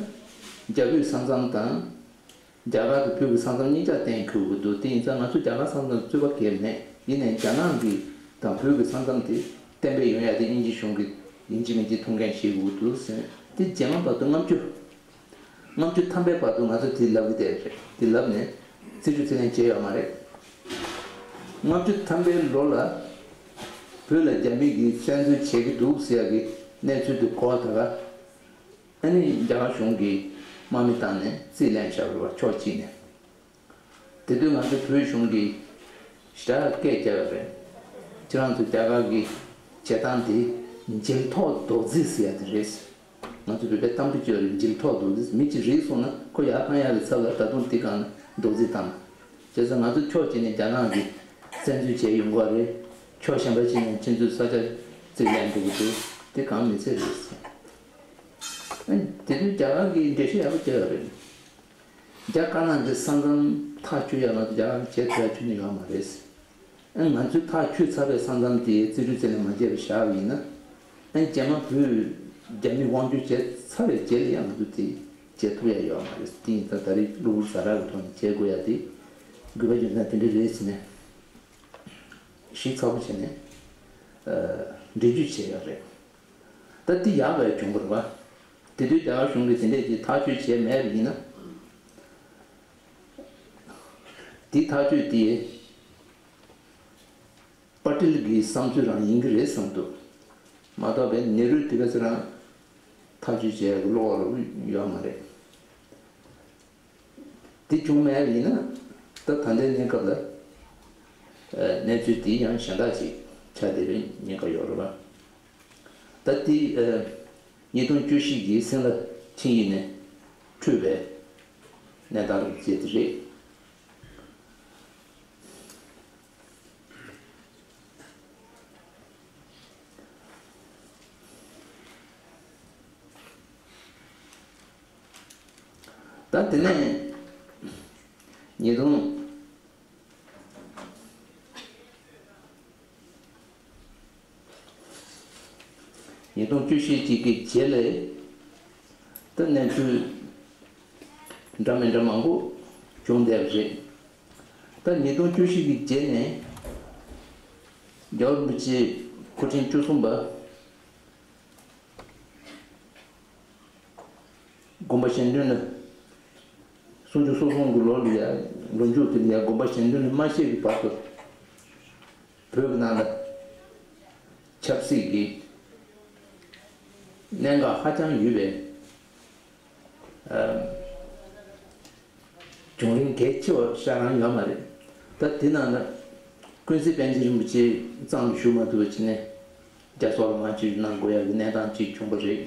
རྒྱ་བོད་ས་མཚམས་དང་། རྒྱ་གར་གྱི་བོད་ཀྱི་ས་མཚམས་གཉིས་ཀ་གཏན་འཁེལ་དགོས་འདུག་དེ་ཡིན་ཙང་ང་ཚོ་རྒྱ་གར་ས་མཚམས་རྩོད་པ་གང་ཡང་མེད། ཡིན་ནའི་རྒྱ་ནག་གི་དང་བོད་ཀྱི་ས་མཚམས་དེ་གཏན་འབེབས་ཡོང་ཡ་དེ་དབྱིན་ཇིའི་གཞུང་གིས་ཡིན་གཅིག་མིན་གཅིག་ཐུགས་འགན་བཞེས་དགོས་འདུག་ཟེར་ནས། དེ་རྗེས་མ་བར་དུ་ལྔ་བཅུ། ལྔ་བཅུ་ཐམ་པའི་བར་དུ་ང་ཚོ་དེ་ལབ་ཀྱི་བསྡད་རེད། དེ་ལབ་ནས་རྩིས་སྤྲོད་རྩིས་ལེན་བྱས་ཡོད་མ་རེད། ལྔ་བཅུ་ཐམ་པའི་ལོ་ལ་བོད་ལ་རྒྱ་མི་གིས་བཙན་འཛུལ་བྱེད་ཀྱི་འདུག་ཟེར་ཡ་གི་གནས་ཚུལ་དེ་གོ་ད་ག་ཨ་ནི་རྒྱ་གར་གཞུང་གིས་དམག་མི་བཏང་ནས་རྩིས་ལེན་བྱ་དགོས་པ་ཕྱོགས་གཅིག་ནས། དེ་དུས་ང་ཚོ་བོད་གཞུང་གིས་ཞེ་དྲག་སྐད་རྒྱབ་པ་རེད། ཁྱེད་རང་ཚོ་རྒྱ་གར་གྱི་བྱེད་སྟངས་དེ་འཇིམ་ཐོག་རྡོག་རྫིས་ཟེར་ཡ་དེ་རེད། ང་ཚོ་བོད་པའི་གཏམ་དཔེ་ཅིག་ཡོད་རེད། འཇིམ་ཐོག་རྡོག་རྫིས། མི་གཅིག་རིག་སོང་ན་ཁོ་ཡར་བཀང་ཡག་གི་ཚབ་ལ་ད་དུང་དེ་སྒང་ལ་རྡོག་རྫིས་བཏང་། བྱས་ཙང་ང་ཚོ་ཕྱོགས་གཅིག་ནས་རྒྱ་ནག་གིས་བཙན་འཛུལ་བྱས་ཡོང་གི་རེད། ཕྱོགས་གཞན་པ་གཅིག་ནས་ཁྱེད་ཚོའི་ས་ཆ་རྩིས་ལེན་འགྲོ་གི་འདུག་དེ་གང་མི་ཚད་རེད་ཟེར། ཨ་ནི་དེ་དུས་རྒྱ་གར་གྱིས་འགྲེལ་བཤད་ཡག་པོ་བརྒྱབ་ཡོད་རེད། རྒྱ་དཀར་ནག་གི་ས་མཚམས་ཐག་གཅོད་ཡ་ང་ཚོ་རྒྱ་གར་གྱིས་བྱེད་ཐུབ་ཡ་ཁྱོན་ནས་ཡོད་མ་རེད། ཨ་ང་ཚོས་ཐག་གཅོད་ཚར་བའི་ས་མཚམས་དེ་རྩིས་སྤྲོད་རྩིས་ལེན་མ་བྱས་པ་བཞག་པ་ཡིན་ན། ཨ་རྗེས་མ་བོད་རྒྱ་མིས་དབང་སྒྱུར་བྱས་ཚར་བའི་རྗེས་ལ་ཡང་ང་ཚོ་དེ་བྱེད་ཐུབ་ཡ་ཡོད་མ་རེད། དེ་ཡིན་ཙང་ད་རེས་གློ་བུར་ཛ་དྲག་གི་ཐོག་ནས་བྱེད་དགོས་ཡ་དེ་དགོས་པ་རྒྱུ་མཚན་དེ་འདྲ་རེད་ཟེར་ནས་ཞིབ་ཚགས་པོ་བྱས་ནས་འགྲེལ་བརྗོད་བྱས་ཡོད་རེད། ད་དེ་ཡག་པའི་གྱོང་པོ་རེད་པ། དེ་དུས་རྒྱ་གར་གཞུང་གིས་དེ་འདྲས་ཀྱི་ཐག་གཅོད་བྱས་མེད་པ་ཡིན་ན། དེ་ཐག་གཅོད་དེ་པ་ཏེལ་གྱི་བསམ་ཚུལ་རང་ཡིན་གྱི་རེད་བསམ་འདུག་མ་གཏོགས་པའི་ནེ་རུ་དེ་ག་ཚོ་རང་ཐག་གཅོད་བྱས་ཀྱི་བློ་བ་རུ་ཡོད་མ་རེད། དེ་བྱུང་མེད་པ་ཡིན་ན་ད་ད་ལྟའི་གནས་སྐབས་ལ་གནས་ཚུལ་དེ་ཡང་གཞན་དག་ཅིག་ཆགས་བསྡད་པའི་ཉེན་ཁ་ཡོད་རེད་པ། ད་དེ་ཉིས་སྟོང་བཅུ་བཞི་གི་སིམ་ལ་ཆིངས་ཡིག་ནས་འཕྲོས་པའི་གནས་སྟངས་བཅས་དེ་རེད། ད་དེ་ནས་ཉིས་སྟོང་ཉིས་སྟོང་བཅུ་བཞི་གཅིག་གི་རྗེས་ལ་ད་གནས་ཚུལ་འདྲ་མི་འདྲ་མང་པོ་བྱུང་བསྡད་པ་རེད། ད་ཉིས་སྟོང་བཅུ་བཞི་གི་རྗེས་ནས་རྒྱལ་བ་རིན་པོ་ཆེ་སྐུ་ཕྲེང་བཅུ་གསུམ་པ་དགོངས་པ་གཞན་དོན་ལ། སུམ་ཅུ་སོ་གསུམ་གྱི་ལོ་ལ་ཡ་ལོ་མཇུག་དེ་ལ་ཡ་དགོངས་པ་གཞན་དོན་ལ་མ་བཞེས་ཀྱི་བར་དུ་བོད་ཀྱི་ནང་ལ་ཆབ་སྲིད་ཀྱི་གནད་འགག་ཧ་ཅང་ཡོད་པའི་ཨ་ཆོས་ བྱུང་རིམ་གལ་ཆེ་བ་ཞེ་དྲག་ཡོད་མ་རེད། ད་དེ་ནང་ལ་ཀུན་གཟིགས་པཎ་ཆེན་རིན་པོ་ཆེ་གཙང་དུ་བཞུགས་མ་ཐུབ་པ་བྱས་ནས་རྒྱ་སོག་ལ་དབང་བསྒྱུར་གནང་དགོས་ཡག་གི་གནས་སྟངས་ཅིག་བྱུང་པ་རེད།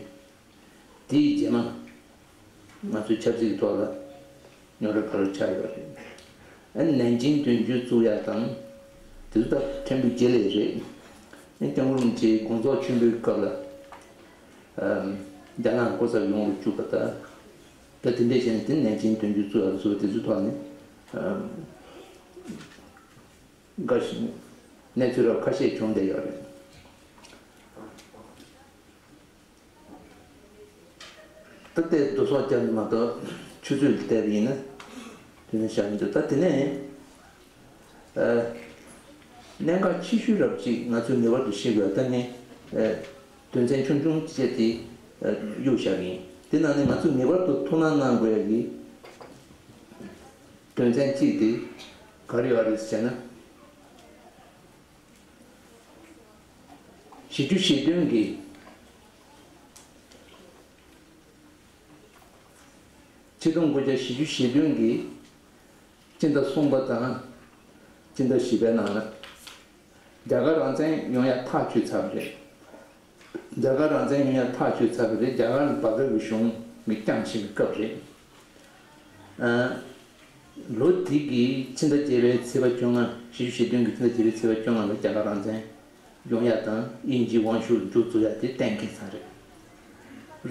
དེའི་རྗེས་མ་ང་ཚོའི་ཆབ་སྲིད་ཀྱི་ཐོག་ལ་རྙོག་དྲ་ག་རེ་ཆགས་ཡོད་རེད། ཨ་ནན་ཅིང་དོན་གཅོད་བཙུགས་ཡག་དང་དེ་ཚོ་ད་ཕྲན་བུ་རྗེས་ལས་རེད། ཨ་སྐྱབས་མགོན་རིན་པོ་ཆེའི་དགོངས་རྫོགས་ཆེན་པོའི་སྐབས་ལ་ཨམ་རྒྱ་ནག་སྐུ་ཚབ་ཡོང་རུ་བཅུག་པ་དང་། ད་དེ་འདྲས་བྱས་ནས་དེ་ནན་ཅིང་དོན་གཅོད་བཙུགས་ཡག་སོགས་དེ་ཚོའི་ཐོག་ནས་ཨམ་འགའ་ཞིག་གནས་ཚུལ་རབ་ཁ་ཤས་བྱུང་བསྡད་ཡོད་རེད། ད་ལྟའི་རྡོ་སོག་རྒྱབ་ནས་མ་གཏོགས་ཆུ་ཚོད་ལ་བལྟས་པ་ཡིན་ན་དེ་ནས་བཞག་མི་འདུག་ད་དེ་ནས་ཨ་གནད་འགག་ཆེ་ཤོས་རབ་ཅིག་ང་ཚོས་ངེས་པར་དུ་ཤེས་དགོས། ད་ངས་ཨ་དོན་ཚན་ཆུང་ཆུང་ཅིག་དེ་ཨ་གཡུག་བཞག་གི་ཡིན། དེ་ནང་ནས་ང་ཚོས་ངེས་པར་དུ་ཐུགས་སྣང་གནང་དགོས་ཡག་གི་དོན་ཚན་གཅིག་དེ་ག་རེ་ཡོད་རེད་ཟེར་ན། བཞི་བཅུ་ཞེ་བདུན་གྱི། ཆིག་སྟོང་དགུ་བརྒྱ་བཞི་བཅུ་ཞེ་བདུན་གྱི་སྤྱི་ཟླ་གསུམ་པ་དང་སྤྱི་ཟླ་བཞི་པའི་ནང་ལ་རྒྱ་གར་རང་བཙན་ཡོང་ཡ་ཐག་ཆོད་ཚར་བ་རེད། རྒྱ་གར་རང་བཙན་ཡོང་ཡ་ཐག་ཆོད་ཚར་བ་རེད། རྒྱ་གར་བར་བརྒལ་གྱི་གཞུང་གིས་བསྐྱངས་བཞིན་པའི་སྐབས་རེད། ཨ། ལོ་དེ་གི་ཕྱི་ཟླ་བརྒྱད་པའི་ཚེས་པ་བཅོ་ལྔ། བཞི་བཅུ་ཞེ་བདུན་གྱི་ཕྱི་ཟླ་བརྒྱད་པའི་ཚེས་པ་བཅོ་ལྔ་ལ་རྒྱ་གར་རང་བཙན་ཡོང་ཡ་དང་དབྱིན་ཇིའི་དབང་ཤུགས་མཇུག་རྫོགས་ཡ་དེ་གཏན་འཁེལ་ཚར་རེད།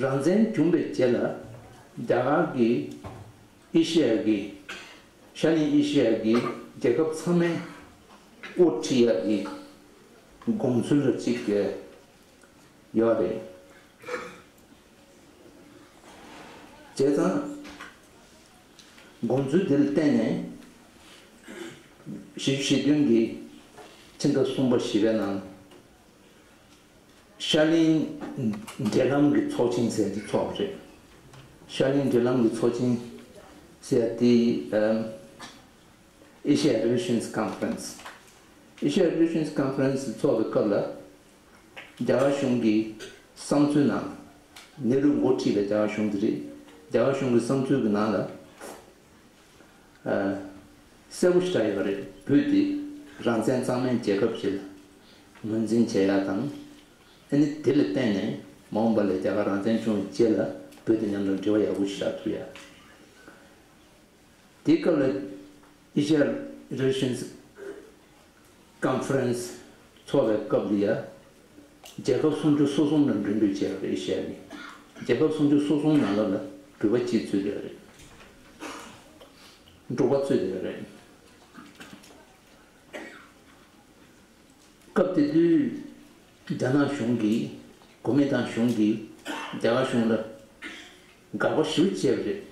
རང་བཙན་བྱུང་བའི་རྗེས་ལ་རྒྱ་གར་གྱིས་ཨེ་ཤེ་ཡ་གི་ཤར་གླིང་ཨེ་ཤེ་ཡ་གི་རྒྱལ་ཁབ་ཚང་མའི་དབུ་ཁྲིད་ཡ་གི་དགོངས་ཚུལ་ལ་གཅིག་གི་ཡོད་རེད། བྱས་ཙང་། དགོངས་ཚུལ་འདི་ལ་བརྟེན་ནས། བཞི་བཅུ་ཞེ་བདུན་གྱི་ཕྱི་ཟླ་གསུམ་པ་བཞི་པའི་ནང་། ཤར་གླིང་འབྲེལ་ལམ་གྱི་ཚོགས་ཆེན་ཟེར་ཡ་དེ་ཚོགས་པ་རེད། ཤར་གླིང་འབྲེལ་ལམ་གྱི་ཚོགས་ཆེན་ཟེར་ཡ་དེ། ཨམ། Asia Relations Conference། Asia Relations Conference ཚོགས་པའི་སྐབས་ལ། རྒྱ་གར་གཞུང་གི་བསམ་ཚུལ་ནང་། ནེ་རུ་འགོ་ཁྲིད་པའི་རྒྱ་གར་གཞུང་དེ་རེད། རྒྱ་གར་གཞུང་གི་བསམ་ཚུལ་གྱི་ནང་ལ། ཨ། གསལ་པོ་ཞེ་དྲག་ཡོད་རེད། བོད་དེ་རང་བཙན་གཙང་མའི་རྒྱལ་ཁབ་ཅིག་ལ་ངོས་འཛིན་བྱེད་ཡ་དང་། ཨ་ནི་དེ་ལ་བརྟེན་ནས་མ་འོངས་པ་ལ་རྒྱ་གར་རང་བཙན་བྱུང་བའི་རྗེས་ལ་བོད་དང་མཉམ་དུ་འབྲེལ་བ་ཡག་པོ་ཞིག་བཞག་ཐུབ་ཡ། དེའི་སྐབས་ལ་Asia Relations Conference ཚོགས་པའི་སྐབས་ལ་ཡ། རྒྱལ་ཁབ་སུམ་ཅུ་སོ་གསུམ་ལ་མགྲོན་འབོད་བྱས་པ་རེད། ཨེ་ཤ་ཡ་གི་རྒྱལ་ཁབ་སུམ་ཅུ་སོ་གསུམ་ནང་ལོགས་ལ་བོད་པ་གཅིག་ཚུད་ཡོད་རེད། འབྲུག་པ་ཚུད་ཡོད་རེད། སྐབས་དེ་དུས་རྒྱ་ནག་གཞུང་གིས། གོ་མིན་ཏང་གཞུང་གིས་རྒྱ་གར་གཞུང་ལ་དགག་པ་ཞེ་པོ་བྱས་པ་རེད།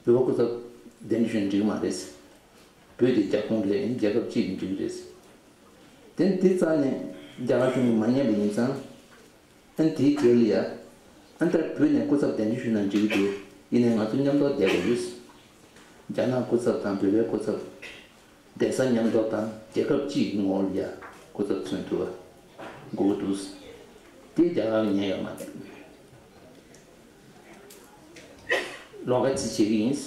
བོད་པ་སྐུ་ཚབ་གདན་འདྲེན་ཞུས་ན་འགྲིག་གི་མ་རེད། བོད་དེ་རྒྱ་ཁོངས་རེད། རྒྱལ་ཁབ་གཅིག་གི་འགྲིག་གི་རེད། དེ་དེ་རྩ་ནས་རྒྱ་གར་གཞུང་གིས་མ་ཉན་པ་ཡིན་ཙང་། ཨ་ནི་དེའི་རྗེས་ལ་ཡ། ཨ་ནི་ད་བོད་ནས་སྐུ་ཚབ་གདན་འདྲེན་ཞུས་ན་འགྲིག་གི་འདུག་ཡིན་ནའི་ང་ཚོ་མཉམ་དུ་བསྡད་དགོས་ཡོད། རྒྱ་ནག་སྐུ་ཚབ་དང་བོད་པའི་སྐུ་ཚབ། བསྡད་ས་མཉམ་དུ་དང་རྒྱལ་ཁབ་གཅིག་གི་ངོ་བོ་ལ་ཡ་སྐུ་ཚབ་མཚོན་ཐུབ་པ་དགོས་ཀྱི་འདུག་དེ་རྒྱ་གར་གྱིས་ཉན་ཡོད་མ་རེད། ལོགས་ཀ་ཅིག་བྱེད་ཀྱི་ཡིན།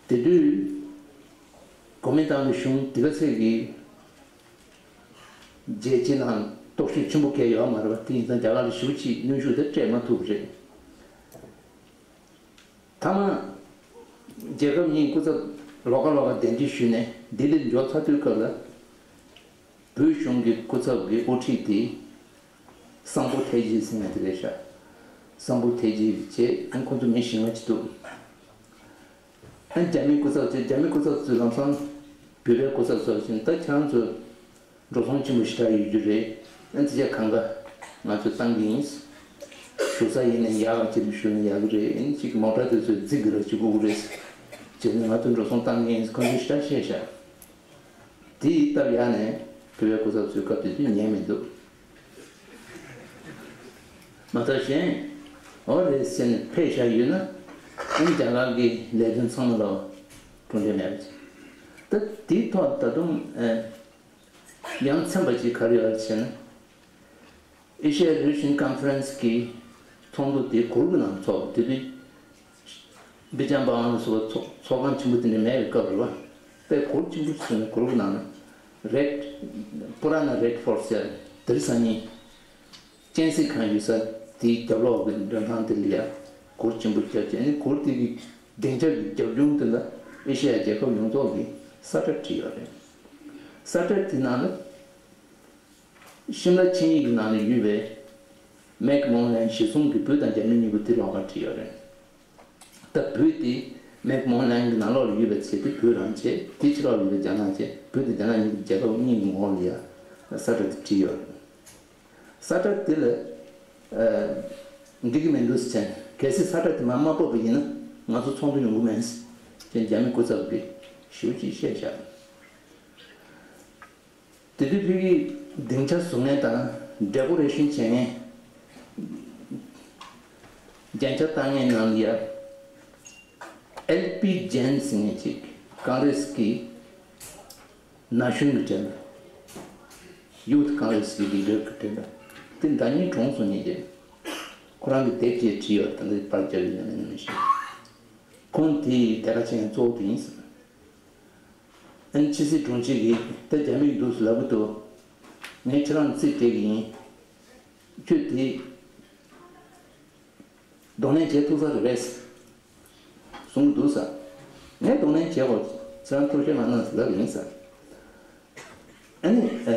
དེ་དུས་གོ་མིན་ཏང་གི་གཞུང་དེ་ག་ཚད་ཀྱི་རྒྱལ་སྤྱི་ནང་སྟོབས་ཤུགས་ཆེན་པོ་གང་ཡོད་མ་རེད་པ། དེ་ཡིན་ཙང་རྒྱ་གར་ལ་ཞེ་པོ་ཅིག་གནོན་ཤུགས་དེ་སྤྲད་མ་ཐུབ་པ་རེད། མཐའ་མ། རྒྱལ་ཁབ་གཉིས་སྐུ་ཚབ་ལོགས་ཀ་ལོགས་ཀ་གདན་འདྲེན་ཞུས་ནས་ལྡི་ལིར་འབྱོར་ཚར་དུས་སྐབས་ལ། བོད་གཞུང་གི་སྐུ་ཚབ་ཀྱི་དབུ་ཁྲིད་དེ། སམ་བྷོ་ཐེ་ཇི་ཟེར་མཁན་དེ་རེད་ཤག་སམ་བྷོ་ཐེ་ཇི་བྱས། ཨ་ཁོང་ཚོ་མི་ཞེ་ལྔ་ཅིག་འདུག་ཨ་རྒྱ་མིའི་སྐུ་ཚབ་ཚོས། རྒྱ་མིའི་སྐུ་ཚབ་ཚོས་ལམ་སང་བོད་པའི་སྐུ་ཚབ་ཚོར་བྱིན། ད་ཁྱེད་རང་ཚོ་འགྲོ་སོང་ཆེན་པོ་ཞེ་དྲག་ཡོད་རྒྱུ་རེད། ཨ་ནི་དེ་ཚོ་གང་ག་ང་ཚོས་བཏང་གི་ཡིན། བཞུགས་ས་ཡིན་ནའི་ཡག་ག་ཅིག་བཞུགས་ན་ཡག་གི་རེད། ཨ་ནི་ཅིག་མོ་ཊ་དེ་ཚོ་རྫིག་གི་ར་ཅིག་དགོས་ཀྱི་རེད། བྱས་ནས་ང་ཚོས་འགྲོ་སོང་བཏང་གི་ཡིན། ཁོང་ཚོས་ཞེ་དྲག་བཤད་ཤག་དེ་ཡི་སྟབས་ཡག་ནས་བོད་པའི་སྐུ་ཚབ་ཚོས་སྐབས་དེ་དུས་ཉན་མི་འདུག་མ་གཏོགས་གཞན། འོ་རེད་ཟེར་ནས་ཕེབས་བཞག་ཡོད་ན། ཨ་ནི་རྒྱ་གར་གྱི་ལས་དོན་ཚང་མ་ལ་གྲུབ་འབྲས་མེད་པ་ཅིག་ད་དེའི་ཐོག་ད་དུང་ཨ། ཡང་ཚན་པ་ཅིག་ག་རེ་ཡོད་ཟེར་ན། Asia Relations Conference གི་ཚོགས་འདུ་དེ་གུར་གྱི་ནང་ཚོགས། དེ་དུས་ སྦེལ་ཇམ་པ་ཨང་ལ་སོགས་པ་ཚོགས་ཚོགས་ཁང་ཆེན་པོ་དེ་འདྲ་མེད་པའི་སྐབས་རེད་བ། དཔེ་སྒོར་ཆེན་པོ་ཞིག་བཟོས་ནས་སྒོར་གྱི་ནང་ན་རེད། པུ་ར་ན་རེད་ཕོར་སི་ཟེར་དེ་རིང་སང་ཉིན་སྤྱན་གཟིགས་ཁང་ཡོད་ས་དེའི་རྒྱབ་ལོགས་ཀྱི་མགྲོན་ཁང་དེ་ལ་ཡ་སྒོར་ཆེན་པོ་བརྒྱབ་བྱས་ནས་སྒོར་དེ་གི་སྡིངས་ཆ་གི་རྒྱབ་ལྗོངས་དེ་ལ་ཨེ་ཤེ་ཡ་རྒྱལ་ཁབ་ཡོངས་རྫོགས་ཀྱི་ས་ཁྲ་བྲིས་ཡོད་རེད། ས་ཁྲ་དེ་ནང་ལ་ཤིམ་ལ་ཆིངས་ཡིག་གི་ནང་ལ་ཡོད་པའི་མེག་མོང་ལན་གཞི་བཟུང་གི་བོད་དང་རྒྱ་མི་གཉིས་པོ་དེ་ལོགས་ཀ་བྲིས་ཡོད་རེད། ད་བོད་དེ་མེག་མོང་ལན་གྱི་ནང་ལོགས་ལ་ཡོད་པའི་ཚེ་དེ་བོད་རང་བྱས། དེ་ཕྱི་ལོགས་ལ་ཡོད་པའི་རྒྱ་ནག་བྱས། བོད་དེ་རྒྱ་ནག་གཉིས་ཀྱི་རྒྱལ་ཁབ་གཉིས་ཀྱི་ངོ་བོ་ལ་ཡ་ས་ཁྲ་དེ་བྲིས་ཡོད་རེད། ས་ཁྲ་དེ་ལ་ཨ་འགྲིག་གི་མི་འདུག་ཟེར་བྱས། གལ་སྲིད་ས་ཁྲ་དེ་མར་མ་ཕབ་པ་ཡིན་ན་ང་ཚོ་ཚོགས་འདུ་ཡོང་གི་མིན་ཟེར་རྒྱ་མི་སྐུ་ཚབ་ཀྱིས་ཞེ་པོ་ཅིག་བཤད་བཞག་དེ་དུས་བོད་ཀྱི་སྡིངས་ཆ་བཟོ་མཁན་དང་འབྲས་བུ་རེ་ཞིང་བྱེད་མཁན། རྒྱན་ཆ་བཏགས་མཁན་ནང་ལ་ཡ་ཨེལ་པི་ཇེན་ཟེར་མཁན་ཅིག་ཀང་རེས་ཀྱི་ན་གཞོན་གྱི་གྲས་ལ། ཡུ་ཐི་ཀང་རེས་ཀྱི་ལི་ཌར་གྱི་གྲས་ལ། དེ་ཟླ་ཉིན་གྲོངས་སོང་ནས་རེད། ཁོ་རང་གི་དེབ་ཅིག་བྲིས་ཡོད། ད་ལྟ་པར་རྒྱབ་ཡོད་ན་མིན་ན་མི་ཤེས། ཁོང་དེའི་དེ་ག་ཅན་གཙོ་བོ་དེ་ཡིན་ཟེར། ཨ་ནི་ཕྱི་སྲིད་དྲུང་ཆེ་གིས་ད་རྒྱ་མིས་འདུག་ལབ་ཀྱི་འདུག་ངས་ཁྱེད་རང་རྩིས་སྤྲད་ཀྱི་ཡིན། ཁྱོད་དེ་གདོང་ལེན་བྱེད་ཐུབ་ས་རེད་གསུང་གི་འདུག་ཟེར། ངས་གདོང་ལེན་བྱེད་དགོས། ཁྱེད་རང་ཐུགས་ཞེད་མ་གནང་ཟེར་ལབ་ཡིན་ཟེར། ཨ་ནི་ཨ་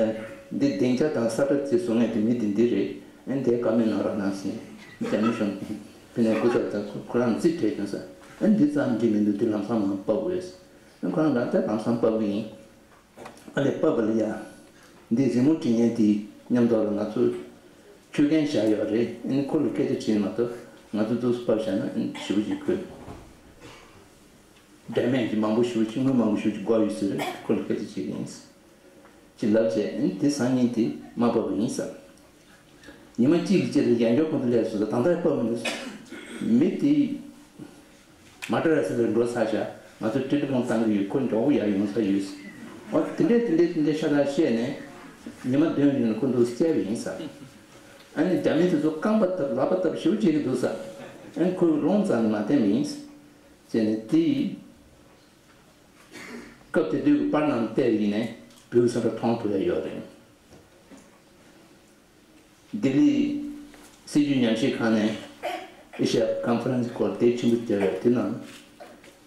འདི་སྡིངས་ཆ་དང་ས་ཁྲ་བཅས་བཟོ་མཁན་དེ་མི་དེ་འདི་རེད། ཨ་ནི་དེའི་བཀའ་མོལ་གནང་རོགས་གནང་ཟེར་ནས་རྒྱ་མི་གཞུང་ཕི་ནས་སྐུ་ཚབ་དང་ཁོ་རང་རྩིས་སྤྲད་བྱུང་ཟེར། ཨ་ནི་འདི་ཙམ་འགྲིག་མི་འདུག་འདི་ལམ་སང་མར་ཕབ་དགོས་ཟེར། ཨ་ནི་ཁོ་རང་ལ་ད་ལམ་སང་ཕབ་གི་ཡིན། ཨ་ལས་ཕབ་པ་ལ་ཡ། འདི་རི་མོ་བྲིས་མཁན་དེའི་མཉམ་དུ་ལ་ང་ཚོ་ཆོད་གན་བཞག་ཡོད་རེད། ཨ་ནི་ཁོ་ལ་སྐད་ཆ་དྲིས་མ་གཏོགས་ང་ཚོ་འདུག་སེ་ཕབ་བཞག་ན་ཨ་ནི་ཞེ་པོ་ཅིག་དགོས། འབྲེལ་མེད་ཀྱི་མང་པོ་ཞེ་པོ་ཅིག་དངུལ་མང་པོ་ཞེ་པོ་ཅིག་དགོས་ཡོད་ས་རེད། ཁོ་ལ་སྐད་ཆ་དྲིས་ཡིན། ཅེས་ལབ་བྱས། ཨ་ནི་དེ་སང་ཉིན་དེ་མ་ཕབ་པ་ཡིན་ཟེར། ཉི་མ་གཅིག་གི་རྗེས་ལ་ཡང་བསྐྱར་ཁོང་ཚོ་སླེབས་སོང་ཟེར། ད་ལྟ་ཕབ་མི་འདུག་ཟེར། མི་དེ་མ་ཏྲ་ར་སི་ལ་འགྲོ་ཚར་བཞག་ང་ཚོ་ཊེ་ལི་ཕོན་བཏང་གི་ཡོད། ཁོ་མགྱོགས་པོ་ཡར་ཡོང་ས་ཡོད་ཟེར། འོ་དེ་འདྲས་དེ་འདྲས་དེ་འདྲས་ཤ་སྟག་བཤད་ནས་ཉི་མ་བདུན་རིང་ལ་ཁོ་འདུག་སེ་བསྐྱལ་བ་ཡིན་ཟེར། ཨ་ནི་རྒྱ་མི་དེ་ཚོ་རྐང་པ་བཏབ་ལག་པ་བཏབ་ཞེ་པོ་བྱེད་ཀྱི་འདུག་ཟེར། ཨ་ནི་ཁོས་ལོང་ཙམ་མ་བསྟན་པ་ཡིན་ཟེར། བྱས་ནས་དེ་ཡིས། སྐབས་དེ་དུས་ཀྱི་པར་རྣམས་བལྟས་པ་ཡིན་ནའི་བོད་ས་ཁྲ་མཐོང་ཐུབ་ཡ་ཡོད་རེད། ལྡི་ལི་སྲིད་བྱུས་ཉམས་ཞིབ་ཁང་ནས་ཨེ་ཤ་ཡ་ཀོན་ཕ་རེན་སི་སྐོར་དེབ་ཆེན་པོ་བརྒྱབ་ཡོད། དེ་ནང་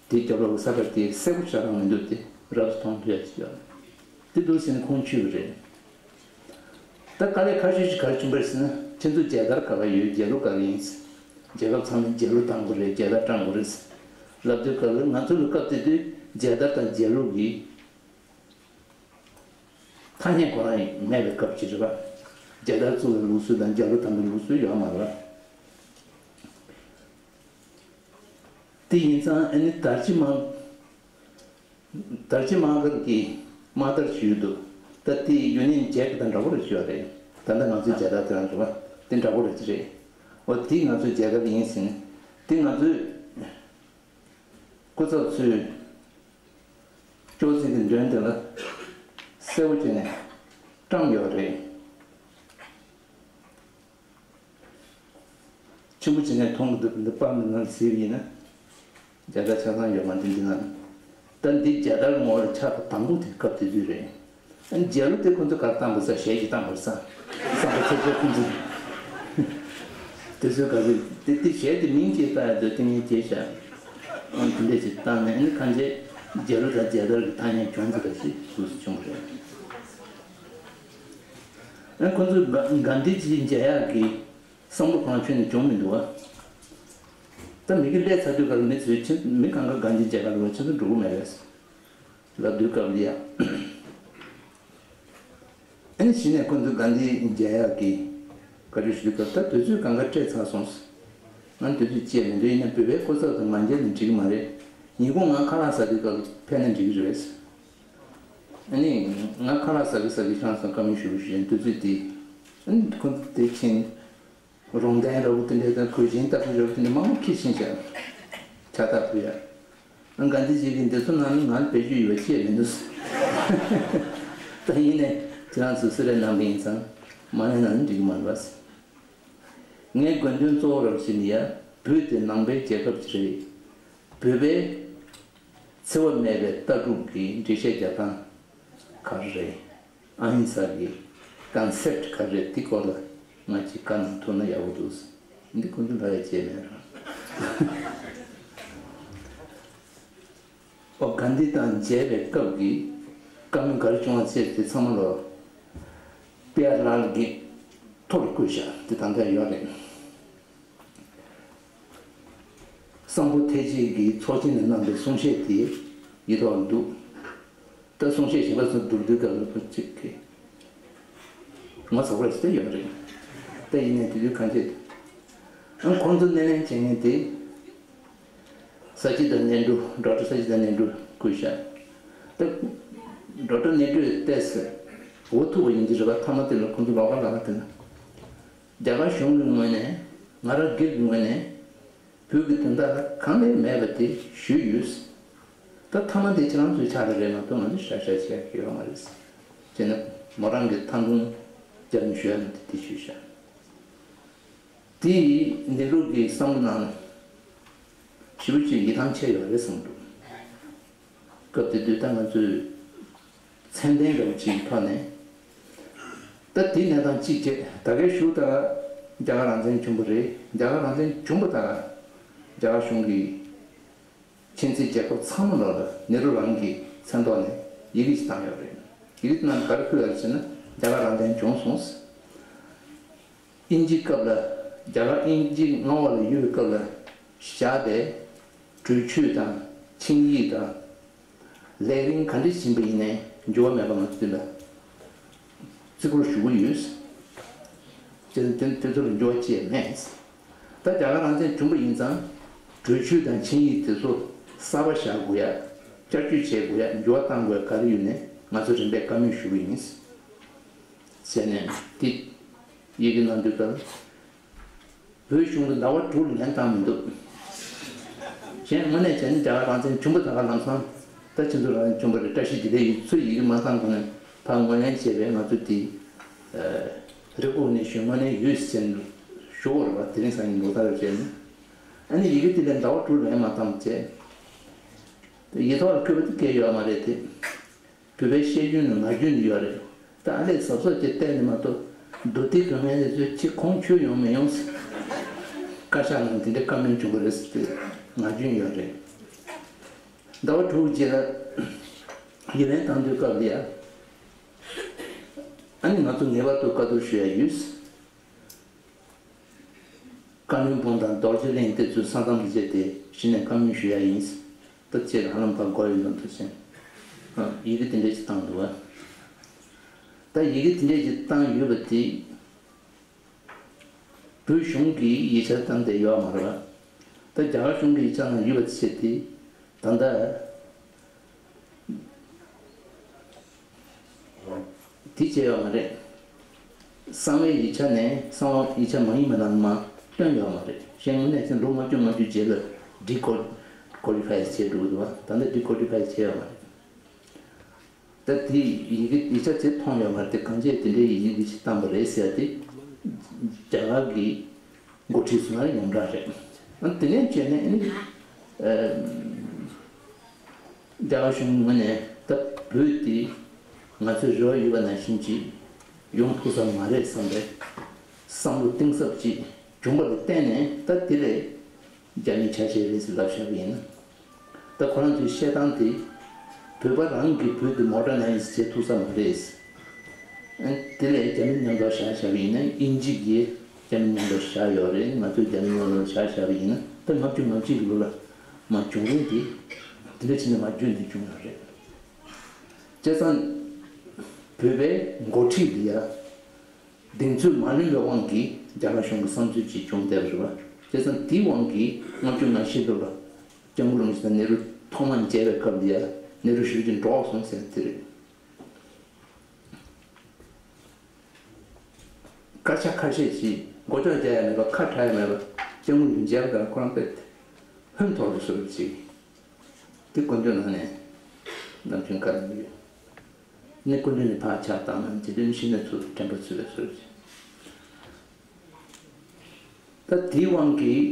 དེ་རྒྱབ་ལོགས་ཀྱི་ས་ཁྲ་དེ་གསལ་པོ་ཞེ་དྲག་མི་འདུག་དེ་རབ་ཏུ་མཐོང་ཐུབ་ཡ་ཅིག་ཡོད་རེད། དེ་འདུག་ཟེར་ནས་ཁོང་ཆུད་པ་རེད། ད་དཀའ་ལས་ཁག་ཤོས་ཤིག་ག་རེ་བྱུང་པ་རེད་ཟེར་ན། ཁྱེད་ཚོ་མཇལ་དར་ག་པར་ཡོད། མཇལ་ལུགས་ག་རེ་ཡིན་ཟེར། རྒྱལ་ཁབ་ཚང་མས་མཇལ་ལུགས་བཏང་དགོས་རེད། མཇལ་དར་བཀྲམ་དགོས་རེད་ཟེར་ལབ་དུས་སྐབས་ལ། ང་ཚོ་ལ་སྐབས་དེ་དུས་མཇལ་དར་དང་མཇལ་ལུགས་ཀྱི་ཐ་སྙད་ཁོ་རང་ཡང་མེད་པའི་སྐབས་ཅིག་རེད་པ། མཇལ་དར་བཙུགས་པའི་ལུགས་སྲོལ་དང་མཇལ་ལུགས་བཏང་པའི་ལུགས་སྲོལ་ཡོད་མ་རེད་པ། དེ་ཡིན་ཙང་ཨ་ནི་དར་ལྕེ་དམར། དར་ལྕེ་དམར་དཀར་གྱི་དམག་དར་ཞིག་ཡོད་འདུག་ད་དེ་ཡུན་ནན་ཇེག་དང་འདྲ་པོ་རེ་ཞིག་ཡོད་རེད། ད་ལྟ་ང་ཚོའི་མཇལ་དར་དེ་རང་རེད་པ། དེ་འདྲ་པོ་རེ་ཅིག་རེད། འོ་དེ་ང་ཚོའི་མཇལ་དར་ཡིན་ཟེར་ནས། དེ་ང་ཚོའི་སྐུ་ཚབ་ཚོས་ཅོག་ཙེ་གི་མདུན་དེ་ལ་གསལ་པོ་བྱས་ནས་བཀྲམ་ཡོད་རེད། ཆེན་པོ་བྱས་ནས་མཐོང་གི་འདུག་འདི་པར་འདི་ནང་གཟིགས་ཡིན་ན། མཇལ་དར་ཆ་ཚང་ཡོད་མ་འདི་འདི་ན། ད་འདི་མཇལ་དར་ངོ་བོ་ཆགས་པ་དང་པོ་དེ་སྐབས་དེ་དུས་རེད། ཨ་ནི་མཇལ་ལུགས་དེ་ཁོ་ཚོ་ག་རེ་བཏང་པ་ས། གཞས་ཅིག་བཏང་པ་ས། བསམ་པ་ཚོ་ཚོ་ཁོ་ཚོ། དེ་ཚོའི་ག་ཚོད་དེ་དེ་གཞས་དེ་མིང་ཅིག་བཏགས་ཡ་འདུག་དེ་ངས་བརྗེད་བཞག་ཨ་ནི་དེ་འདྲས་ཅིག་བཏང་ནས། ཨ་ནི་གང་བྱས་མཇལ་ལུགས་དང་མཇལ་དར་གྱི་ཐ་སྙད་གྱོན་ཚུལ་འདྲ་ཞིག་འདུག་སེ་བྱུང་བ་རེད། ཨ་ནི་ཁོ་ཚོས་ག་གྷན་དྷི་ཇི་མཇལ་ཡག་གི་བསམ་བློ་གང་བྱུང་ནས་བྱུང་མི་འདུག་བ། ད་མི་གི་སླེབས་ཚར་དུས་ག་ལ་མི་ཚོས་ཁྱེད་མི་གང་ག་གྷན་དྷི་མཇལ་ག་ལ་ཁྱེད་ཚོ་འགྲོ་གི་མེད་པས་ལབ་དུས་སྐབས་ལ་ཡ། ཨ་ནི་གཞི་ནས་ཁོ་ཚོས་གྷན་དྷི་མཇལ་ཡག་གི་བཀའ་འཁྲོལ་ཞུ་དུས་སྐབས། ད་དུས་ཚོད་གང་ག་སྤྲད་ཚར་སོང་། ང་དུས་ཚོད་བཅད་མི་འདུག་ཡིན་ན་བོད་པའི་སྐུ་ཚབ་དང་མ་མཇལ་ན་འགྲིག་གི་མ་རེད། ཉིན་གུང་ང་ཁ་ལག་ཟ་དུས་སྐབས་ཕེབས་ན་འགྲིག་གི་རེད། ཨ་ནི་ང་ཁ་ལག་ཟ་གི་ཟ་གི་ཁྱེད་རང་ཚོ་བཀའ་མོལ་ཞུ་གི་ཞུ་བཞིན་དུས་ཚོད་དེ། ཨ་ནི་ཁོ་ཚོ་དེ་ཕྱིན། རོང་ཐང་ར་བོ་དེ་འདྲ་དང་གོས་ཆེན་ལྟ་བུ་ར་བོ་དེ་འདྲ་མང་པོ་ཁྱེར་ཕྱིན་བཞག་ཕྱག་རྟགས་ཕུལ་ཡ། ཨ་གྷན་དྷི་ཇི་གིས་འདི་ཚོ་ནང་ནས་ང་ལ་བེད་སྤྱོད་ཡོད་པ་ཅི་ཡང་མི་འདུག་ད་ཡིན་ནའི་ཁྱེད་རང་ཚོས་གསོལ་རས་གནང་པ་ཡིན་ཙང་མ་གནང་ན་འགྲིག་གི་མ་རེད་པ། ངའི་དགོས་འདུན་གཙོ་བོ་ར་བ་ཞིག་ནི་ཡ། བོད་དེ་ནང་པའི་རྒྱལ་ཁབ་ཅིག་རེད། བོད་པའི་འཚེ་བ་མེད་པའི་ལྟ་གྲུབ་ཀྱི་འགྲེལ་བཤད་རྒྱག་སྟངས་ག་རེ་རེད། ཨ་ཧིང་ས་ཀྱི་ཀོན་སེབ་ག་རེ་རེད། དེ་སྐོར་ལ་ང་གཅིག་བཀའ་གནང་ཐུབ་ན་ཡག་པོ་འདུག་འདི་ཁོང་ཚོ་ལ་ཡ་བྱས་མེད་ར། ཨོ་གྷན་དྷི་དང་མཇལ་བའི་སྐབས་ཀྱི་བཀའ་མོལ་ག་རེ་བྱུང་བ་བྱས་དེ་ཚང་མ་ལོ་པི་ཨར་ལལ་གྱིས་ཐོ་རུ་བཀོད་བཞག་དེ་ད་ལྟ་ཡོད་རེད། གསང་ཕུ་ཐེག་ཆེན་གྱི་ཚོགས་ཆེན་ནས་གནང་པའི་གསུང་བཤད་དེ་ཡིད་ཐོག་ལ་འདུག་ད་གསུང་བཤད་གཞན་པ་ཚོ་མདོར་བསྡུས་སྐབས་ལ་ཕར་གཅིག་གི་ངོ་ཚ་བ་ཞིག་ཡོད་རེད། ད་ཡིན་ནའི་དེ་དུས་གང་བྱེད། ཨང་ཁོང་ཚོ་སྣེ་ལེན་བྱེད་མཁན་དེ་ས་ཅི་ད་ནེ་ཀྲུ། ཌོག་ཊར་ས་ཅི་ད་ནེ་ཀྲུ་བཀོད་བཞག་ད་ཌོག་ཊར་ནེ་ཀྲུ་ཡི་ཏོག་ཙམ་འོ་ཐུག་པ་ཡིན་གྱི་རེད་པ། མཐའ་མ་དེ་ལ་ཁོང་ཚོ་ལོགས་ཀ་ལ་ལ་དེ་ན། རྒྱ་གར་གཞུང་གི་ངོས་ནས། ང་རང་སྒེར་གྱི་ངོས་ནས་བོད་ཀྱི་དོན་དག་ལ་གང་ལས་མེད་པ་དེ་ཞུས་ཡོད། ད་མཐའ་མ་དེ་ཁྱེད་རང་ཚོའི་ཕྱག་ལ་རེད་མ་གཏོགས་ང་ཚོས་བཞག་བཞག་བྱེད་ཡག་ཡོད་མ་རེད། བྱས་ན་མོ་རང་གི་ཐང་ཐུང་རྒྱབ་ནས་ཞུ་ཡ་ནི་དེ་དེ་ཞུས་བཞག་དེ་ནེ་རུ་གི་བསམ་བློ་ནང་ཞེ་པོ་ཅིག་ཡིད་ཐང་ཆད་ཡོད་རེད་བསམ་འདུག་སྐབས་དེ་དུས་ད་ང་ཚོས་མཚན་ལྡན་འདྲ་བོ་ཅིག་གི་ཐོག་ནས། ད་དེའི་གནས་སྟངས་གཅིག་བྱས། ད་གའི་གཞུག་ད་རྒྱ་གར་རང་བཙན་བྱུང་བ་རེད། རྒྱ་གར་རང་བཙན་བྱུང་བ་ད་རྒྱ་གར་གཞུང་གི་ཆེས་མཐོའི་རྒྱལ་ཁབ་ཚང་མ་ལོག་ལ་ནེ་རུ་རང་གི་མཚན་ཐོག་ནས་ཡི་གེ་ཞིག་བཏང་ཡོད་རེད། ཡི་གེ་དེ་ནང་ག་རེ་ཕུལ་ཡོད་རེད་ཟེར་ན། རྒྱ་གར་རང་བཙན་བྱུང་སོང་། དབྱིན་ཇིའི་སྐབས་ལ། རྒྱ་གར་དབྱིན་ཇིའི་མངའ་འོག་ལ་ཡོད་པའི་སྐབས་ལ་བཞག་པའི་གྲོས་ཆོད་དང་ཆིངས་ཡིག་དང་ལས་རིམ་ག་འདྲ་ཞིག་ཡིན་པ་ཡིན་ནའི་འགྱུར་བ་མེད་པ་ང་ཚོ་འདི་ལ་བརྩི་བཀུར་ཞུ་གི་ཡོད། དེ་དེ་དེ་ཚོ་ལ་འགྱུར་བ་ཅི་ཡང་མེད། ད་རྒྱ་གར་རང་བཙན་བྱུང་པ་ཡིན་ཙང་གྲོས་ཆོད་དང་ཆིངས་ཡིག་དེ་ཚོ་གསར་པ་བཞག་དགོས་ཡ། བསྐྱར་བཅོས་བྱེད་དགོས་ཡ། འགྱུར་བ་གཏང་དགོས་ཡ་ག་རེ་ཡོད་ནའི་ང་ཚོ་རིམ་པས་བཀའ་མོལ་ཞུ་གི་ཡིན། ཟེར་ནས་དེ་ཡི་གེ་གནང་དུས་སྐབས་བོད་གཞུང་གིས་ཟླ་བ་དྲུག་ལན་བཏང་མི་འདུག་གཞན་དངོས་གནས་བྱས་ན་རྒྱ་གར་རང་བཙན་བྱུང་པ་ད་ག་ལམ་སང་ད་ཁྱེད་ཚོ་རང་བཙན་བྱུང་པ་རེད། བཀྲ་ཤིས་བདེ་ལེགས་ཡོད་ཚུལ་ཡི་གེ་མ་བཏང་གོང་ནས་ཕར་ངོས་ལེན་བྱས་པས་ང་ཚོ་དེ་རེ་སྐུལ་ནས་ཞུ། ངོས་ལེན་ཡོད་ཟེར་ནས་ཞུ་བ་རེད་པ། དེ་རིང་སང་ཉིན་ལོ་ལྟར་བྱས་ནས་ཨ་ནི་ཡི་གེ་དེ་ལན་ཟླ་བ་དྲུག་ལན་མ་བཏང་བྱས། ཡིག་ཐོག་ལ་བཀོད་པ་དེ་སྐད་ཡོད་མ་རེད་དེ། བོད་པའི་བཤད་རྒྱུན་ནང་ངག་རྒྱུན་ཡོད་རེད། ད་ཨ་ལས་གཟབ་གཟབ་ཀྱིས་བལྟས་ནས་མ་གཏོགས་མདོ་སྡེ་དགོན་མཁན་དེ་ཚོས་ཁྱེད་ཁོང་ཁྱོད་ཡོང་མི་ཡོང་ཟེར། བཀའ་ཤག་ནང་དེ་འདྲའི་བཀའ་མོལ་བྱུང་གི་རེད་ཟེར་ཏེ་ངག་རྒྱུན་ཡོད་རེད། ཟླ་བ་དྲུག་རྗེས་ལ་ཡིག་ལན་བཏང་དུས་སྐབས་ལ་ཡ། ཨ་ནི་ང་ཚོ་ངེས་པར་དུ་བཀའ་བསྡུར་ཞུ་ཡ་ཡོད། བཀའ་བློན་སྤུན་དང་རྡོ་རྗེ་གླིང་དེ་ཚོའི་ས་མཚམས་ལ་བཅད་དེ་གཞི་ནས་བཀའ་མོལ་ཞུ་ཡ་ཡིན། ད་ཅེས་ཧ་ལམ་ཕར་གོ་ཡོད་མདོག་མདོག་བྱས། ཡི་གེ་དེ་འདྲས་ཅིག་བཏང་འདུག་བ། ད་ཡི་གེ་དེ་འདྲས་ཅིག་བཏང་ཡོད་པ་དེ། བོད་གཞུང་གིས་ཡིག་ཆ་བཏང་བསྡད་ཡོད་མ་རེད་བ། ད་རྒྱ་གར་གཞུང་གི་ཡིག་ཆ་ནང་ཡོད་པ་བྱས་ཏེ། ད་ལྟ། དེ་བྱས་ཡོད་མ་རེད། གསང་བའི་ཡིག་ཆ་ནས་གསང་བ་ཡིག་ཆ་མ་ཡིན་པ་རྣམས་མར་བཏོན་ཡོད་མ་རེད། གཞན་དངོས་གནས་ཚེ་ལོ་ལྔ་བཅུ་ལྔ་བཅུ་རྗེས་ལ་ཌི་ཀོ་ཀོ་ཌི་ཕའི་བྱས་འགྲོ་གི་འདུག་བ། ད་ལྟ་ཌི་ཀོ་ཌི་ཕའི་བྱས་ཡོད་མ་རེད། ད་དེ་ཡི་གེ་ཡིག་ཆ་དེ་མཐོང་ཡོད་མ་རེད་དེ། གང་བྱས་དེ་འདྲའི་ཡི་གེ་འདི་ཞིག་བཏང་པ་རེད་ཟེར་ཏེ། རྒྱ་གར་གྱི་འགོ་ཁྲིད་ཚོ་ལ་ཡོངས་གྲགས་རེད། ཨ་དེ་ནས་བྱས་ནས་ཨ་ནི། ཨ། རྒྱ་གར་གཞུང་ངོས་ནས་ད་བོད་དེ་ང་ཚོའི་རེ་བ་ཡོད་པ་ནང་བཞིན་ཅིག་ཡོང་ཐུབ་ས་མ་རེད་བསམ་པའི་བསམ་བློ་གཏིང་ཟབ་ཅིག་བྱུང་པ་ལ་བརྟེན་ནས། ད་དེ་ལས་རྒྱ་མིའི་ཆ་ཤས་རེད་ཟེར་ལབ་བཞག་པ་ཡིན་ན། ད་ཁོ་རང་ཚོའི་བཤད་སྟངས་དེ། བོད་པ་རང་གིས་བོད་དེ་མོ་ཌར་ནའི་ཛི་བྱེད་ཐུབ་ས་མ་རེད། ཨ་དེ་ལས་རྒྱ་མི་མཉམ་དུ་བཞག་བཞག་པ་ཡིན་ན། དབྱིན་ཇི་གིས་རྒྱ་མི་མཉམ་དུ་བཞག་ཡོད་རེད། ང་ཚོས་རྒྱ་མི་མཉམ་དུ་བཞག་བཞག་པ་ཡིན་ན། ད་ལྔ་བཅུ་ང་གཅིག་གི་ལོ་ལ་མར་བྱུང་རིམ་དེ་དེ་འདྲ་བྱས་ནས་མར་རྒྱུན་དུ་བྱུང་ཡོད་རེད། བྱས་ཙང་བོད་པའི་འགོ་ཁྲིད་འདི་ཡ། གདེང་ཚོད་མ་ལོན་པའི་དབང་གིས་རྒྱ་གར་གཞུང་གི་བསམ་ཚུལ་ཅིག་བྱུང་བསྡད་པ་རེད་བ། བྱས་ཙང་དེའི་དབང་གིས་ལྔ་བཅུ་ང་བཞི་ལོ་ལ་སྐྱབས་མགོན་རིན་པོ་ཆེ་དང་ནེ་རུ་ཐོག་མར་མཇལ་བའི་སྐབས་འདི་ཡ། ནེ་རུ་ཞེ་པོ་ཅིག་འདྲོགས་སོང་ཟེར་དེ་རེད། སྐད་ཆ་ཁ་ཤས་ཤིག་མགོ་ལྕོག་རྒྱག་ཡ་མེད་པ། ཁ་གྲག་ཡ་མེད་པ། སྐྱབས་མགོན་མཇལ་བ་དང་ཁོ་རང་དཔེ་ཧོན་ཐོར་དུ་བཟོས་པ་ཅིག་དེ་དཀོན་མཆོག་ནང་ནས་ནམ་རྒྱུན་བཀའ་གནང་གི་ཡོད། ནི་དཀོན་མཆོག་ནི་ཕར་ཕྱག་བཏང་ན་འཇིག་རྟེན་ཤི་ནས་ཚུར་དྲན་པ་ཚུར་ལ་གསོལ་ཅིག་ད་དེའི་དབང་གིས་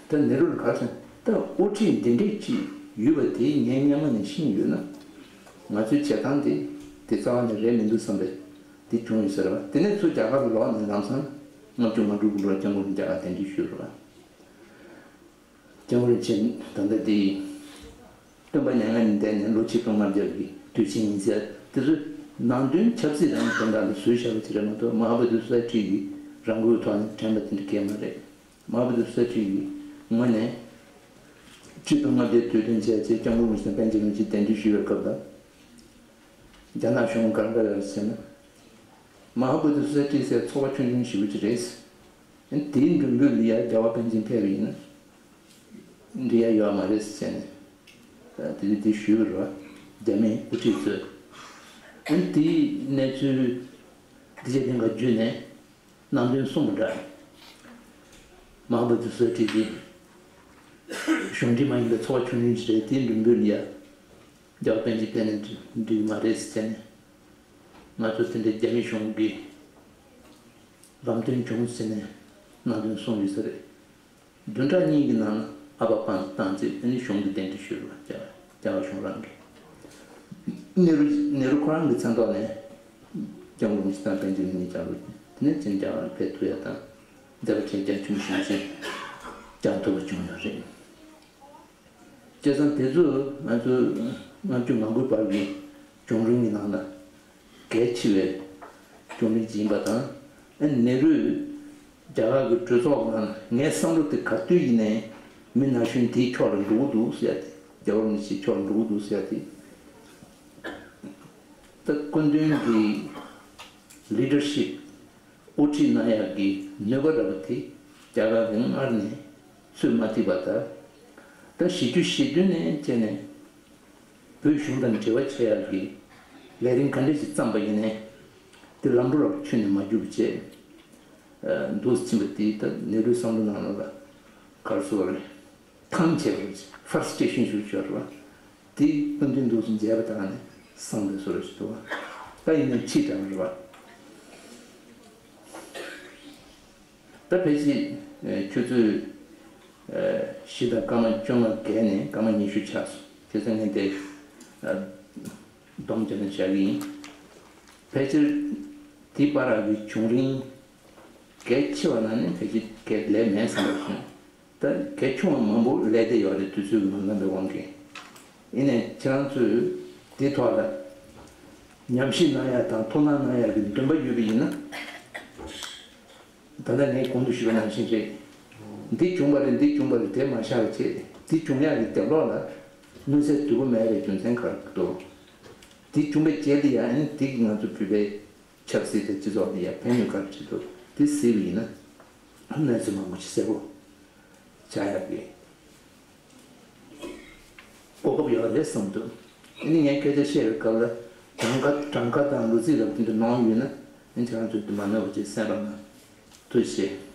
ད་ནེ་རུ་ལ་ག་རེ་ཟེར། ད་དབུ་ཁྲིད་འདི་འདྲས་ཅིག་ཡོད་པ་དེ་ངས་སྔོན་མ་ནས་ཤེས་ཡོད་ན། ང་ཚོའི་བྱེད་སྟངས་དེ་དེ་རྩ་བ་ནས་རེད་མི་འདུག་བསམ་པས་དེ་བྱུང་ཡོད་ས་རེད་བ། དེ་ནས་ཚུར་རྒྱ་གར་ལ་ལོག་ནས་ལམ་སང་ལྔ་བཅུ་ང་དྲུག་གི་ལོར་སྐྱབས་མགོན་རིན་ཆེན་རྒྱ་གར་གདན་འདྲེན་ཞུས་རེད་བ། སྐྱབས་མགོན་རིན་ཆེན་ད་ལྟ་དེ་སྟོན་པ་མྱ་ངན་ལས་འདས་ནས་ལོ་ཆིག་སྟོང་ལྔ་བརྒྱ་གི་དུས་ཆེན་ཡིན་ཟེར། དེ་ཚོ་ནང་དོན་ཆབ་སྲིད་རང་དོན་དག་ལ་བཟོས་བཞག་པ་ཅིག་རེད་མ་གཏོགས། མ་ཧཱ་བོ་དྷི་ས་ཊི་གིས་རང་འགུལ་ཐོག་ནས་དྲན་པ་དེ་འདྲ་གང་ཡང་མ་རེད། མ་ཧཱ་བོ་དྷི་ས་ཊི་གི་ངོས་ནས་ཆིག་སྟོང་ལྔ་བརྒྱ་དུས་སྟོན་བྱས་རྗེས་སྐྱབས་མགོན་རིན་ཆེན་པཎ་ཆེན་རིན་པོ་ཆེ་གདན་འདྲེན་ཞུ་བའི་སྐབས་ལ། རྒྱ་ནག་གཞུང་ག་འདྲ་ཡོད་ཟེར་ན། མ་ཧཱ་བོ་དྷི་ས་ཊི་ཟེར་ཚོགས་པ་ཆུང་ཆུང་ཞེ་པོ་ཅིག་རེད། དེའི་མགྲོན་འབོད་ལ་ཡ་རྒྱལ་བ་པཎ་ཆེན་ཕེབས་པ་ཡིན་ན་འགྲིག་ཡ་ཡོད་མ་རེད་ཟེར་ནས། དེ་དུས་དེ་ཞུས་པ་རེད་བ། རྒྱ་མིའི་དབུ་ཁྲིད་ཚོས། དེའི་གནས་ཚུལ་འདི་བྱས་ལྷན་ཁང་བརྒྱུད་ནས་ནང་དོན་གསུངས་པ་འདྲ། མ་ཧཱ་བོ་དྷི་ས་ཊི་དེ་གཞུང་འབྲེལ་མ་ཡིན་པའི་ཚོགས་པ་ཆུང་ཆུང་ཞིག་རེད། དེའི་མགྲོན་འབོད་ལ་ཡ་རྒྱལ་བ་པཎ་ཆེན་ཕེབས་ན་འགྲིག་མ་རེད་ཟེར་ནས། ང་ཚོ་དེ་འདྲའི་རྒྱ་མི་གཞུང་གི་ལམ་སྟོན་བྱུང་ཟེར་ནས་ནང་དོན་གསུངས་ཡོད་ས་རེད། བདུན་ཕྲག་གཉིས་ཀྱི་ནང་ལ་ཨ་ཕ་ཕར་བཏང་རྗེས་ཨ་ནི་གཞུང་གི་གདན་འདྲེན་ཞུས་པ། རྒྱ་རྒྱ་གར་གཞུང་རང་གིས། ནེ་རུ་ནེ་རུ་ཁོ་རང་གི་མཚན་ཐོག་ནས་སྐྱབས་མགོན་རིན་པོ་ཆེ་དང་པཎ་ཆེན་གཉིས་ཀྱང་རུ་དེ་ནས་ཅིག་རྒྱ་གར་ཕེབས་ཐུབ་ཡ་དང་མཛད་པ་ཆེན་རྒྱ་ཁྱོན་ཞུ་ཆེན་བསྐྱངས་ཐུབ་པ་བྱུང་ཡོད་རེད། བྱས་ཙང་དེ་ཚོ་ང་ཚོ་ལྔ་བཅུ་ང་དགུའི་བར་གྱི་བྱུང་རིམ་གྱི་ནང་ལ་གལ་ཆེ་བའི་བྱུང་རིམ་ཅིག་ཡིན་པ་དང་། ཨ་ནེ་རུས་རྒྱ་གར་གྱི་གྲོས་ཚོགས་ནང་ངའི་བསམ་བློ་དེ་ག་དུས་ཡིན་ནའི་མི་ན་གཞོན་དེའི་ཕྱོགས་ལ་འགྲོ་གི་འདུག་ཟེར་ཡ་དེ། རྒྱལ་བ་རིན་པོ་ཆེའི་ཕྱོགས་ལ་འགྲོ་གི་འདུག་ཟེར་ཡ་དེ། ད་སྐུ་མདུན་གྱི་ལི་ཌར་ཤིབ་དབུ་ཁྲིད་གནང་ཡག་གི་ནུས་པ་ར་བ་དེ་རྒྱ་གར་གྱིས་སྔར་ནས་ཚོད་མ་ཐིག་པ་དང་། ད་བཞི་བཅུ་ཞེ་བདུན་ནས་བྱས་ནས་བོད་གཞུང་དང་འབྲེལ་བ་བྱེད་ཡག་གི་ལས་རིམ་ག་འདྲ་ཞིག་བརྩམས་པ་ཡིན་ནའི་དེ་ལམ་འགྲོ་ར་བ་ཁྱོན་ནས་མ་འགྱུར་བ་བྱས། འདུག་ཕྱིན་པ་དེ་ད་ནེ་རུའི་བསམ་བློ་ནང་ལ་ག་རེ་ཟེར་དགོས་རེད། ཐང་ཆད་པ་རེད། ཧྥ་རུ་སི་ཊེ་ཤན་ཞིག་བྱུང་བ་རེད་བ། དེ་སྐུ་མདུན་འདུག་སེ་མཇལ་བ་དང་ནི་བསམ་པའི་བཟོ་འདྲ་ཞིག་འདུག་བ། ད་ཡིན་ནའི་ཕྱིས་དྲགས་པ་རེད་བ། ད་ཕལ་ཆེར་ཆུ་ཚོད་བཞི་དང་སྐར་མ་བཅོ་ལྔ་བརྒལ་ནས་སྐར་མ་ཉི་ཤུ་ཆགས་སོང་། དེ་ཚོ་ངས་དེ་སྡོམ་བྱས་ནས་བཞག་གི་ཡིན། ཕལ་ཆེར་དེའི་བར་གྱི་བྱུང་རིམ་གལ་ཆེ་བ་ནང་ནས་ཕལ་ཆེར་གལ་ལས་མེད་བསམ་པ་བྱུང་། ད་གལ་ཆུང་བ་མང་པོ་ལས་བསྡད་ཡོད་རེད། དུས་ཚོད་ཀྱི་མ་འདང་བའི་དབང་གིས། ཡིན་ནའི་ཁྱེད་རང་ཚོས་འདི་ཐོག་ལ་ཉམས་ཞིབ་གནང་ཡག་དང་ཐུགས་སྣང་གནང་ཡག་གི་འདུན་པ་ཡོད་པ་ཡིན་ན། ད་ལྟ་ངས་གོང་དུ་ཞུས་པ་ནང་བཞིན་རེད། འདི་བྱུང་བ་རེད། འདི་བྱུང་བ་རེད། དེ་མ་བཞག་པ་བྱས། འདི་བྱུང་ཡག་གི་དེབ་ཀློག་ལ་མངོན་གསལ་དོད་པོ་མེད་པའི་རྒྱུ་མཚན་ག་རེ་འདུག་འདི་བྱུང་བའི་རྗེས་ལ་ཡང་འདི་གིས་ང་ཚོ་བོད་པའི་ཆབ་སྲིད་དང་སྤྱི་ཚོགས་ལ་ཡང་ཕན་ནུས་ག་རེ་བྱེད་འདུག་འདི་གཟིགས་པ་ཡིན་ན་གནས་ཚུལ་མང་པོ་ཞིག་གསལ་པོ་ཆགས་ཡག་གི་གོ་སྐབས་ཡོད་རེད་བསམ་འདུག་ཨ་ནི་ངས་སྐད་ཆ་བཤད་པའི་སྐབས་ལ་གྲངས་ཀ་གྲངས་ཀ་དང་ལོ་ཚིགས་རབ་དེ་འདྲ་ནོར་ཡོད་ན་ཨ་ནི་ཁྱེད་རང་ཚོས་དེ་མ་ནོར་བ་ཅིག་གསན་རོགས་གནང་། ཐུགས་རྗེ་ཆེ།